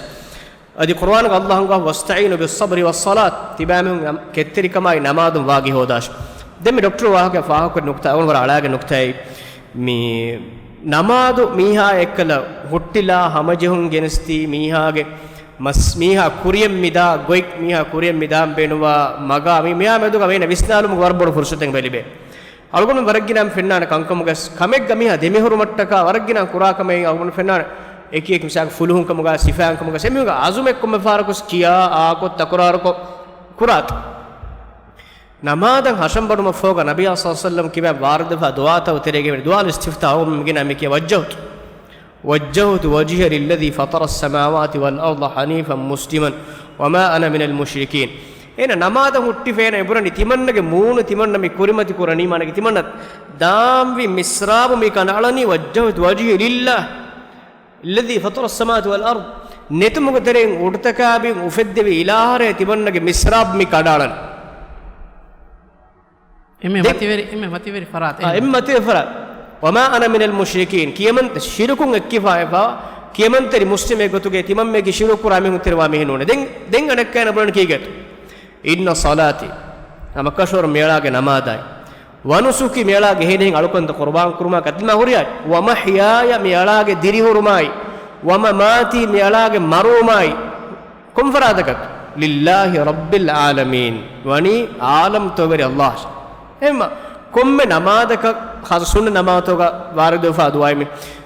އަދި ޤުރުއާނުގަ ﷲ އަންގާ، واستعينوا بالصبر والصلاة، ތިބާމީހުން ކެތްތެރިކަމާއި ނަމާދުން ވާގި ހޯދާށި. ދެން މި ޑޮކްޓަރު ވާހަކަ ފާހަގަކުރި ނުކުތާ، އަޅުގަނޑު ވަރަށް އަޅާގެ ނުކުތާއެއް، މި ނަމާދު މީހާ އެއްކަލަ ހުއްޓިލާ ހަމަޖެހުން ގެނެސްދީ، މީހާގެ މަސް، މީހާ ކުރިޔަށް މިދާ ގޮތް، މީހާ ކުރިޔަށް މިދާން ބޭނުންވާ މަގާ، މި، މިއާ މެދުގަ ވޭނެ ވިސްނާލުމުގެ ވަރަށް ބޮޑު ފުރުސަތެއް ލިބޭ. އަޅުގަނޑު ވަރަށް ގިނަ ފެންނާނެ ކަންކަމުގަ ކަމެއްގަ މީހާ ދެމިހުރުމަށްޓަކާ ވަރަށް ގިނަ ކުރާ ކަމެއް އަޅުގަނޑު ފެންނާނެ. އެކި އެކި މިސާލަކަށް ފުލުހުން ކަމުގަ، ސިފައިން ކަމުގަ، އެމީހުންގެ އަޒުމެއް ކޮންމެ ފަހަރަކު ކިޔާ، އާކޮށް، ތަކުރާރުކޮށް ކުރާތަ؟ ނަމާދަށް ހަށަންބަޑުމަށްފަހުގަ ނަބިއްޔާ ޞައްލަﷲު ޢަލައިހި ވަސައްލަމަ ކިބައިން ވާރިދުވެފަ ދުޢާތައް ތެރޭގައި ދުޢާ އިސްތިފްތާޙު މިގިނަ މިކިޔާ، وجهت، وجهت وجهي للذي فطر السماوات والأرض حنيفا مسلما وما أنا من المشركين. އޭނަ ނަމާދަށް ހުއްޓިފަ އޭނަ އެބުރަނީ ތިމަންނަގެ މޫނު ތިމަންނަ މި ކުރިމަތި ކުރަނީ، މާނަގެ ތިމަންނަ ދާންވީ މިސްރާބު މި ކަނޑައަޅަނީ، "وجهت وجهي لله الذي فطر السماوات والأرض." ނެތުމުގެ ތެރެއިން އުޑުތަކާ ބިން އުފެއްދެވި އިލާހަށޭ ތިމަންނަގެ މިސްރާބު މި ކަނޑައަޅަނީ. އެންމެ ދެ- މަތިވެރި، އެންމެ މަތިވެރި ފަރާތެއް. އާ، އެންމެ މަތިވެރި ފަރާތް. "وما أنا من المشركين." ކިޔަމަން ޝިރުކުން އެއްކިފާ އެފާ، ކިޔަމަންތެރި މުސްލިމެއް ގޮތުގެ ތިމަންމެގެ ޝިރުކު ކުރާ މީހުން ތެރެވާ މީހެއް ނޫނޭ. ދެން، ދެން އަނެއްކާ އޭނަ ބުނަނީ ކީގެތޯ؟ "إن صلاتي." ހަމަކަށަވަރު މިއަޅާގެ ނަމާދާއި، "ونسكي" މިއަޅާގެ ހެނިހެން އަޅުކަންތައް ޤުރުބާން ކުރުމާ ކަތިލްމާ ހުރިހާ، "ومحياي" މިއަޅާގެ ދިރިހުރުމާއި، "ومماتي" މިއަޅާގެ މަރުވުމާއި، ކޮން ފަރާތަކަށް؟ "لله رب العالمين." ވަނީ އާލަމްތަކުގެ ރައްބު ﷲ. އެހެންމަ ކޮންމެ ނަމާދަކަށް، ޚާއްޞަ ސުންނަ ނަމާދުތަކުގަ ވާރިދުވެފާ ދުޢާއެއް މި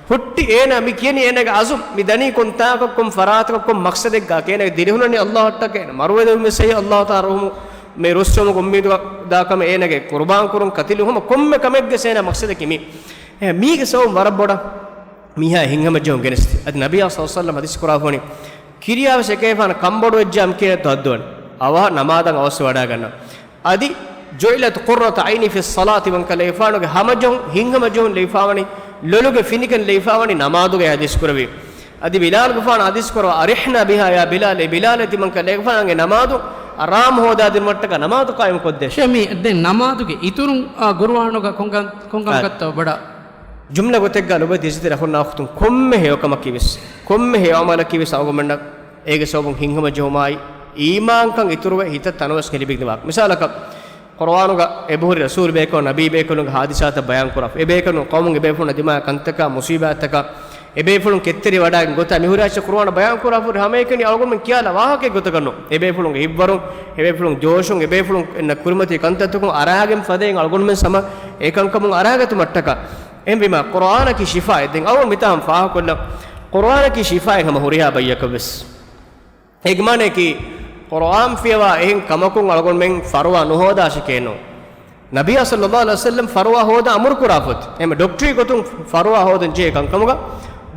ހުއްޓި އޭނަ މި ކިޔަނީ އޭނަގެ އަޒުމް މި ދަނީ ކޮންތާކަށް ކޮން ފަރާތަކަށް ކޮން މަޤްޞަދެއްގަ އޭނަގެ ދިރިހުން ވަނީ ﷲ އަށްޓަކައި އޭނަ މަރުވެދެވުން ވެސް ﷲ ތާ ރުހުމު މި ރުއްސުމުގެ އުއްމީދުގަ ދާ ކަމެއް އޭނަގެ ޤުރުބާން ކުރުން ކަތިލު ހަމަ ކޮންމެ ކަމެއްގެ އޭނަ މަޤްޞަދަކީ މި. އެ، މީގެ ސަބަބުން ވަރަށް ބޮޑަށް މީހާ ހިތްހަމަޖެހުން ގެނެސްދި. އަދި ނަބިއްޔާ ޞައްލަﷲ ޢަލައިހި ވަސައްލަމަ ޙަދީޘް ކުރާފަ ވަނީ، ކިރިޔާވެސް އެކަލޭގެފާނަށް ކަންބޮޑުވެއްޖާ މި ކިޔަން ތައްދުވަން. އަވަހަށް ނަމާދަށް އަވަސްވެވަޑައިގަންނަ. އަދި "جعلت قرة عيني في الصلاة" ވަންކަލޭގެފާނުގެ ހަމަޖެހުން، ހިތްހަމަޖެހުން ލެވިފާވަނީ، ލޮލުގެ ފިނިކަން ލެވިފާވަނީ ނަމާދުގައި ޙަދީޘް ކުރެވި. އަދި ބިލާލުގެފާނު ޙަދީޘް ކުރައްވާ، "أرحنا بها يا بلال" އޭ ބިލާލޭ ތިމަންކަލޭގެފާނުގެ ނަމާދު އަރާމު ހޯދާދިނުމަށްޓަކާ ނަމާދު ޤާއިމު ކޮށްދޭށޭ. ޝޭ، މި ދެން ނަމާދުގެ އިތުރުން، އާ، ގުރުއާނުގަ ކޮންކަން، ކޮންކަމަކަށްތޯ ބޮޑަށް؟ ޖުމްލަ ގޮތެއްގަ ލޮބުވެތި އިޒްތިރި އަޚުންނާ އުޚްތުން، ކޮންމެ ހެޔޮކަމަކީވެސް، ކޮންމެ ހެޔޮ ޢަމަލަކީވެސް އަޅުގަނޑުމެންނަށް އޭގެ ސަބަބުން ހިތްހަމަޖެހުމާއި، އީމާންކަން އިތުރުވެ ހިތަށް ތަނަވަސް ލިބިގެންދާ މަރު. މިސާލަކަށް، ޤުރުއާނުގަ އެބަހުރި ރަސޫލު ބޭކަލުން، ނަބީ ބޭކަލުންގެ ޙާދިސާތައް ބަޔާން ކުރާފަ. އެބޭކަލުން ޤައުމުން އެބޭފުޅުންނަށް ދިމާވި ކަންތަކާ، މުޞީބާތްތަކާ، އެބޭފުޅުން ކެތްތެރިވެވަޑައިގެން ގޮތާ މިހުރިހާ އެއްޗެއް ޤުރުއާނަށް ބަޔާން ކުރާފަ ހުރި ހަމައެކަނި އަޅުގަނޑުމެން ކިޔާލާ ވާހަކައެއް ގޮތަކަށް ނޫން. އެބޭފުޅުންގެ ހިތްވަރުން، އެބޭފުޅުން ޖޯޝުން، އެބޭފުޅުން އެންނަ ކުރިމަތި ކަންތައްތަކުން އަރާގެން ފަދައިން އަޅުގަނޑުމެން ހަމަ އެކަންކަމުން އަރާގަތުމަށްޓަކާ. އެހެންވީމާ، ޤުރުއާނަކީ ޝިފާއެއް. ދެން އަޅުގަނޑު މިތާ ހަމަ ފާހަގަކޮށްލަން. ޤުރުއާނަކީ ޝިފާއެއް ހަމަ ހުރިހާ ބައްޔަކަށްވެސް. އޭގެ މާނައަކީ، ޤުރުއާން ފިޔަވާ އެހެން ކަމަކުން އަޅުގަނޑުމެން ފަރުވާ ނުހޯދާށޭކޭ ނޫން. ނަބިއްޔާ ޞައްލަﷲ ޢަލައިހި ވަސައްލަމް ފަރުވާ ހޯދަން އަމުރު ކުރާފަ އޮތީ. އެހެންވެ، ޑޮކްޓަރީ ގޮތުން ފަރުވާ ހޯދަން ޖެހޭ ކަންކަމުގަ،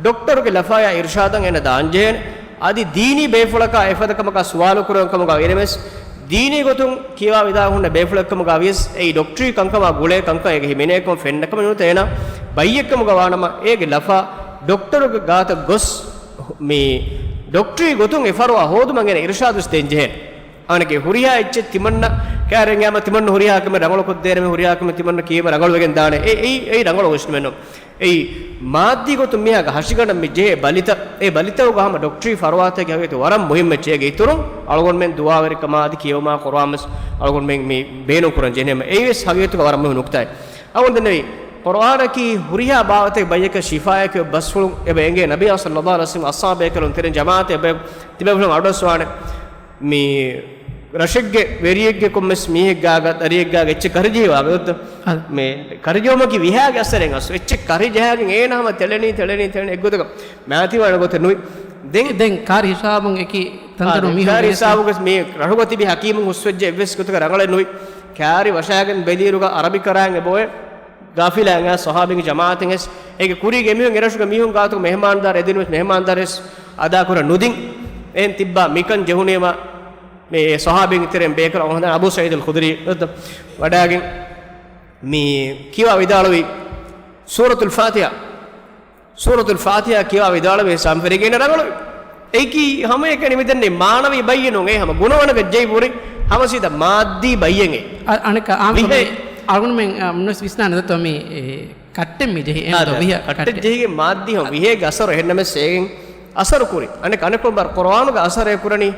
ޑޮކްޓަރުގެ ލަފާޔާ އިރުޝާދަށް އޭނަ ދާންޖެހޭނެ. އަދި ދީނީ ބޭފުޅަކާ އެފަދަ ކަމަކާ ސުވާލު ކުރެވޭ ކަމުގަ އިރެމެސް، ދީނީ ގޮތުން ކިޔަވާ ވިދާޅު ހުންނަ ބޭފުޅެއްކަމުގަ ވިޔަސް، އެއީ ޑޮކްޓަރީ ކަންކަމާ ގުޅޭ ކަންކަން އޭގެ ހިމެނޭކަން ފެންނަ ކަމެއް ނުވަތަ އޭނަ ބައްޔެއްކަމުގަ ވާނަމަ، އޭގެ ލަފާ ޑޮކްޓަރުގެ ގާތަށް ގޮސް މި ޑޮކްޓަރީ ގޮތުން އެ ފަރުވާ ހޯދުމަށް އޭނަ އިރުޝާދުވެސް ދޭންޖެހޭނެ. އަނެކެ ހުރިހާ އެއްޗެއް ތިމަންނަ ކާރެއް އައިމަ ތިމަންނަ ހުރިހާ ކަމެއް ރަނގަޅުކޮށްދޭނަމޭ، ހުރިހާ ކަމެއް ތިމަންނަ ކިޔައިމަ ރަނގަޅުވެގެން ދާނެ. އެ، އެއީ، އެއީ ރަނގަޅު ވެސް ނުމެންނު. އެއީ، މާއްދީ ގޮތުން މީހާގެ ހަށިގަނޑަށް މި ޖެހޭ ބަލިތައް، އެ ބަލިތަކުގަ ހަމަ ޑޮކްޓަރީ ފަރުވާތަކެއް ހަގީގަތު ވަރަށް މުހިއްމު އެއްޗެއް. އޭގެ އިތުރުން އަޅުގަނޑުމެން ދުޢާވެރިކަމާ އަދި ކިޔެވުމާ ޤުރުއާން ވެސް އަޅުގަނޑުމެން މި ބޭނުން ކުރަން ޖެހޭނަމަ، އެއީ ވެސް ހަގީގަތުގަ ވަރަށް މުހިއްމު ނުކުތާއެއް. އަޅުގަނޑު ދެންނެވީ، ޤުރުއާނަކީ ހުރިހާ ބާވަތެއް ބައްޔަކަށް ޝިފާއެކޭ ބަސްފުޅުން އެބަ އެނގޭ. ނަބިއްޔާ ޞައްލަﷲ ޢަލައިހި ވަސައްލަމް އަޞްޙާބު ބޭކަލުން ތެރެއިން ޖަމާޢަތެއް އެބަ ތިބޭފުޅުން އަޑުއައްސަވާނެ. މި ރަށެއްގެ ވެރިއެއްގެ ކޮންމެސް މީހެއްގާގަ، ދަރިއެއްގާގަ އެއްޗެއް ކަރިޖެހިވާ ގޮތްތަ؟ އަ. މި ކަރިޖެހުމަކީ ވިހާގެ އަސަރެއް އަސް. އެއްޗެއް ކަރިޖަހާގެން އޭނަ ހަމަ ތެޅެނީ، ތެޅެނީ، ތެޅެނީ އެއްގޮތަކަށް މާތިވާނެ ގޮތެއް ނުވި. ދެން ދެން ކާރި ހިސާބުން އެކި އާ، ތަންތަނު ދެން މީހުން ކާރި ވެސް ހިސާބުގަ މި ރަށުގަ ތިބި ޙަކީމުން ހުސްވެއްޖެ އެއްވެސް ގޮތަކަށް ރަނގަޅެއް ނުވި. ކާރި ވަށާގެން ބެލިއިރުގަ ޢަރަބި ކަރާން އެބައޮތް. ޣާފިލާނގާ ޞަޙާބީންގެ ޖަމާޢަތެއް ވެސް. އޭގެ ކުރީގެ މީހުން އެރަށުގެ މީހުން ގާތުގަ މެހެމާންދާރަށް އެދެން ވެސް މެހެމާންދާރަށް ވެސް އަދާކުރަން ނުދިން. އެހެން ތިއްބާ މިކަން ޖެހުނީމަ މި ޞަޙާބީންގެ ތެރެއިން ބޭކަލު އަބޫ ސަޢީދުލް ޚުދްރީ ވަޑާގެން މި ކިޔަވާ ވިދާޅުވި ސޫރަތުލް ފާތިޙާ. ސޫރަތުލް ފާތިޙާ ކިޔަވާ ވިދާޅުވި ހިސާބުން ފެށިގެން ރަނގަޅުވި. އެއީކީ ހަމައެކަނި މިދެންނެވި މާނަވީ ބައްޔެއް ނޫން. އެ ހަމަ ގުނަވަނަކަށް ޖެހިފަ ހުރި ހަމަ ސީދާ މާއްދީ ބައްޔެއް އެ. އަ-، އަނެއްކާ އާންމުކޮށް ވިހޭ. މި އަޅުގަނޑުމެން، އަ، ނުވެސް ވިސްނާނެ ދޯ މި، އެ، ކައްޓެއް މި ޖެހި އެހެން ދޯ އާދެ، ވިހަ ކައްޓެއް ކައްޓެއް. ޖެހިގެން މާއްދީ ހަމަ ވިހޭގެ އަސަރު އެހެންނަމަސް އޭގެން އަސަރު ކުރި. އަނެއް، އަނެއްކޮޅުން ބާރު ޤުރުއާނުގެ އަސަރޭ ކުރަނީ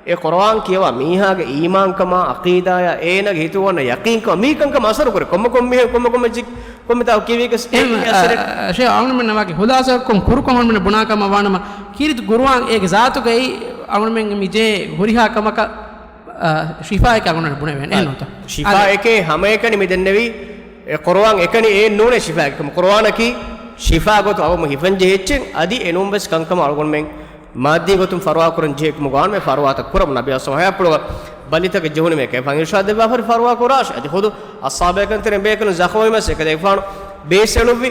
އެ ޤުރުއާން ކިޔަވާ މީހާގެ އީމާންކަމާ، ޢަޤީދާޔާ، އޭނާގެ ހިތުގަ އޮންނަ ޔަޤީންކަމާ، މީ ކަންކަމަށް އަސަރު ކުރޭ. ކޮންމެ ކޮން މީހެއް، ކޮންމެ ކޮންމެ ޖި-، ކޮންމެ ތާ ކިޔެވީގެސް އެ އެ އަސަރެއް. އަ، ޝޭ އަޅުގަނޑުމެން ނަމާގެ ޚުލާސާކޮށް ކުރުކޮށް އަޅުގަނޑުމެން ބުނާ ކަމަށް ވާނަމަ، ކީރިތި ޤުރުއާން އޭގެ ޒާތުގައި އަޅުގަނޑުމެން މި ޖެހޭ ހުރިހާ ކަމަކަށް، އަ، ޝިފާއެކޭ އަޅުގަނޑުމެން ބުނެވޭނެ. އެހެން ނޫންތަ؟ ޝިފާއެކޭ ހަމައެކަނި މި ދެންނެވީ އެ ޤުރުއާން އެކަނި އެއް ނޫނޭ ޝިފާއެއް ކަމަށް. ޤުރުއާނަކީ ޝިފާ ގޮތު އަވަމު ހިފަން ޖެހި އެއްޗެއް، އަދި އެނޫން ވެސް ކަންކަމަށް އަޅުގަނޑުމެން މާއްދީ ގޮތުން ފަރުވާ ކުރަން ޖެހޭ ކަމަށް ގާނުމެ ފަރުވާތައް ކުރަމު. ނަބިއްޔާ ޞައްލަﷲ ޢަލައިހި ވަސައްލަމް ހަޔާތްޕުޅުގަ ބަލިތަކެއް ޖެހުނީމޭ ކައިފަ އިރުޝާދެއްވާފަ ހުރި ފަރުވާ ކުރާށޭ. އަދި ޚުދު އަޞްޙާބޭކަންތެރިން ބޭކަލުން ޒަޚަމުވީމަސް އެކަލޭގެފާނު ބޭސް އެޅުއްވި.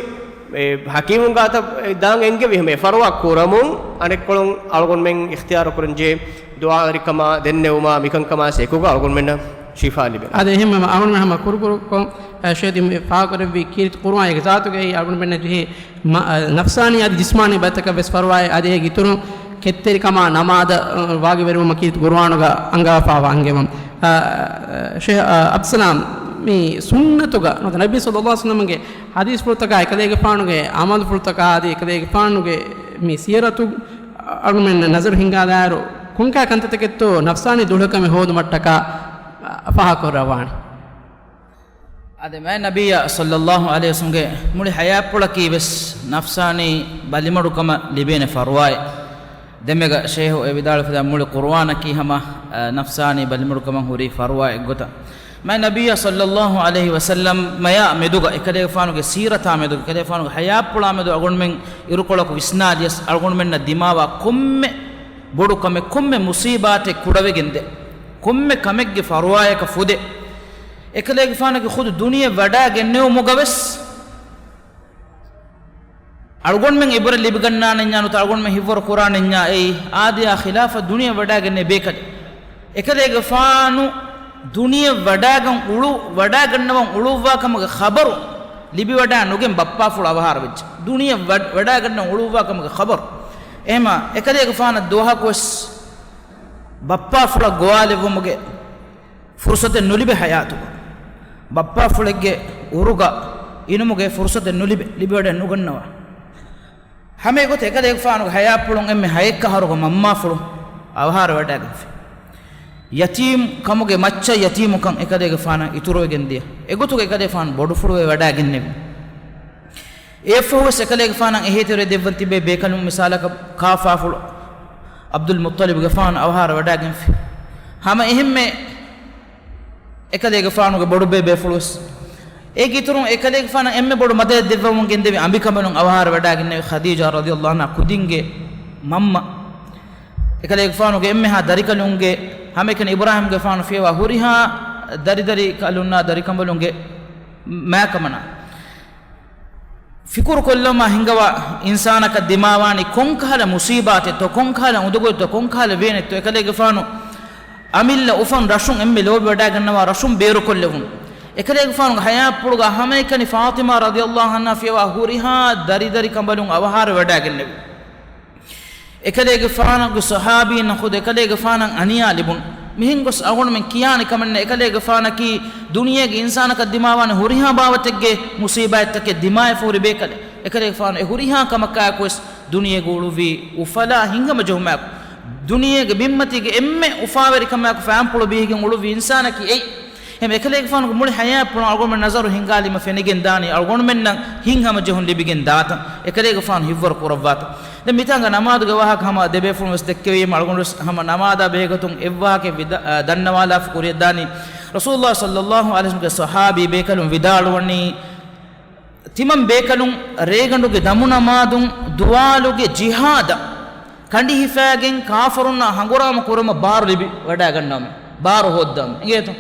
އެ ޙަކީމުން ގާތަށް ދާން އެންގެވި ހަމަ އެ ފަރުވާ ކުރަމުން އަނެއްކޮޅުން އަޅުގަނޑުމެން އިޚްތިޔާރު ކުރަންޖެހޭ ދުޢާވެރިކަމާ ދެންނެވުމާ މިކަންކަމާ އެކުގަ އަޅުގަނޑުމެންނަށް ޝިފާ ލިބޭ. އަދި އެހެންވީމަ އަޅުގަނޑުމެން ހަމަ ކުރުކުރުކޮށް، އަ، ޝޭޚް މި ފާހަގަކުރެއްވި ކީރިތި ޤުރުއާން އޭގެ ޒާތުގައި އަޅުގަނޑުމެންނަށް ޖެހޭ މަ-، އަ، ނަފްސާނީ އަދި ޖިސްމާނީ ބައިތަކަށް ވެސް ފަރުވާއެއް އަދި އޭގެ އިތުރުން ކެތްތެރިކަމާ ނަމާދަށް، އަ، ވާގިވެރިވުމަށް ކީރިތި ޤުރުއާނުގަ އަންގާފާވާ އަންގެވުން. އަ، އަ، ޝޭޚް، އަ، އަބްސަލާމް، މި ސުންނަތުގަ ނުވަތަ ނަބީ ޞައްލައްލާހު ޢަލައިހި ވަސައްލަމްގެ ޙަދީޘްފުޅުތަކާ އެކަލޭގެފާނުގެ ޢަމަލުފުޅުތަކާ އަދި އެކަލޭގެފާނުގެ މި ސީރަތު އަޅުމެން ނަޒަރު ހިންގާލާއިރު، ކޮންކަހަލަ ކަންތައްތަކެއްތޯ ނަފްސާނީ ދުޅަކަމެއް ހޯދުމަށްޓަކާ ފާހަގަކުރައްވާނެ؟ އާދެ، މާތް ނަބިއްޔާ ޞައްލައްލާހު ޢަލައިހި ވަސައްލަމްގެ މުޅި ޙަޔާތްޕުޅަކީ ވެސް ނަފްސާނީ ބަލިމަޑުކަމަށް ލިބޭނެ ފަރުވާއެއް. ދެންމެގަ ޝޭޚު އެ ވިދާޅުވެފަދަ މުޅި ޤުރުއާނަކީ ހަމަ، އަ، ނަފްސާނީ ބަލިމަޑުކަމަށް ހުރި ފަރުވާ އެއްގޮތަށް. މާތް ނަބިއްޔާ ޞައްލައްލާހު ޢަލައިހި ވަސައްލަމް މަޔާ މެދުގަ، އެކަލޭގެފާނުގެ ސީރަތާ މެދުގަ، އެކަލޭގެފާނުގެ ޙަޔާތްޕުޅާ މެދު އަޅުގަނޑުމެން އިރުކޮޅަކު ވިސްނާލިޔަސް، އަޅުގަނޑުމެންނަށް ދިމާވާ ކޮންމެ ބޮޑު ކަމެއް، ކޮންމެ މުޞީބާތެއް ކުޑަވެގެންދޭ، ކޮންމެ ކަމެއްގެ ފަރުވާޔަކަށް ފުދޭ، އެކަލޭގެފާނަކީ ޚުދު ދުނިޔެ ވަޑާގެންނެވުމުގަ ވެސް އަޅުގަނޑުމެން އިބުރަތް ލިބިގަންނާނެންޏާ ނުވަތަ އަޅުގަނޑުމެން ހިތްވަރު ކުރާނެންޏާ އެއީ އާދަޔާ ޚިލާފަށް ދުނިޔެ ވަޑާގެންނެވި ބޭކަލެއް. އެކަލޭގެފާނު ދުނިޔެ ވަޑާގަން އުޅު، ވަޑާގަންނަވަން އުޅުއްވާ ކަމުގެ ޚަބަރު ލިބިވަޑާ ނުގެން ބައްޕާފުޅު އަވަހާރަވެއްޖެ. ދުނިޔެ ވަ، ވަޑާގަންނަވަން އުޅުއްވާ ކަމުގެ ޚަބަރު. އެހެމަ އެކަލޭގެފާނަށް ދުވަހަކުވެސް ބައްޕާފުޅަށް ގޮވާލެއްވުމުގެ ފުރުޞަތެއް ނުލިބޭ ޙަޔާތުގަ. ބައްޕާފުޅެއްގެ އުރުގަ އިނުމުގެ ފުރުޞަތެއް ނުލިބޭ، ލިބިވަޑައެއް ނުގަންނަވާ. ހަމައެގޮތަށް އެކަލޭގެފާނުގެ ޙަޔާތްޕުޅުން އެންމެ ހައެއްކަ އަހަރުގަ މަންމާފުޅު އަވަހާރަވެވަޑައިގެންފި. ޔަތީމް ކަމުގެ މައްޗަށް ޔަތީމުކަން އެކަލޭގެފާނަށް އިތުރުވެގެން ދިޔަ. އެގޮތުގަ އެކަލޭގެފާނު ބޮޑުފުޅުވެ ވަޑައިގެންނެވި. އެއަށްފަހުވެސް އެކަލޭގެފާނަށް އެހީތެރެ ދެއްވަން ތިބޭ ބޭކަލުން މިސާލަކަށް ކާފާފުޅު ޢަބްދުލް މުއްޠަލިބުގެފާނު އަވަހާރަވެވަޑައިގެންފި. ހަމަ އެހެންމެ އެކަލޭގެފާނުގެ ބޮޑުބޭބޭފުޅުވެސް. އޭގެ އިތުރުން އެކަލޭގެފާނަށް އެންމެ ބޮޑު މަދަދެއް ދެއްވަމުން ގެންދެވި އަނބިކަނބަލުން އަވަހާރަވެވަޑައިގެންނެވި ޚަދީޖާ ރަޟިޔަﷲ ޢަންހާ ކުދިންގެ މަންމަ. އެކަލޭގެފާނުގެ އެންމެހާ ދަރިކަލުންގެ ހަމައެކަނި އިބްރާހީމްގެފާނު ފިޔަވާ ހުރިހާ ދަރިދަރިކަލުންނާ ދަރިކަނބަލުންގެ މާކަމަނާ. ފިކުރުކޮށްލަމާ ހިނގަވާ އިންސާނަކަށް ދިމާވާނީ ކޮންކަހަލަ މުޞީބާތެއްތޯ، ކޮންކަހަލަ އުނދަގުލެއްތޯ، ކޮންކަހަލަ ވޭނެއްތޯ، އެކަލޭގެފާނު އަމިއްލަ އުފަން ރަށުން އެންމެ ލޯބިވަޑައިގަންނަވާ ރަށުން ބޭރުކޮށްލެވުނު. އެކަލޭގެފާނުގެ ޙަޔާތްޕުޅުގަ ހަމައެކަނި ފާޠިމާ ރަޟިޔަﷲ ޢަންހާ ފިޔަވާ ހުރިހާ ދަރިދަރިކަނބަލުން އަވަހާރަވެވަޑައިގެންނެވި. އެކަލޭގެފާނުގެ ޞަޙާބީންނަށް ޚުދު އެކަލޭގެފާނަށް އަނިޔާ ލިބުނު. މިހެން ގޮސް އަޅުގަނޑުމެން ކިޔާނެ ކަމެއް ނެތް. އެކަލޭގެފާނަކީ ދުނިޔޭގެ އިންސާނަކަށް ދިމާވާނެ ހުރިހާ ބާވަތެއްގެ މުޞީބާތްތަކެއް ދިމާވެފަ ހުރި ބޭކަލެއް. އެކަލޭގެފާނު އެ ހުރިހާ ކަމަކާއެކުވެސް ދުނިޔޭގަ އުޅުއްވީ އުފަލާ ހިތްހަމަޖެހުމާއެކު. ދުނިޔޭގެ ބިންމަތީގެ އެންމެ އުފާވެރިކަމާއެކު ފާންޕުޅު ބީހިގެން އުޅުއްވި އިންސާނަކީ އެއީ. އެހެން އެކަލޭގެފާނުގެ މުޅި ޙަޔާތްޕުޅުން އަޅުގަނޑުމެން ނަޒަރު ހިންގާލީމަ ފެނިގެން ދާނީ އަޅުގަނޑުމެންނަށް ހިތްހަމަޖެހުން ލިބިގެން ދާތަން، އެކަލޭގެފާނު ހިތްވަރު ކުރައްވާތަން. ދެން މިތާނގަ ނަމާދުގެ ވާހަކަ ހަމަ ދެބޭފުޅުން ވެސް ދެއްކެވީމަ އަޅުގަނޑު ވެސް ހަމަ ނަމާދާ ބެހޭގޮތުން އެއްވާހަކައެއް ވިދާ-، އާ، ދަންނަވާލާފަ ކުރިޔަށްދާނީ. ރަސޫލުﷲ ޞައްލައްލާހު ޢަލައިހި ވަސައްލަމްގެ ޞަޙާބީ ބޭކަލުން ވިދާޅުވަނީ، ތިމަން ބޭކަލުން ރޭގަނޑުގެ ދަމުނަމާދުން ދުވާލުގެ ޖިހާދަށް ކަނޑި ހިފާގެން ކާފަރުންނާ ހަނގުރާމަ ކުރުމަށް ބާރު ލިބި ވަޑައިގަންނަވަމޭ. ބާރު ހޯއްދަވަމޭ. އިނގޭތޯ؟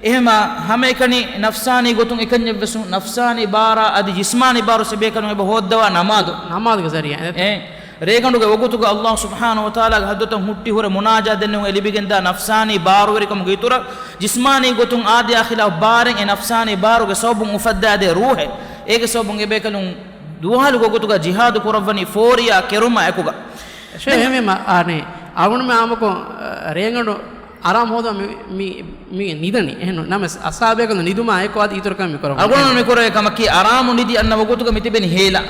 އެހެމަ ހަމައެކަނި ނަފްސާނީ ގޮތުން އެކަންޏެއްވެސް ނު-، ނަފްސާނީ ބާރާ އަދި ޖިސްމާނީ ބާރު ސެ ބޭކަލުން އެބަ ހޯއްދަވާ ނަމާދު. ނަމާދުގެ ޒަރީއާ. އެ، ރޭގަނޑުގެ ވަގުތުގަ ﷲ ސުބްޙާނަހޫ ވަތަޢާލާގެ ޙަޟްރަތަށް ހުއްޓި ހުރެ މުނާޖާ ދެންނެވުން އެ ލިބިގެންދާ ނަފްސާނީ ބާރުވެރިކަމުގެ އިތުރަށް ޖިސްމާނީ ގޮތުން އާދަޔާ ޚިލާފް ބާރެއް އެ ނަފްސާނީ ބާރުގެ ސަބަބުން އުފައްދާދޭ ރޫޙެއް. އޭގެ ސަބަބުން އެ ބޭކަލުން ދުވާލުގެ ގޮތުގަ ޖިހާދު ކުރައްވަނީ ފޯރިޔާ ކެރުމާ އެކުގަ. ޝޭޚް ދެން އެހެންވީމަ، އާނެ، އަޅުގަނޑުމެން އާއްމުކޮށް، އަ، ރޭގަނޑު އަރާމު ހޯދަ މި، މި، މި ނިދަނީ. އެހެން ނަމަވެސް އަސާބޭކަލު ނިދުމާ އެކު އަދި އިތުރު ކަމެއް މި ކުރަމުން. އަޅުގަނޑު މި ކުރޭ ކަމަކީ އަރާމު ނިދި އަންނަ ވަގުތުގަ މި ތިބެނީ ހޭލާ.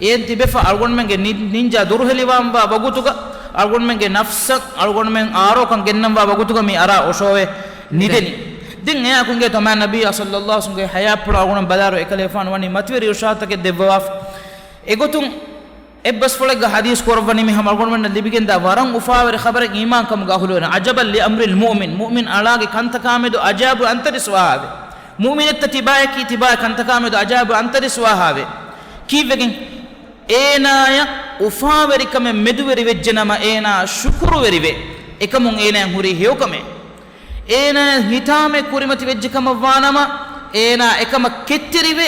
އޭން ތިބެފަ އަޅުގަނޑުމެންގެ ނި، ނިންޖާ ދުރުހެލިވާންވާ ވަގުތުގަ، އަޅުގަނޑުމެންގެ ނަފްސަށް އަޅުގަނޑުމެން އާރޯކަން ގެންނަންވާ ވަގުތުގަ މި އަރާ އޮށޯވެ ނިދެނީ. ދެން އެއާ ކުންގޭތޯ މާތް ނަބިއްޔާ ޞައްލައްލާހު ޢަލައިހި ވަސައްލަމްގެ ޙަޔާތްޕުޅު އަޅުގަނޑު ބަލާއިރު އެކަލޭގެފާނު ވަނީ މަތިވެރި އިރުޝާދުތަކެއް ދެއްވަވާފަ. އެގޮތުން އެއްބަސްފުޅެއްގަ ޙަދީޘް ކުރައްވަނީ މި ހަމަ އަޅުގަނޑުމެންނަށް ލިބިގެންދާ ވަރަށް އުފާވެރި ޚަބަރެއް އީމާންކަމުގެ އަހުލުވެރިން. عجبا لأمر المؤمن، މުއުމިން އަޅާގެ ކަންތަކާމެދު އަޖާއިބު އަންތަރިސް ވާހާވެ. މުއުމިނެއްތަ ތިބާޔަކީ ތިބާ ކަންތަކާމެދު އަޖާއިބު އަންތަރިސް ވާހާވެ. ކީއްވެގެން؟ އޭނާޔަށް އުފާވެރިކަމެއް މެދުވެރިވެއްޖެނަމަ އޭނާ ޝުކުރުވެރިވެ، އެކަމުން އޭނާއަށް ހުރީ ހެޔޮކަމެއް. އޭނާއަށް ހިތާމައެއް ކުރިމަތިވެއްޖެކަމަށްވާނަމަ، އޭނާ އެކަމަށް ކެތްތެރިވެ،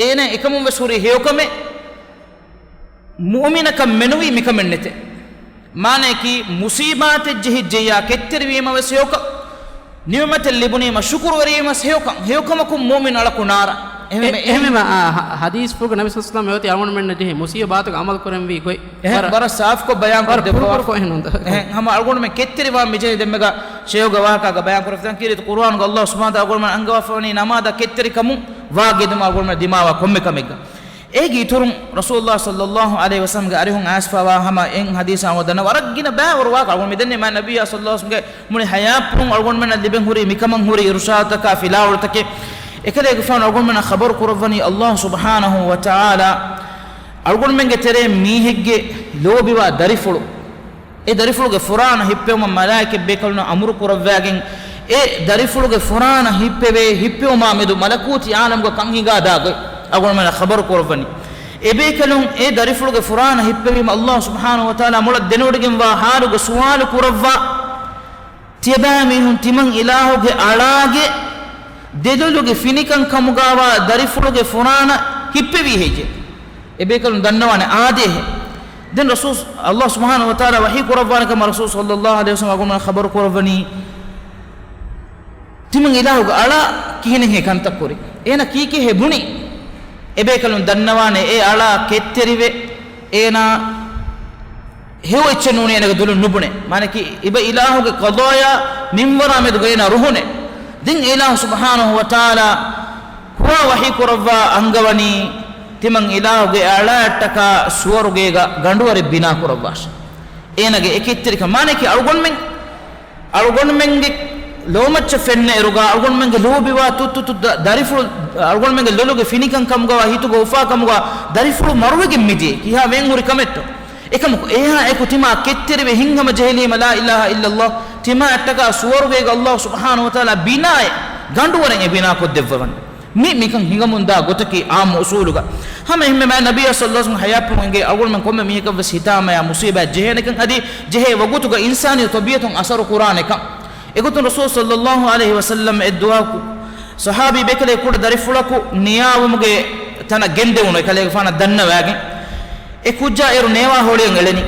އޭނާ އެކަމުން ވެސް ހުރީ ހެޔޮކަމެއް. މުއުމިނަކަށް މެނުވީ މިކަމެއް ނެތޭ. މާނަޔަކީ، މުސީބާތެއް ޖެހިއްޖެއްޔާ ކެތްތެރިވީމަވެސް ހެޔޮކަން، ނިޢުމަތެއް ލިބުނީމަ ޝުކުރުވެރިވީމަސް ހެޔޮކަން، ހެޔޮކަމަކުން މުއުމިން އަޅަކު ނާރާ. އެހެން އެ-، އެހެންވީމަ، އާ، ހަ-، ހަދީސްފުޅުގަ ނަބި ސައްލަﷲ އަލައިހި ވަސައްލަމަ އެއޮތީ އަޅުގަނޑުމެންނަށް ޖެހޭ މުސީބާތުގެ އަމަލު ކުރަންވީ ގޮތް. އެހެން، ވަރަށް، ވަރަށް ސާފުކޮށް ބަޔާން ކޮށްދެއްވަވާ. ކުރުކުރު ކޮށް އެހެން ނޫންތަ؟ އެހެން، ހަމަ އަޅުގަނޑުމެން ކެތްތެރިވާ މިޖެހެނީ ދެންމެގަ ޝޭހުގެ ވާހަކާގަ ބަޔާން ކުރެފަދަ ކީރިތި ޤުރުއާނުގަ އަލްލާހު ސުބްޙާނަހު ވަތަޢާލާ އަޅުގަނޑުމެން އަންގަވާފަވަނީ ނަމާދަށް ކެތްތެރިކަމުން ވާ ގެދުމަށް އަޅުގަނޑުމެން ދިމާވާ ކޮންމެ ކަމެއްގަ. އޭގެ އިތުރުން ރަސޫލުﷲ ޞައްލަﷲ ޢަލައިހި ވަސައްލަމްގެ އަރިހުން އައިސްފަވާ ހަމަ އެއް ޙަދީޘާ އޮން ދަންނަ ވަރަށް ގިނަ ބައިވަރު ވާހަކަ އަޅުގަނޑު މިދެންނެވި މާ ނަބިއްޔާ ޞައްލަﷲ ޢަލައިހި ވަސައްލަމްގެ މުޅި ޙަޔާތްޕުޅުން އަޅުގަނޑުމެންނަށް ލިބެން ހުރި އިރުޝާދުތަކާ ފިލާވަޅުތަކެއް. އެކަލޭގެފާނު އަޅުގަނޑުމެންނަށް ޚަބަރު ކުރައްވަނީ އަލްލާހު ސުބްޙާނަހު ވަތަޢާލާ އަޅުގަނޑުމެންގެ ތެރޭ މީހެއްގެ ލޯބިވާ ދަރިފުޅު، އެ ދަރިފުޅުގެ ފުރާނަ ހިއްޕެވުމަށް މަލާއިކަތްބޭކަލުންނަށް އަމުރު ކުރައްވާގެން، އެ ދަރިފުޅުގެ ފުރާނަ ހިއްޕެވޭ ހިއްޕެވުމާ މެދު މަލަކޫތީ ޢާލަމުގަ ކަން ހިނގާ ދާ ގޮތް އަޅުގަނޑުމެންނަށް ޚަބަރު ކުރައްވަނީ. އެބޭކަލުން އެ ދަރިފުޅުގެ ފުރާނަ ހިއްޕެވީމަ އަލްލާހު ސުބްޙާނަހު ވަތަޢާލާ މޮޅަށް ދެނެވޮޑިގެންވާ ޙާލުގެ ސުވާލު ކުރައްވާ، ތިޔަބައިމީހުން ތިމަން އިލާހުގެ އަޅާގެ ދެލޮލުގެ ފިނިކަން ކަމުގަވާ ދަރިފުޅުގެ ފުރާނަ ހިއްޕެވީ ހެއްޔޭ؟ އެބޭކަލުން ދަންނަވާނެ އާދޭހެއް. ދެން ރަސޫލު، އަލްލާހު ސުބްޙާނަހު ވަތަޢާލާ ވަޙީ ކުރައްވާނެ ކަމަށް ރަސޫލު ޞައްލަﷲ ޢަލައިހި ވަސައްލަމް އަޅުގަނޑުމެންނަށް ޚަބަރު ކުރައްވަނީ، ތިމަން އިލާހުގެ އަޅާ ކިހިނެއްހޭ ކަންތައް ކުރީ؟ އޭނަ ކީކޭހޭ ބުނީ؟ އެބޭކަލުން ދަންނަވާނެ އެ އަޅާ ކެތްތެރިވެ، އޭނާ ހެޔޮ އެއްޗެއް ނޫނީ އޭނަގެ ދުލުން ނުބުނެ. މާނަކީ، އިބަ އިލާހުގެ ޤަޟާޔާ މިންވަރާ މެދުގަ އޭނާ ރުހުނެ. ދެން އެ އިލާހު ސުބްޙާނަހު ވަތަޢާލާ ކުރާ ވަޙީ ކުރައްވާ އަންގަވަނީ، ތިމަން އިލާހުގެ އަޅާއަށްޓަކާ ސުވަރުގޭގަ ގަނޑުވަރެއް ބިނާ ކުރައްވާށޭ. އޭނަގެ އެ ކެތްތެރިކަން މާނަކީ އަޅުގަނޑުމެން، އަޅުގަނޑުމެންގެ ލޯމައްޗަށް ފެންނަ އިރުގަ އަޅުގަނޑުމެންގެ ލޯބިވާ ތުއްތު ތުއްތަ ދަރިފުޅު، އަޅުގަނޑުމެންގެ ލޮލުގެ ފިނިކަން ކަމުގަވާ ހިތުގަ އުފާ ކަމުގަ ދަރިފުޅު މަރުވެގެން މިދިޔަ ކިހާ ވޭން ހުރި ކަމެއްތޯ؟ އެކަމަކު، އެހާ އެކު ތިމާ ކެތްތެރިވެ ހިތްހަމަ ޖެހިލީމަ ލާ އިލާހަ އިއްލައްލާހު، ތިމާއަށްޓަކާ ސުވަރުގޭގަ އަލްލާހު ސުބްޙާނަހު ވަތަޢާލާ ބިނާއެއް ގަނޑުވަރެއް އެ ބިނާ ކޮށްދެއްވަވަން. މި، މިކަން ހިނގަމުންދާ ގޮތަކީ އާއްމު އުސޫލުގަ. ހަމަ އެހެންމެ މާ ނަބިއްޔާ ޞައްލަﷲ ޢަލައިހި ވަސައްލަމް ޙަޔާތްޕުޅުން އެނގޭ އަޅުގަނޑުމެން ކޮންމެ މީހަކަށްވެސް ހިތާމަޔާ މުޞީބާތް ޖެހޭނެކަން އަދި ޖެހޭ ވަގުތުގަ އިންސާނީ ޠަބީޢަތުން އަސަރު ކުރާނެކަން. އެގޮތުން ރަސޫލު ޞައްލަﷲ ޢަލައިހި ވަސައްލަމް އެއްދުވަހަކު ޞަޙާބީ ބޭކަލެއް ކުޑަ ދަރިފުޅަކު ނިޔާވުމުގެ ތަނަށް ގެންދެވުނު އެކަލޭގެފާނަށް ދަންނަވާގެން. އެ ކުއްޖާ އޭރު ނޭވާ ހޮޅިއަށް އެޅެނީ.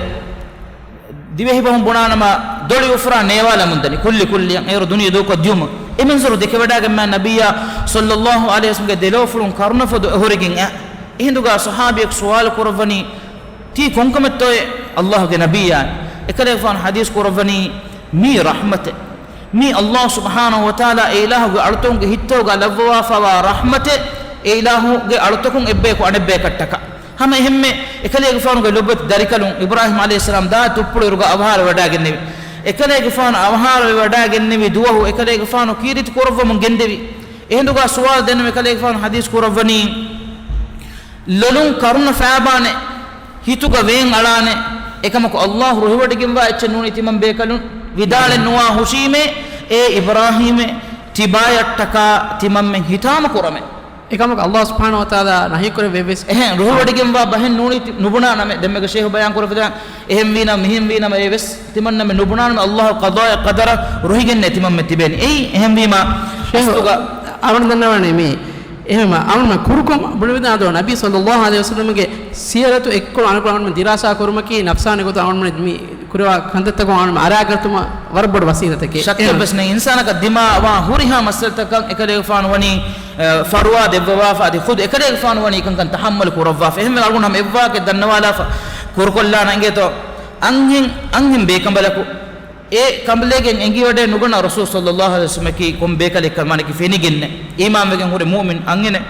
ދިވެހި ބަހުން ބުނާނަމަ ދޮޅި އުފުރާ ނޭވާލަމުންދަނީ ކުއްލި ކުއްލިއަށް އޭރު ދުނިޔެ ދޫކޮށްދިޔުމުން. އެ މަންޒަރު ދެކެވަޑާގެން މާ ނަބިއްޔާ ޞައްލަﷲ ޢަލައިހި ވަސައްލަމްގެ ދެލޯފުޅުން ކަރުނަފޮދު އެހުރެގެން އައި. އެހިނދުގަ ޞަޙާބީއަކު ސުވާލު ކުރައްވަނީ، ތީ ކޮންކަމެއްތޯއޭ އަލްލާހުގެ ނަބިއްޔާ؟ އެކަލޭގެފާނު ޙަދީޘް ކުރައްވަނީ، މީ ރަޙްމަތެއް. މީ އަލްލާހު ސުބްޙާނަހު ވަތަޢާލާ އެ އިލާހުގެ އަޅުތަކުންގެ ހިތްތަކުގަ ލައްވަވާފަވާ ރަޙްމަތެއް، އެ އިލާހުގެ އަޅުތަކުން އެއްބަޔަކު އަނެއްބަޔަކަށްޓަކާ. ހަމަ އެހެންމެ އެކަލޭގެފާނުގެ ލޮބުވެތި ދަރިކަލުން އިބްރާހީމް ޢަލައިހިއްސަލާމް ދާ ތުއްޕުޅު އިރުގަ އަވަހާރަވެވަޑައިގެންނެވި. އެކަލޭގެފާނު އަވަހާރަވެވަޑައިގެންނެވި ދުވަހު އެކަލޭގެފާނު ކީރިތި ކުރައްވަމުން ގެންދެވި. އެހިނދުގަ ސުވާލު ދެންނެވި އެކަލޭގެފާނު ޙަދީޘް ކުރައްވަނީ، ލޮލުން ކަރުނަ ފާބާނެ، ހިތުގަ ވޭން އަޅާނެ، އެކަމަކު އަލްލާހު ރުހިވޮޑިގެންވާ އެއްޗެއް ނޫނީ ތިމަން ބޭކަލުން ވިދާޅެއް ނުވާ ހުށީމޭ، އޭ އިބްރާހީމޭ، ތިބާޔަށްޓަކާ ތިމަންމެން ހިތާމަ ކުރަމޭ. އެކަމަކު އަލްލާހު ސުބްޙާނަހު ވަތަޢާލާ ނަހީ ކުރެއްވި އެއްވެސް. އެހެން ރުހިވޮޑިގެންވާ ބަހެއް ނޫނީ ތި-، ނުބުނާނަމޭ. ދެންމެގަ ޝޭހު ބަޔާން ކުރެއްވިދާނެ، އެހެން ވީނަމަ މިހެން ވީނަމަ އެވެސް ތިމަންނަމެ ނުބުނާނަމޭ، އަލްލާހު ޤަޟާއާ ޤަދަރަށް ރުހިގެންނޭ ތިމަންމެ ތިބޭނީ. އެއީ އެހެންވީމަ ޝޭހު، އަސްލުގަ އަޅުގަނޑު ދަންނަވާނެ މީ. އެހެންވީމަ އަޅުގަނޑު ކުރުކޮށް ބުނެވިދާނެ ދޯ، ނަބީ ޞައްލަﷲ ޢަލައިހި ވަސައްލަމްގެ ސީރަތު އެއްކޮޅު އަނެއްކޮޅު އަޅުގަނޑު ދިރާސާ ކުރުމަކީ ނަފްސާނީ ގޮތަށް އަޅުގަނޑު މި ކުރެވާ ކަންތައްތަކުން އަޅުގަނޑު އަރާގަތުމަށް ވަރަށް ބޮޑު ވަސީލަތެކޭ. ޝައްކެއްވެސް ނެތް، އިންސާނަކަށް ދިމާވާ ހުރިހާ މައްސަލަތަކަށް އެކަލޭގެފާނު ވަނީ، އަ، ފަރުވާ ދެއްވަވާފަ އަދި ޚުދު އެކަލޭގެފާނު ވަނީ ކަންކަން ތަޙައްމަލު ކުރައްވާފަ. އެހެންވެ އަޅުގަނޑު ހަމަ އެއްވާހަކައެއް ދަންނަވާލާފަ ކުރުކޮށްލާނަން އިނގޭތޯ. އަންހެން، އަންހެން ބޭކަނބަލަކު އެ ކަނބަލޭގެން އެނގިވަޑައެއް ނުގަންނަ ރަސޫލު ޞައްލަﷲ ޢަލައިހި ވަސައްލަމަކީ ކޮން ބޭކަލެއްކަން ވާނެކި ފެނިގެންނެއް. އީމާންވެގެން ހުރި މުއުމިން އަންހެނެއް.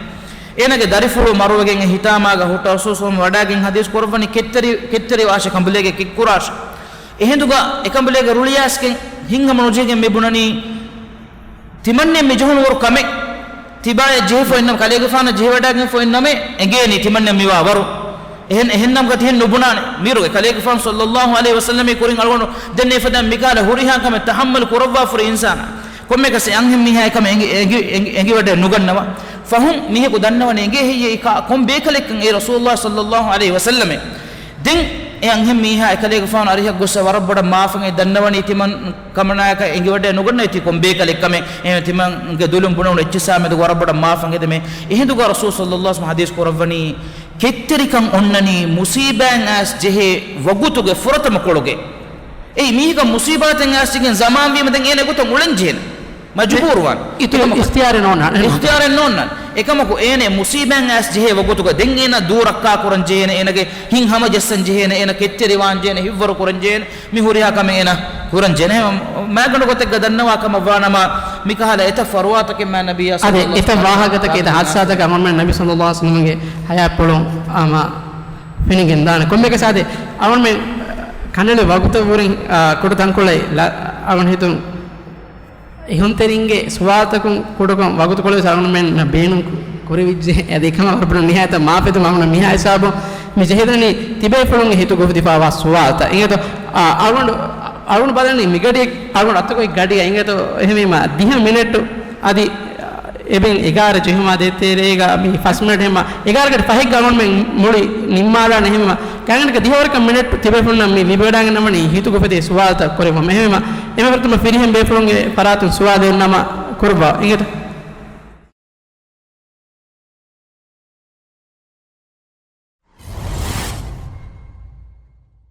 އޭނަގެ ދަރިފުޅު މަރުވެގެން އެ ހިތާމާގަ ހުއްޓަ ރަސޫލު ޞައްލަﷲ ވަޑާގެން ޙަދީޘް ކުރައްވަނީ ކެތްތެރި، ކެތްތެރިވާށޭ ކަނބަލޭގެ ކެއްކުރާށޭ. އެހިނދުގަ އެ ކަނބަލޭގެ ރުޅިއައިސްގެން ހިތްހަމަ ނުޖެހިގެން މި ބުނަނީ، ތިމަންނެ މި ޖެހުނު ވަރު ކަމެއް. ތިބާޔަށް ޖެހިފައިންނަމަ، ކަލޭގެފާނަށް ޖެހިވަޑައިގެންފައިންނަމޭ އެނގޭނީ ތިމަންނެ މިވާ ވަރު. އެހެން، އެހެންނަމަ ތިހެން ނުބުނާނެ. މިރުގެ ކަލޭގެފާނު ޞައްލަﷲ ޢަލައިހި ވަސައްލަމީ ކުރިން އަޅުގަނޑު ދެންނެވި ފަދަ މިކަހަލަ ހުރިހާ ކަމެއް ތަޙައްމަލު ކުރައްވާފަ ހުރި އިންސާނާ. ކޮންމެއަކަސް އެ އަންހެން މީހާ އެކަމެއް އެނގި، އެނގި، އެނގި، އެނގިވަޑައެއް ނުގަންނަވާ. ފަހުން މީހަކު ދަންނަވަނީ އެނގޭ ހެއްޔޭ ކޮން ބޭކަލެއްކަން އެ ރަސޫލުﷲ ޞައްލަﷲ ޢަލައިހި ވަސައްލަމެއް. ދެން އެ އަންހެން މީހާ އެކަލޭގެފާނު އަރިހަށް ގޮއްސަ ވަރަށް ބޮޑަށް މާފަން އެ ދަންނަވަނީ ތިމަން ކަމަނާޔަކަށް އެނގިވަޑައެއް ނުގަންނަވަތީ ކޮން ބޭކަލެއްކަމެއް. އެ ތިމަންގެ ދުލުން ބުނެވުނު އެއްޗިއްސާ މެދު ވަރަށް ބޮޑަށް މާފަން އެދެމޭ. އެހިނދުގަ ރަސޫލު ޞައްލަﷲ ޢަލައިހި ވަސައްލަމަ ޙަދީޘް ކުރައްވަނީ، ކެތްތެރިކަން އޮންނަނީ މުސީބާތް އައިސް ޖެހޭ ވަގުތުގެ ފުރަތަމަ ކޮޅުގެ. އެއީ މީހަކަށް މުސީބާތެއް އައިސް ޖެހިގެން ޒަމާން ވީމަ ދެން އޭނަ އެގޮތަށް އުޅެން ޖެހޭނެ. މަޖުބޫރުވާން. އިތު-، އިތުރު އިޚްތިޔާރެއް ނޯންނާނެ. އިޚްތިޔާރެއް ނޯންނާނެ. އެކަމަކު އޭނަ މުސީބާތް އައިސް ޖެހޭ ވަގުތުގަ ދެން އޭނަ ދޫ ރައްކާ ކުރަން ޖެހޭނެ، އޭނަގެ ހިތް ހަމަޖައްސަން ޖެހޭނެ، އޭނަ ކެތްތެރިވާން ޖެހޭނެ، ހިތްވަރު ކުރަން ޖެހޭނެ، މި ހުރިހާ ކަމެއް އޭނަ ކުރަން ޖެހޭނެ. މާގަނޑު ގޮތެއްގަ ދަންނަވާ ކަމަށް ވާނަމަ، މިކަހަލަ އެތައް ފަރުވާތަކެއް މާ ނަބިއްޔާ އަދި ޞައްލައްލާހު އެތައް ވާހަކަތަކެއް އެތައް ޙާދިސާތަކެއް އަމުރުމެން ނަބީ ޞައްލައްލާހު ޢަލައިހި ވަސައްލަމަގެ ޙަޔާތްޕުޅުން އަމަ ފެނިގެން ދާނެ. ކޮންމެއަކަސް އަދި އަވަންމެ ކަނޑައެޅި ވަގުތަށް ވުރެން، އާ، ކުޑަ ތަންކޮޅެއް ލަ-، އަވަން ހިތުން އިހުންތެރިންގެ ސުވާލުތަކުން ކުޑަކޮށް ވަގުތުކޮޅެއް އަވަންމެން ބޭނުން ކު-، ކުރެވިއްޖެ. އަދި އެކަމަށް ވަރަށް ބޮޑަށް ނިހާޔަތަށް މާފެތު މަ ނިހާ ހިސާބުން މި ޖެހިދަނީ ތިބޭފުޅުންގެ ހިތުގަ އުފެދިފާވާ ސުވާލުތައް. އިނގޭތޯ، އާ، އަޅުގަނޑު، އަޅުގަނޑު ބަލަނީ މިގަޑި، އަޅުގަނޑު އަތުގައި ގަޑިއަށް އިނގޭތޯ، އެހެންވީމަ ދިހަ މިނެޓު އަދި އެބެން އެގާރަ ޖެހުމާ ދޭތެރޭގަ މި ފަސް މިނެޓް ހެމަ އެގާރަ ގަޑި ފަހެއްގަ އަޅުގަނޑުމެން މުޅި ނިންމާލާނެ. އެހެންވީމަ ގާތްގަނޑަކަށް ދިހަވަރަކަށް މިނެޓް ތިބޭފުޅުންނަށް މި ލިބިވަޑައިގަންނަވަނީ ހިތުގަ އުފެދޭ ސުވާލުތައް ކުރެއްވުމަށް. އެހެންވީމަ އެމެ ފުރަތަމަ ފިރިހެން ބޭފުޅުންގެ ފަރާތުން ސުވާލު ދެންނަމަ ކުރައްވާ. އިނގޭތޯ؟